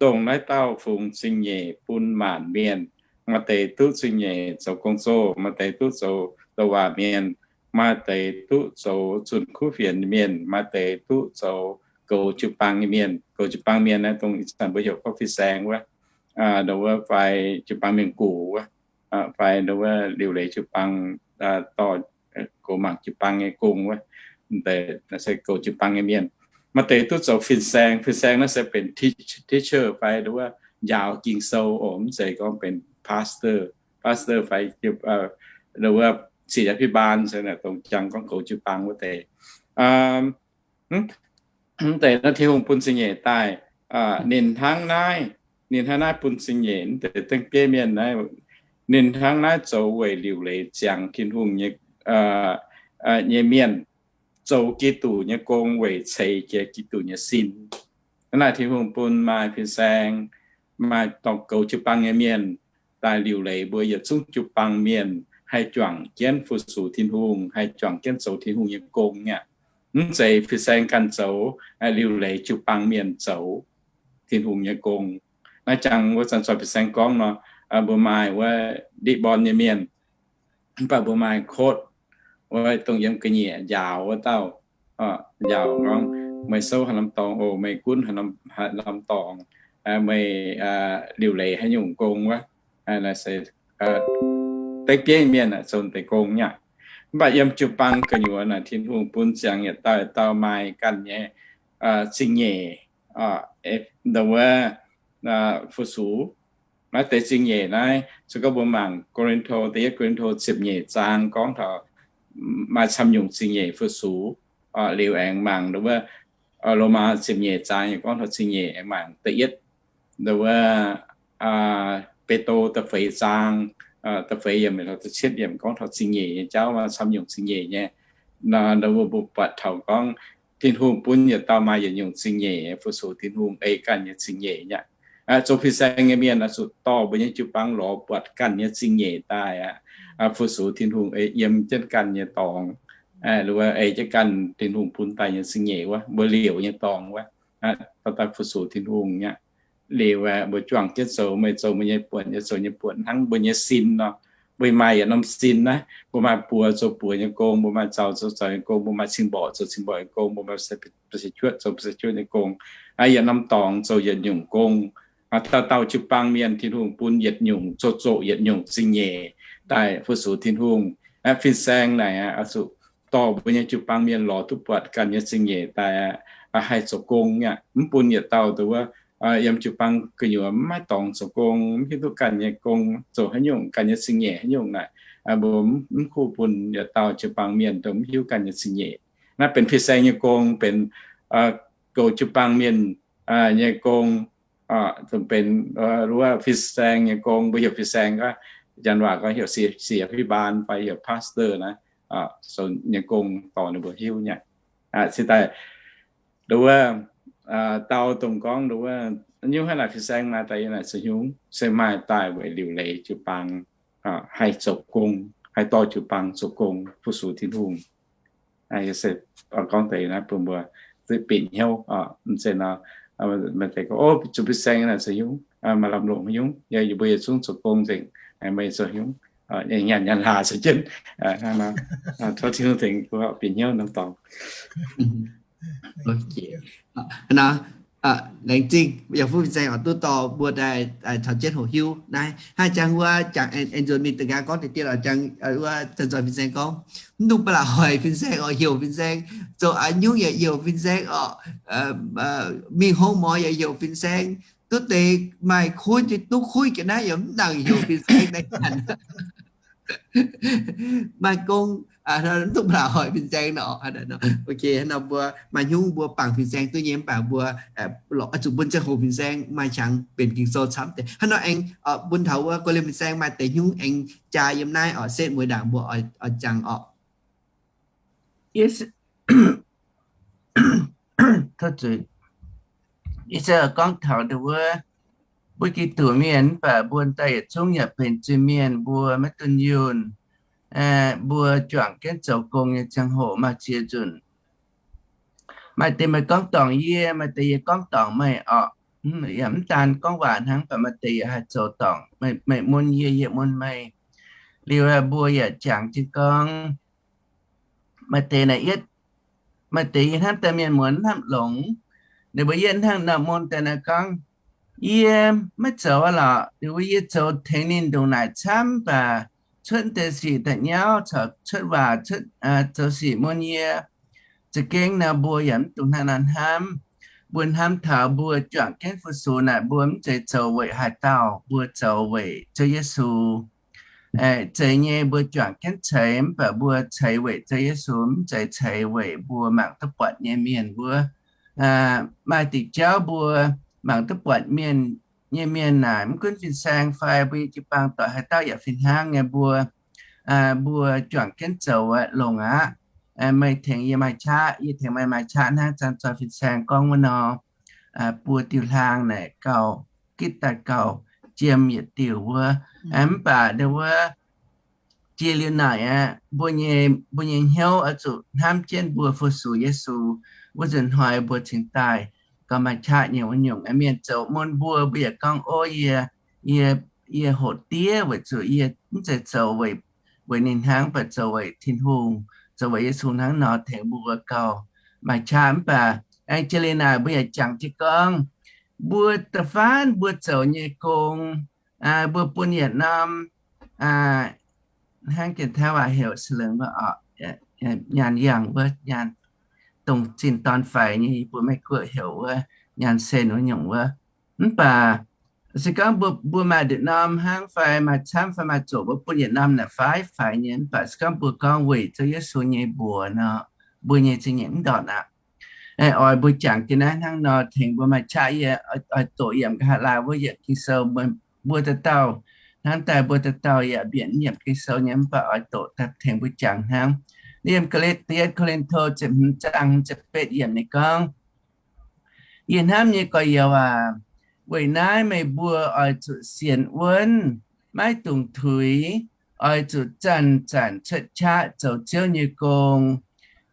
Dongh naaiv dauh fungx zingh nyeic bun maanc mienh. Maaih deix duqv zingh nyeic zoux gong-zoh, maaih deix duqv zoux douc waac mienh, maaih deix duqv zoux zunh kuv fienx mienh, maaih deix duqv zoux goux jiu-baang nyei mienh. Goux jiu-baang mienh naaiv dongh ih zanc mbuo heuc gorngv fin-saeng wuov, nduov wuov fai jiu-baang mienh gox wuov, fai nduov wuov liuc leiz jiu-baang, dorh goux mangc jiu-baang nyei gong wuov, se goux jiu-baang nyei mienh. Maaih deix duqv zoux fin-saeng. Fin-saeng naaiv se benx teacher fai nduov wuov njaaux Ging-Sou oc, mv zeiz gorngv benx pastor. Pastor fai nduov wuov ศิษยาภิบาล se naaic dongh jangx gorngv goux jiu-baang wuov deix. Mv deix naaiv Tin-Hungh bun zingh nyeic daaih, ninh hnangv naaiv, ninh hnangv naaiv bun zingh nyeic mv deix dengv bieiv mienh naaiv, ninh hnangv naaiv zoux weic liuc leiz ziangx Tin-Hungh nyei, nyei mienh, zoux Giduc nyei gong weic ceix jiez Giduc nyei sin. Hnangv naaic Tin-Hungh bun maaih fin-saeng, maaih dorh goux jiu-baang nyei mienh daaih liuc leiz mbuo yietc zungv jiu-baang mienh haih juangc jienv fu-sux Tin-Hungh, haih juangc jienv zoux Tin-Hungh nyei gong aqv. Mv zeiz fin-saeng ganh zoux, liuc leiz jiu-baang mienh zoux Tin-Hungh nyei gong. Naaiv jangx wuov zanc zoih fin-saeng gorngv nor, mbuo maaih wuov Deacon nyei mienh, mv baac mbuo maaih coach, wuov dongh yiem ga'nyiec njaaux wuov dauh, njaaux gorngv, meih souv haaix norm dorngx oc, meih gunv haaix norm dorngx, meih liuc leiz haaix nyungc gong wuov, deix bieiv mienh zoux deix gong nyei aqv. Mv baac yiem jiu-baang gu'nyuoz naaic, Tin-Hungh bun ziangx yietc dauh yietc dauh maaih ganh nyei zingh nyeic, ndo wuov fu-sux. Naaiv deix zingh nyeic naaiv, se gorngv mbuo mangc Ko^lin^to, da'yietv Ko^lin^to ziepc nyeic zaang gorngv taux maaih camv nyungc zingh nyeic fu-sux. Liuz aengx mangc ndo wuov Lomaa ziepc nyeic zaang yaac gorngv taux zingh nyeic, aengx mangc da'yietv ndo wuov Be^ndo da'feix zaang, da'feix yiemc taux da'cietv yiemc gorngv taux zingh nyeic nyei jauv, maaih camv nyungc zingh nyeic nyei. Ndo wuov mbuo buatc taux gorngv Tin-Hungh bun yietc dauh maaih yietc nyungc zingh nyeic fu-sux Tin-Hungh, ei ganh nyei zingh nyeic nyei aqv. Zoux fin-saeng nyei mienh oix zuqc dorh mbuo nyei jiu-baang lorz buatc ganh nyei zingh nyeic daaih aqv, fu-sux Tin-Hungh, ei yiem jienv ganh nyei dorngx, ei jienv ganh Tin-Hungh bun daaih nyei zingh nyeic wuov, mbuo liouc nyei dorngx wuov, dorh daaih fu-sux Tin-Hungh nyei aqv. Liuz mbuo juangc jienv zoux, meih zoux meih nyei buonc, yie zoux nyei buonc, hnangv mbuo nyei sin nor. Mbuo maaih yietc norm sin naaiv, mbuo maaih buoz zoux buoz nyei gong, mbuo maaih zaux zoux zaux nyei gong, mbuo maaih cing-mborqc zoux cing-mborqc nyei gong, mbuo maaih se-juotv zoux se-juotv nyei gong. Yietc norm dorngx zoux yietc nyungc gong. Dauh dauh jiu-baang mienh Tin-Hungh bun yietc nyungc, zoux zoqc yietc nyungc zingh nyeic daaih fu-sux Tin-Hungh. Fin-saeng naaic oix zuqc dorh mbuo nyei jiu-baang mienh lorz duqv buatc ganh nyei zingh nyeic daaih haih zoux gong aqv. Mv bun yietc dauh ndo wuov yiem jiu-baang gu'nyuoz mv maaih dorngx zoux gong, mv hiuv duqv ganh nyei gong zoux haaix nyungc, ganh nyei zingh nyeic haaix nyungc naaic, mbuo mv kuv bun yietc dauh jiu-baang mienh ndo mv hiuv ganh nyei zingh nyeic. Naaiv benx fin-saeng nyei gong, benx goux jiu-baang mienh nyei gong, benx wuov fin-saeng nyei gong. Mbuo heuc fin-saeng gorngv, janx waac gorngv heuc ศิษยาภิบาล fai heuc pastor naaiv, zoux nyei gong dorh ninh mbuo hiuv nyei. Cingx daaih ndo wuov dau dongh gorngv ndo wuov nyungc haaix naaic fin-saeng maaih daaih yiem naaic zoux haaix nyungc, se maaih daaih weic liuc leiz jiu-baang, haih zoux gong, haih dorh jiu-baang zoux gong fu-sux Tin-Hungh. Se gorngv deix naaiv bun mbuo zuqc bieqc hnyouv. Mv zeiz nor, maaih deix gorngv, o, zuqc fin-saeng naaic zoux haaix nyungc, maaih lamh longc haaix nyungc, yie mbuo yietc zungv zoux gong nzengc, meih zoux haaix nyungc, nyanc nyanc hlaax zoux jienv. Tov Tin-Hungh tengx bieqc hnyouv norm dorngx. Laengz zingh yaac fuqv fin-saeng oix duqv dorh mbuo daaih caux jienv hoqc hiuv naaiv. Hnangv jangx wuov jangx aengx nzuonx mingh da'nqaang gorngv deix dieh lorz jangx wuov zanc zoih fin-saeng gorngv, mv dungx ba'laqc hoic fin-saeng oc, heuc fin-saeng, zoux haaix nyungc yaac heuc fin-saeng oc, mingh hong moix yaac heuc fin-saeng, duqv deix maaih kuinv, duqv kuinv ga'naaiv yaac mv nangc heuc fin-saeng naaiv. Maaih gong, mv dungx ba'laqc hoic fin-saeng nor. Ok, hnangv nor mbuo maaih hnyungv mbuo bangc fin-saeng duqv nyei, mv baac mbuo oix zuqc bun ziangh hoc fin-saeng maaih qangx benx Ging-Sou camv deix. Hnangv nor aengx bun taux wuov guei liemh fin-saeng maaih deix hnyungv aengx jaa yiem naaiv oc, setv mueiz ndaangc mbuo oix jangx oc. Yie se gorngv taux wuov mbuo Giduc mienh mv baac mbuo daaih yietc zungv yaac benx zuiz-mienh, mbuo maiv dunh yunh. Mbuo juangc jienv zoux gong nyei ziangh hoc maaih ziex nzunc, maaih deix meih gorngv dorngc yie, maaih deix yie gorngv dorngc meih oc. Yaac mv daan gorngv waac hnangv, mv baac maaih deix yaac haih zoux dorngc, meih mun yie, yie mun meih. Liuz mbuo yaac jangx jienv gorngv, maaih deix naaic yietv, maaih deix yie hnamv daaih mienh muonz hnamv longx. Ninh mbuo yietv hnangv nor mun daaih naaiv gorngv, yie maiv zoux lorqc. Ninh mbuo yie zoux tengx ninh ndongc naaic camv baac cuotv deix sic da'nyauv caux cuotv waac, zoux sic mun yie za'gengh nor mbuo yaac mv dungx hnangv naaiv hnamv. Mbuo hnamv taux mbuo juangc jienv fu-sux naaic mbuo mv zeiz zoux weic haaix dauh, mbuo zoux weic Ziouv Yesu. Zeiz nyei mbuo juangc jienv ceix, mv baac mbuo ceix weic Ziouv Yesu, mv zeiz ceix weic mbuo mangc duqv buatc nyei mienh wuov. Maaih diuc jauv mbuo mangc duqv buatc mienh nyei mienh naaic, mv gunv fin-saeng fai mbuo nyei jiu-baang doic haaix dauh yaac fih hnangv nyei mbuo, mbuo juangc jienv zoux longx aqv. Meih tengx yie maaih qaqv, yie tengx meih maaih qaqv hnangv zanc zoih fin-saeng gorngv wuov nor, buo diuh hlaang naaic gauh gitv daaih gauh jiem yietc diuc wuov. Mv baac ndo wuov jiex liuz naaic aqv, mbuo nyei, mbuo nyei hnyouv oix zuqc hnamv jienv mbuo fu-sux Yesu wuov nzunc hnoi mbuo cingx daaih gauh maaih qaqv nyei wuov nyungc. Mienh zoux mun mbuo, mbuo yaac gorngv, o, yie, yie, yie hoqc diev weic zuqc yie mv zeiz zoux weic, weic ninh hnangv, mv baac zoux weic Tin-Hungh, zoux weic Yesu hnangv nor tengx mbuo gauh maaih qaqv. Mv baac aengx jiex liuz naaic mbuo yaac jangx jienv gorngv, mbuo da'faanh mbuo zoux nyei gong, mbuo bun yietc norm, hnangv janx-taiv waac heuc สลึง wuov oc, nyaanh yangh wuov, nyaanh dongh zinh dorn faix nyei, yie mbuo Meiv Guoqv heuc wuov nyaanh sen wuov nyungc wuov. Mv baac se gorngv mbuo, mbuo maaih nduqc norm hnangv fai maaih camv fai maaih zoqc, mbuo bun yietc norm naaic faix faix nyei. Mv baac se gorngv mbuo gorngv weic Ziouv Yesu nyei mbuox nor, mbuo nyei zingh nyeic mv ndortv aqv. Oix mbuo jangx jienv naaiv hnangv nor tengx mbuo maaih qaqv. Yie oix doqc yiem nqa'haav laai wuov yiemc Ging-Sou, mbuo dauh dauh, hnangv daaih mbuo dauh dauh yaac mbienc yiemc Ging-Sou nyei, mv baac oix doqc tengx mbuo jangx hnangv. Yiem Ko^lin, Ko^lin^to ziepc hmz zaang ziepc betv yiemc ninh gorngv, Yie hnamv nyei gorx-youz aac, weic naaiv meih mbuo oix zuqc sienx wuonv, maiv dungx tuix, oix zuqc zanc-zanc cuotv qaqv zoux Ziouv nyei gong,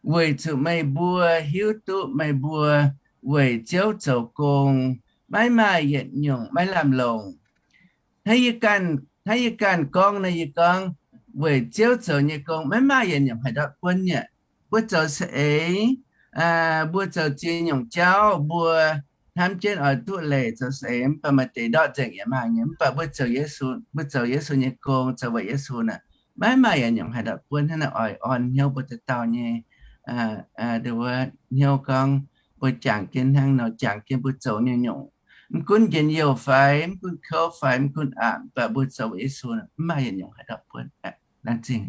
weic zuqc meih mbuo hiuv duqv meih mbuo weic Ziouv zoux gong maiv maaih yietc nyungc maiv lamh longc. Hnangv yie ganh gorngv nor, yie gorngv, weic Ziouv zoux nyei gong maiv maaih yietc nyungc haih ndortv buonv nyei. Mbuo zoux saeng-eix, mbuo zoux ziex nyungc jauv, mbuo hnamv jienv oix duqv leiz zoux saeng-eix, mv baac maaih deix ndortv nzengc yaac maaih nyei. Mv baac mbuo zoux Yesu, mbuo zoux Yesu nyei gong, zoux weic Yesu naaic, maiv maaih yietc nyungc haih ndortv buonv. Hnangv naaic oix orn hnyouv mbuo dauh dauh nyei, wuov hnyouv gorngv, mbuo jangx jienv hnangv nor, jangx jienv mbuo zoux nyei nyungc, mv gunv njien-youh fai, mv gunv kouv fai, mv gunv aqc, mv baac mbuo zoux weic Yesu, mv maaih yietc nyungc haih ndortv buonv. Laengz zingh.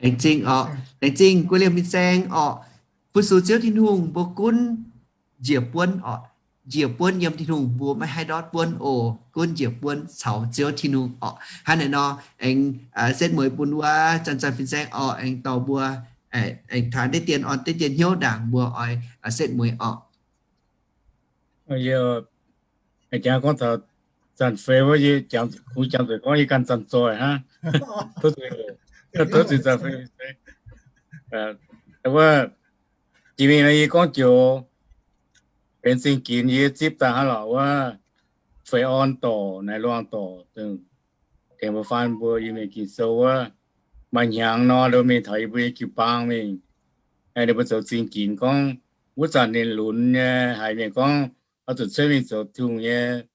Laengz zingh oc. Laengz zingh guei liemh fin-saeng orqc. Fu-sux Ziouv Tin-Hungh mbuo gunv njiec buonv oc. Njiec buonv yiem Tin-Hungh mbuo maiv haih ndortv buonv oc. Gunv njiec buonv caux Ziouv Tin-Hungh orqc. Hnangv naaic nor, aengx setv mueiz bun wuov zanc-zanc fin-saeng orqc, aengx dorh mbuo, aengx taux deix dien, orn deix dien hnyouv ndaangc mbuo oix setv mueiz orqc. Yie jangx gorngv taux zanc fei wuov, yie kungx jangx zuqc gorngv yie ganh zanc zoih hnangv. Tov zuqc zanc fei. Wuov, jiex mingh nor yie gorngv joux benx zingh ginx yie zipv daaih hnangv lorqc wuov, feix orn dorc, naaiv luangh dorc, tengx mbuo faan mbuo Iu-Mienh Ging-Sou wuov, maaih hnyangx nor, ndo mingh taux yie mbuo nyei jiu-baang mingh, ninh mbuo zoux zingh ginx gorngv, wuov zanc ninh lunx nyei haiz mienh gorngv oix zuqc cuotv mingh zoux Tin-Hungh nyei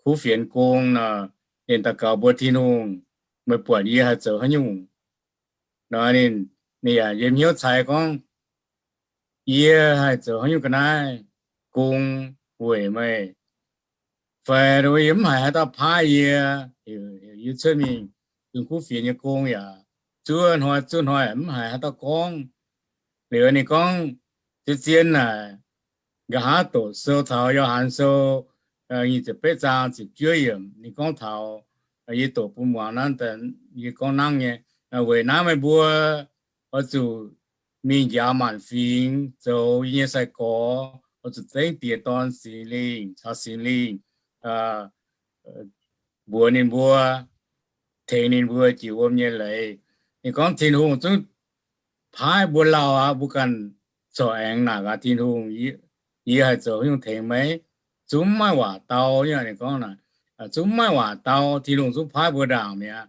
kuv fienx gong nor, ninh daux gaux mbuox Tin-Hungh, meih buatc yie haih zoux haaix nyungc? Nor ninh, ninh yaac yiem hnyouv cai gorngv, yie haih zoux haaix nyungc ga'naaiv gong weic meih? Fai yie mv haiz haaix dauh paaiv yie, heuc yie cuotv mingh zoux kuv fienx nyei gong yaac zuov hnoi zuov hnoi mv haiz haaix dauh gorngv. Liuz ninh gorngv, zien-zien naaic, nqa'haav doqc sou taux Yo^han Sou nyic ziepc betv zaang ziepc juov yiemc, ninh gorngv taux, yie doqc bun muangx naaiv, yie gorngv nangv nyei, weic naaiv meih mbuo oix zuqc mingh njaaux maanc fingx zoux yie nyei sai-gorx, oix zuqc zengv Diex, Dorn, Singx Lingh, caux Singx Lingh mbuox ninh mbuo, tengx ninh mbuo jiex wuom nyei leiz. Ninh gorngv Tin-Hungh zungv paaiv mbuo lauh aqv, mbuo ganh corc aengx naaic gaax Tin-Hungh, yie haih zoux haaix nyungc tengx meih? Zungv mv maaih waac dau nyei. Ninh gorngv naaic, zungv mv maaih waac dau, Tin-Hungh zungv paaiv mbuo ndaangc mi'aqv.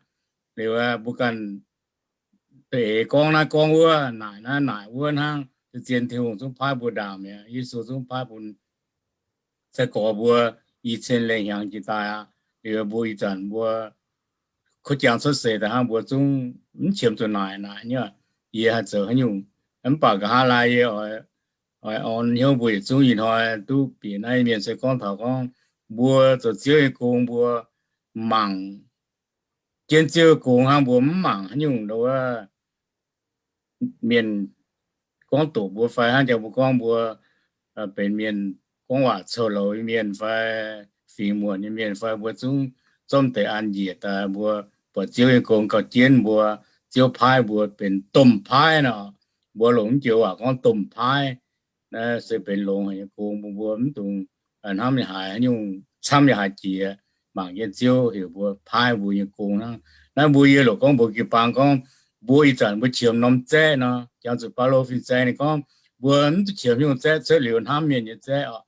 Liuz mbuo ganh eix gorngv naaiv gorngv wuov, naaic naaiv naaic wuov hnangv, zien-zien Tin-Hungh zungv paaiv mbuo ndaangc mi'aqv. Yesu zungv paaiv bun sai-gorx mbuo i cin lengh hnyangx jiex daaih aqv. Liuz mbuo ih zanc mbuo kuv jangx cuotv seix daaih hnangv, mbuo zungv mv qiemx zuqc naaic naaic nyei, yie haih zoux haaix nyungc. Mv baac nqa'haav laai yie oix, oix orn hnyouv mbuo yietc zungv ih hnoi duqv bieqc naaiv mienh se gorngv taux gorngv mbuo zoux Ziouv nyei gong, mbuo mangc jienv Ziouv gong hnangv, mbuo mv mangc haaix nyungc ndo wuov mienh gorngv doqc mbuo fai hnangv jangx mbuo gorngv mbuo benx mienh gorngv waac coux louz nyei mienh fai fingx muonc nyei mienh fai, mbuo zungv zorqv deix an njiec daaih mbuo buatc Ziouv nyei gong gauh jienv mbuo, Ziouv paaiv mbuo benx domh paaiv nor, mbuo longc mv joux waac gorngv domh paaiv. Naaiv se benx longx haic nyei gong, mbuo mv dungx hnamv yaac haiz haaix nyungc camv yaac haiz jiex, mangc jienv Ziouv heuc mbuo paaiv mbuo nyei gong hnangv. Naaiv mbuo yie loc gorngv mbuox jiu-baang gorngv, mbuo ih zanc mbuo qiemx norm zaeqv nor, jangx zuqc Baulo fin-saeng ninh gorngv, mbuo mv duqv qiemx nyungc zaeqv cuotv liuz hnamv mienh nyei zaeqv oc.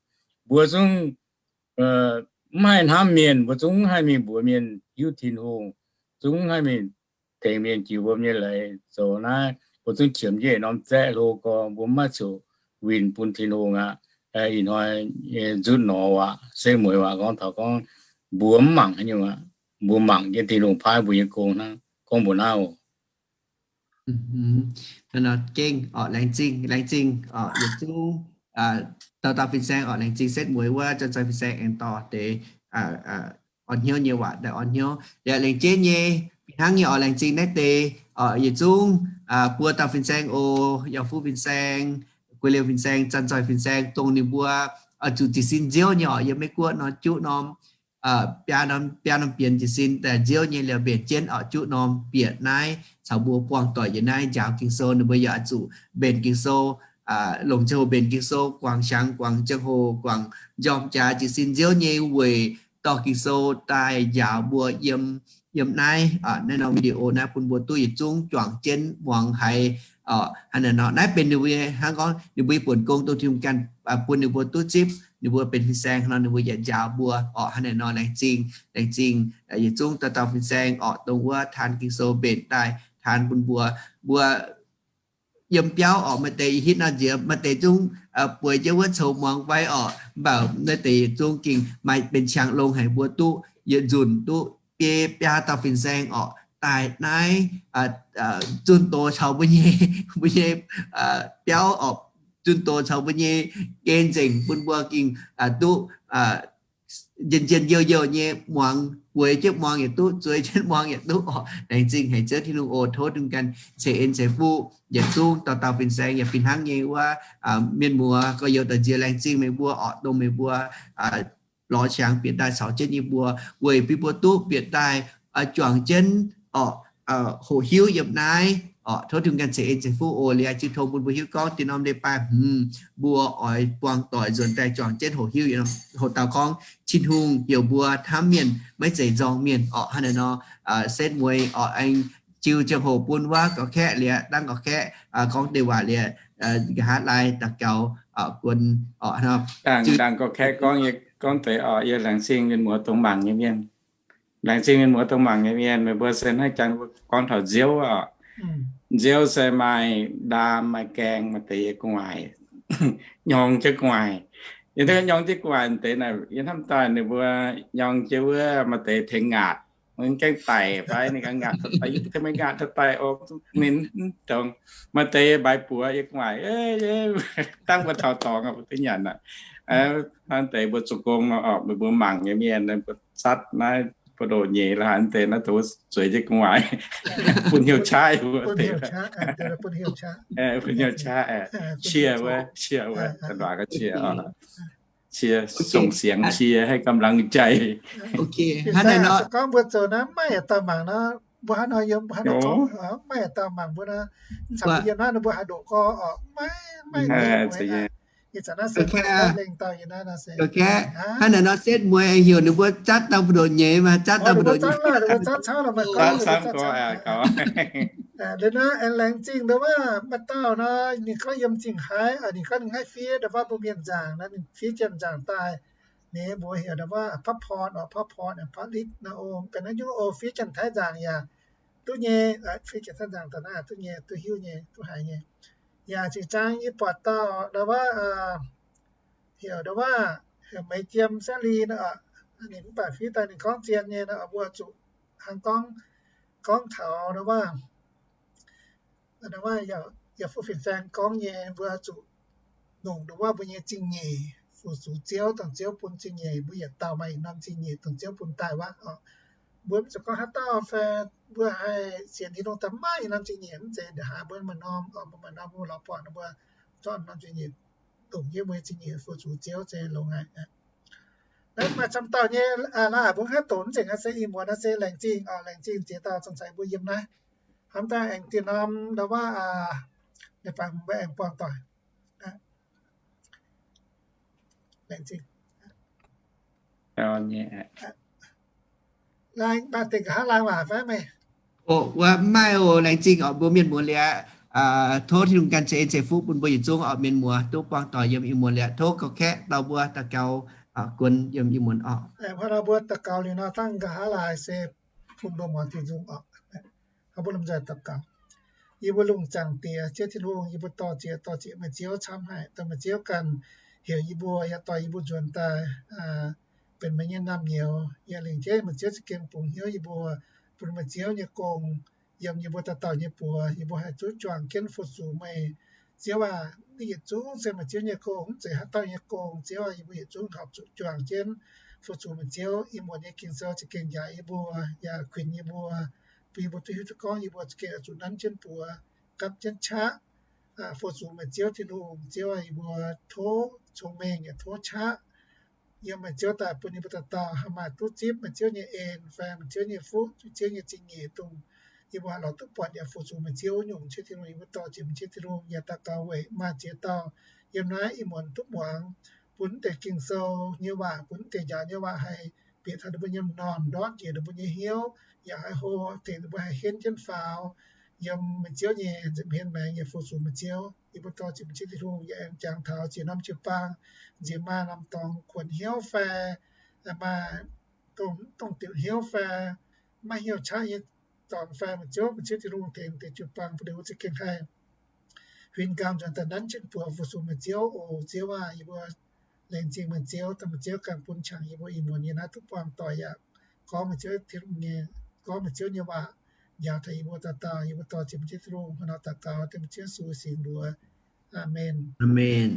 Mbuo zungv mv haih hnamv mienh, mbuo zungv mv haih mingh mbuox mienh hiuv Tin-Hungh, zungv mv haih mingh tengx mienh jiex wuom nyei leiz zoux naaiv mbuo zungv qiemx jienv norm zaeqv hlo gorx, mbuo mv maaih ziouc winh bun Tin-Hungh aqv. Ih hnoi nzutv nor waac, setv mueiz waac gorngv taux gorngv mbuo mv mangc haaix nyungc aqv. Mbuo mangc jienv Tin-Hungh paaiv mbuo nyei gong hnangv. Gorngv mbuo naaiv oc. Gengh oc, laengz zingh, laengz zingh oc, yietc zungv dauh dauh fin-saeng oc, laengz zingh setv mueiz wuov janx-zoih fin-saeng aengx dorh deix orn hnyouv nyei waac daaih orn hnyouv. Liuz laengz jeiv nyei, fih hnangv nyei oc, laengz zingh naaiv deix oc, yietc zungv buo dauh fin-saeng oc, Yauh Fuqv fin-saeng, Guei Liouh fin-saeng, Zanc Zoih fin-saeng, dongh ninh mbuo oix zuqc jiez sin nziouv nyei oc, yiem Meiv Guoqv nor juqv norm biaa norm, biaa norm bienx jiez sin daaih nziouv nyei liuz mbenc jienv oc, juqv norm bieqc naaiv caux mbuo buangh doic yietc naaiv njaaux Ging-Sou. Ninh mbuo yaac oix zuqc mbenc Ging-Sou, longc ziangh hoc mbenc Ging-Sou, guangc siangx guangc ziangh hoc, guangc njormh jaax jiez sin nziouv nyei weic dorh Ging-Sou daaih njaaux mbuo yiem, yiem naaiv, naaiv norm video naaiv bun mbuo duqv yietc zungv juangc jienv muangx haiz oc. Hnangv naaic nor, naaiv benx ninh mbuo nyei, hnangv gorngv ninh mbuo nyei buonc gong dongh Tin-Hungh ganh bun ninh mbuo duqv zipv, ninh mbuo benx fin-saeng nor, ninh mbuo yaac njaaux mbuo oc. Hnangv naaic nor, laengz zingh, laengz zingh yietc zungv dauh dauh fin-saeng oc, dongh wuov taan Ging-Sou mbenc daaih taan bun mbuo. Mbuo yiem biauv oc, maaih deix hitv nor nziex, maaih deix zungv bueix jienv wuov coux muangx fai oc, mv baac naaiv deix yietc zungv gengh maaih benx qangx longx haic, mbuo duqv yietc nzunc duqv biei biaa dauh fin-saeng oc daaih naaiv zunh doz caux mbuo nyei, mbuo nyei biauv oc, zunh doz caux mbuo nyei gen nzengc bun mbuo gengh duqv njien-njien youh youh nyei muangx, bueix jienv muangx yietc duqv, zueiz jienv muangx yietc duqv oc. Laengz zingh haic Ziouv Tin-Hungh oc. Tov Tin-Hungh ganh ceix en ceix fuqv yietc zungv dauh dauh fin-saeng yaac fih hnangv nyei wuov mienh muoz gorx-youz da'nziec. Laengz zingh meih mbuo oc, dongh meih mbuo lorz qangx bieqc daaih caux jienv yie mbuo, weic bun mbuo duqv bieqc daaih juangc jienv oc, hoqc hiuv yiem naaiv oc. Tov Tin-Hungh ganh ceix en ceix fuqv oc. Liuz jiu tong bun mbuo hiuv gorngv dinh norm leiz-baaix hmz mbuo oix buangh doic nzuonx daaih juangc jienv hoqc hiuv, hoqc dauh gorngv Tin-Hungh heuc mbuo hnamv mienh maiv zeiz nzorng mienh oc. Hnangv naaic nor, setv mueiz oc, aengx jiu ziangh hoc bun wuov ga'kaeqv liuz, dangv ga'kaeqv gorngv deix waac liuz, nqa'haav laai daux gaux guon oc. Dangh ga'kaeqv gorngv, gorngv deix oc, yie laengz zingh mienh muoz dongh mangc nyei mienh. Laengz zingh mienh muoz dongh mangc nyei mienh. Meih mbuo se hnangv jangx gorngv taux nziouv oc. Nziouv se maaih ndaam maaih gaeng, maaih deix yie gu'nguaaic, nyorng jienv gu'nguaaic. Yie hnamv nyorng jienv gu'nguaaic deix naaic, yie hnamv daaih ninh mbuo nyorng jienv wuov maaih deix tengx ngaatc, mv gaengh daic fai ninh ganh ngaatc, yie maiv ngaatc taux daic oc, ninh dongh maaih deix mbaix buoz yie gu'nguaaic, dangh mbuo taux dorngx mbuo duqv nyanc aqv. Hnangv deix mbuo zoux gong nor oc, meih mbuo mangc nyei mienh, mbuo zatv naaiv buoz-ndoqv nyeiz la'haaix deix naaiv, zueiz jienv gu'nguaaic, bun hnyouv qaqv mbuo deix. Bun hnyouv qaqv, qiex wuov, qiex wuov, da'luaac ga'qiex oc. Qiex, ส่งเสียงเชียร์ ให้กำลังใจ. Hnangv naaic nor, gorngv mbuo zoux naaiv maiv maaih dauh mangc nor, mbuo hnangv nor yiem, mbuo hnangv nor gorngv maiv maaih dauh mangc mbuo nor, mv caux mbuo yiem naaiv nor mbuo haaix ndoqv gorngv oc, maiv, maiv, ih zanc naaiv se maiv lengh dauh yiem naaiv nor se. Hnangv naaic nor setv mueiz heuc ninh mbuo zatv dauh buoz-ndoqv nyeiz maaih, zatv dauh buoz-ndoqv nyeiz, zatv caux lorqc, maiv gorngv, zatv caux. Liuz nor aengx laengz zingh ndau wuov maaih dauh nor, ninh gorngv yiem Zingh Haaix, ninh gorngv ninh haih fiev ndau wuov mbuo mienh nzaangc nor, ninh fiev janx nzaangc daaih. Ninh mbuox heuc ndau wuov พระพร oc, พระพร and พระฤทธิ์ nor, o, ga'naaiv nyungc o, fiev janx-taiv nzaangc yaac duqv nyei, fiev janx-taiv nzaangc daaih naaiv duqv nyei, duqv hiuv nyei, duqv haiz nyei. Yaac zinh zaang yie buatc dauh ndau wuov heuc ndau wuov, heuc Meix Jiem Saeqv Li nor, ninh mv baac fiev daaih ninh gorngv zien nyei nor, mbuo zuqc hnangv gorngv, gorngv taux ndau wuov, ndau wuov Yauh Fuqv Fin-Saeng gorngv nyei, mbuo zuqc longc ndau wuov mbuo nyei zingh nyeic fu-sux Ziouv, dongh Ziouv bun zingh nyeic, mbuo yietc dauh maaih yietc norm zingh nyeic dongh Ziouv bun daaih wuov oc. Mbuo mv zuqc gorngv haaix dauh fai mbuo haih sienx Tin-Hungh daaih maiv yietc norm zingh nyeic, mv zeiz, ndongc haaix mbuo maaih norm oc, mbuo maaih norm, mbuo lorz buatc ninh mbuo zorqv norm zingh nyeic longc jienv mbuo nyei zingh nyeic fu-sux Ziouv se longx haic. Naaiv maaih camv dauh nyei, la'haic mbuo haih doqc mv nzengc, naaiv se ih muonz naaiv se laengz zingh oc, laengz zingh ziex dauh zong-zeic mbuo yiem naaiv. Hnamv daaih aengx dien norm ndau wuov, ninh baac mbuo aengx buangh doic. Laengz zingh. Laengz, maaih deix nqa'haav laanh waac fai meih? Oc, wuov mv maaih oc. Laengz zingh oc mbuo mienh muoz liuz aqv. Tov Tin-Hungh ganh ceix en ceix fuqv bun mbuo yietc zungv oc, mienh muoz duqv buangh doic yiem ih muonz liuz aqv. Tov ga'kaeqv dauh mbuo daux gaux guon yiem ih muonz oc. Hnangv nor mbuo daux gaux liuz nor, dangh nqa'haav laanh se bun mbuo muangx diuh nzung oc. Mbuo lomh nzoih daux gaux. Yie mbuo lungh zaangc Diex, Ziouv Tin-Hungh, yie mbuo dor-ziec, dor-ziec meih Ziouv camv haic, dongh meih Ziouv ganh heuc yie mbuo, yaac dorh yie mbuo nzuonx daaih benx meih nyei naamh nyouz, yaac lingc jienv meih Ziouv za'gengh bungx hnyouv yie mbuo, bun meih Ziouv nyei gong yiem yie mbuo dauh dauh nyei buoz. Yie mbuo haih zuqv juangc jienv fu-sux meih. Ziouv aac, ninh yietc zungv se meih Ziouv nyei gong, mv zeiz haaix dauh nyei gong. Ziouv aac, yie mbuo yietc zungv horpc zuqc juangc jienv fu-sux meih Ziouv. Ih muonz nyei Ging-Sou za'gengh njaaux yie mbuo, yaac kuinx yie mbuo, bun yie mbuo duqv hiuv duqv gorngv yie mbuo za'gengh oix zuqc nanv jienv buoz, gapv jienv qaqv, fu-sux meih Ziouv Tin-Hungh. Ziouv aac, yie mbuo tov cong-mengh yaac tov qaqv yiem meih Ziouv daaih bun yie mbuo dauh dauh haih maaih duqv zipv meih Ziouv nyei en fai meih Ziouv nyei fuqv, meih Ziouv nyei zingh nyeic, dongh yie mbuo haih lorz duqv buatc yaac fu-sux meih Ziouv nyungc. Ziouv Tin-Hungh, yie mbuo dor-ziec meih Ziouv Tin-Hungh, yaac daux gaux weic maaih ziex dauh yiem naaiv ih muonz duqv muangx, bun deix Ging-Sou nyei waac, bun deix njaaux nyei waac haih bieqc taux ninh mbuo nyei m'normh, ndortv njiec ninh mbuo nyei hnyouv, yaac haih hlo tengx ninh mbuo haih henv jienv faaux yiem meih Ziouv nyei nza'hmien maengx yaac fu-sux meih Ziouv. Yie mbuo dor-ziec meih Ziouv Tin-Hungh, yaac aengx jangx taux ziex norm jiu-baang, nziex maaih norm dorngx kuonx hnyouv fai maaih dongh, dongh diuc hnyouv fai maiv hnyouv qaqv nyei dorngx fai, meih Ziouv, meih Ziouv Tin-Hungh tengx deix jiu-baang bun ninh mbuo za'gengh haih huin nqaang nzuonx daaih nanv jienv buoz fu-sux meih Ziouv oc. Ziouv aac, yie mbuo laengz zingh meih Ziouv, dongh meih Ziouv ganh bun qangx yie mbuo ih muonz yiem naaiv duqv buangh doic yaac gorngv meih Ziouv Tin-Hungh nyei, gorngv meih Ziouv nyei waac njaaux taux yie mbuo dauh dauh. Yie mbuo dor-ziec meih Ziouv Tin-Hungh, hnangv nor daux gaux dengv meih Ziouv Yesu nyei mbuox. Aamen. Aamen.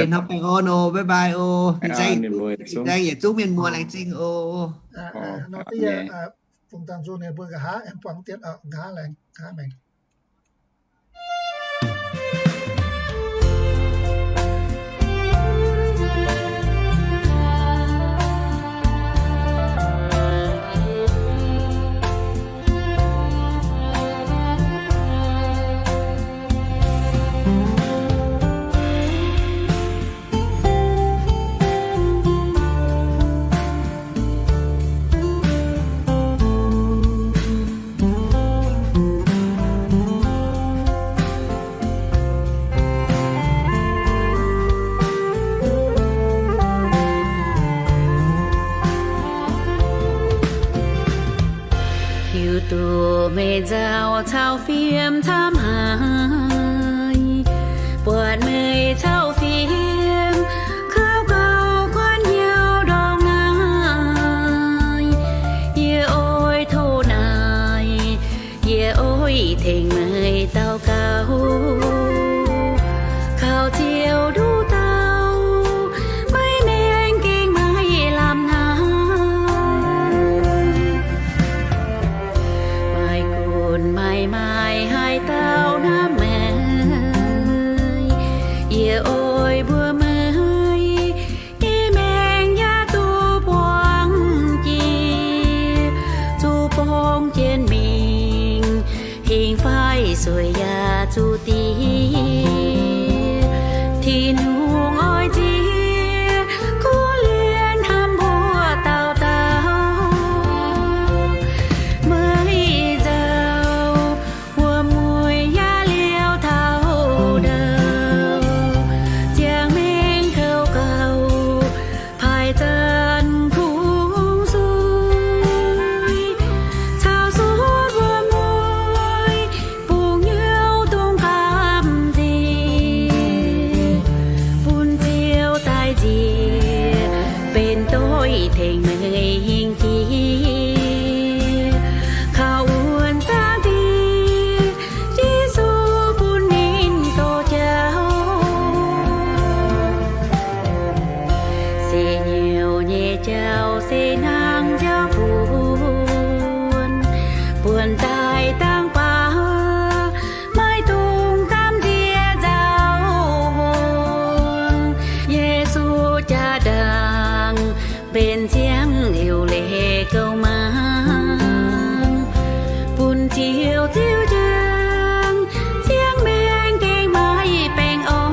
Hnangv baengh orn oc. Bye bye oc. Ih zanc yietc zungv mienh muoz laengz zingh oc. Bung dangh nzung ninh mbuo nqa'haav aengx buangh dietv oc, nqa'haav laengz, nqa'haav maengx. Hiuv duqv meih nzauh cau fiem camv haic, buatc meih cau fiem kouv gauh guanh hnyouv ndongc naaiv. Yie oix tov naaic, yie oix tengx meih daux gaux, kaux Ziouv nduqc dauh, maiv maengx gengh maiv lamh hnamv. Maaih gunv maaih maaiz haaix dauh hnamv meih, yie oix mbuox meih, yie maengx yaac duqv buangh jiex, zuqc borngz jienv mingh, hingh fai sueih yaac zuqc diex. Tin-Hungh oix nziex kuv lienh hnamv mbuo dauh dauh. Meih nzauh wuom-mueiz yaac liouh taux ndau, ziangh maengx kouv gauh paaiv zanc kungx zuiz, caux suotv wuom-mueiz bungx hnyouv dongh nqamv nziex, bun Ziouv daaih nziex benx doix tengx meih hingh jiex, kaux wuonh zaangv Diex Yesu bun ninh douz jauv. Se hnyouv nyei jauv se hnangv jauv buonc, buonc daaih dangh baac maiv dungx gamh nziex nzauh hngongx. Yesu jaa-ndaangc benx ziangh liuc leiz gouv maengc, bun Ziouv ziouc jangx ziangh maengx gengh maaih baengh orn.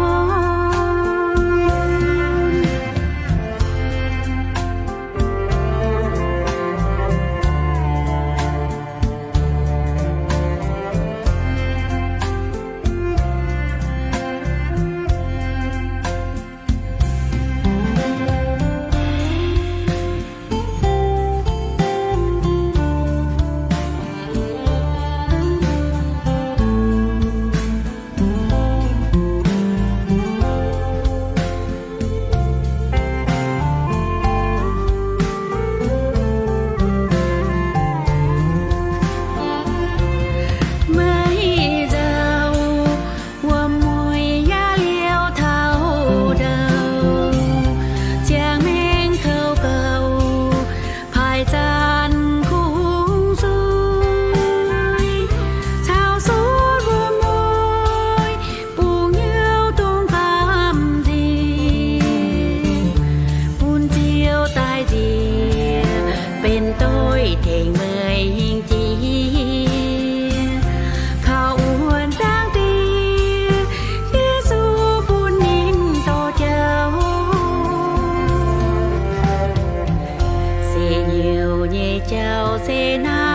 deix naaiv.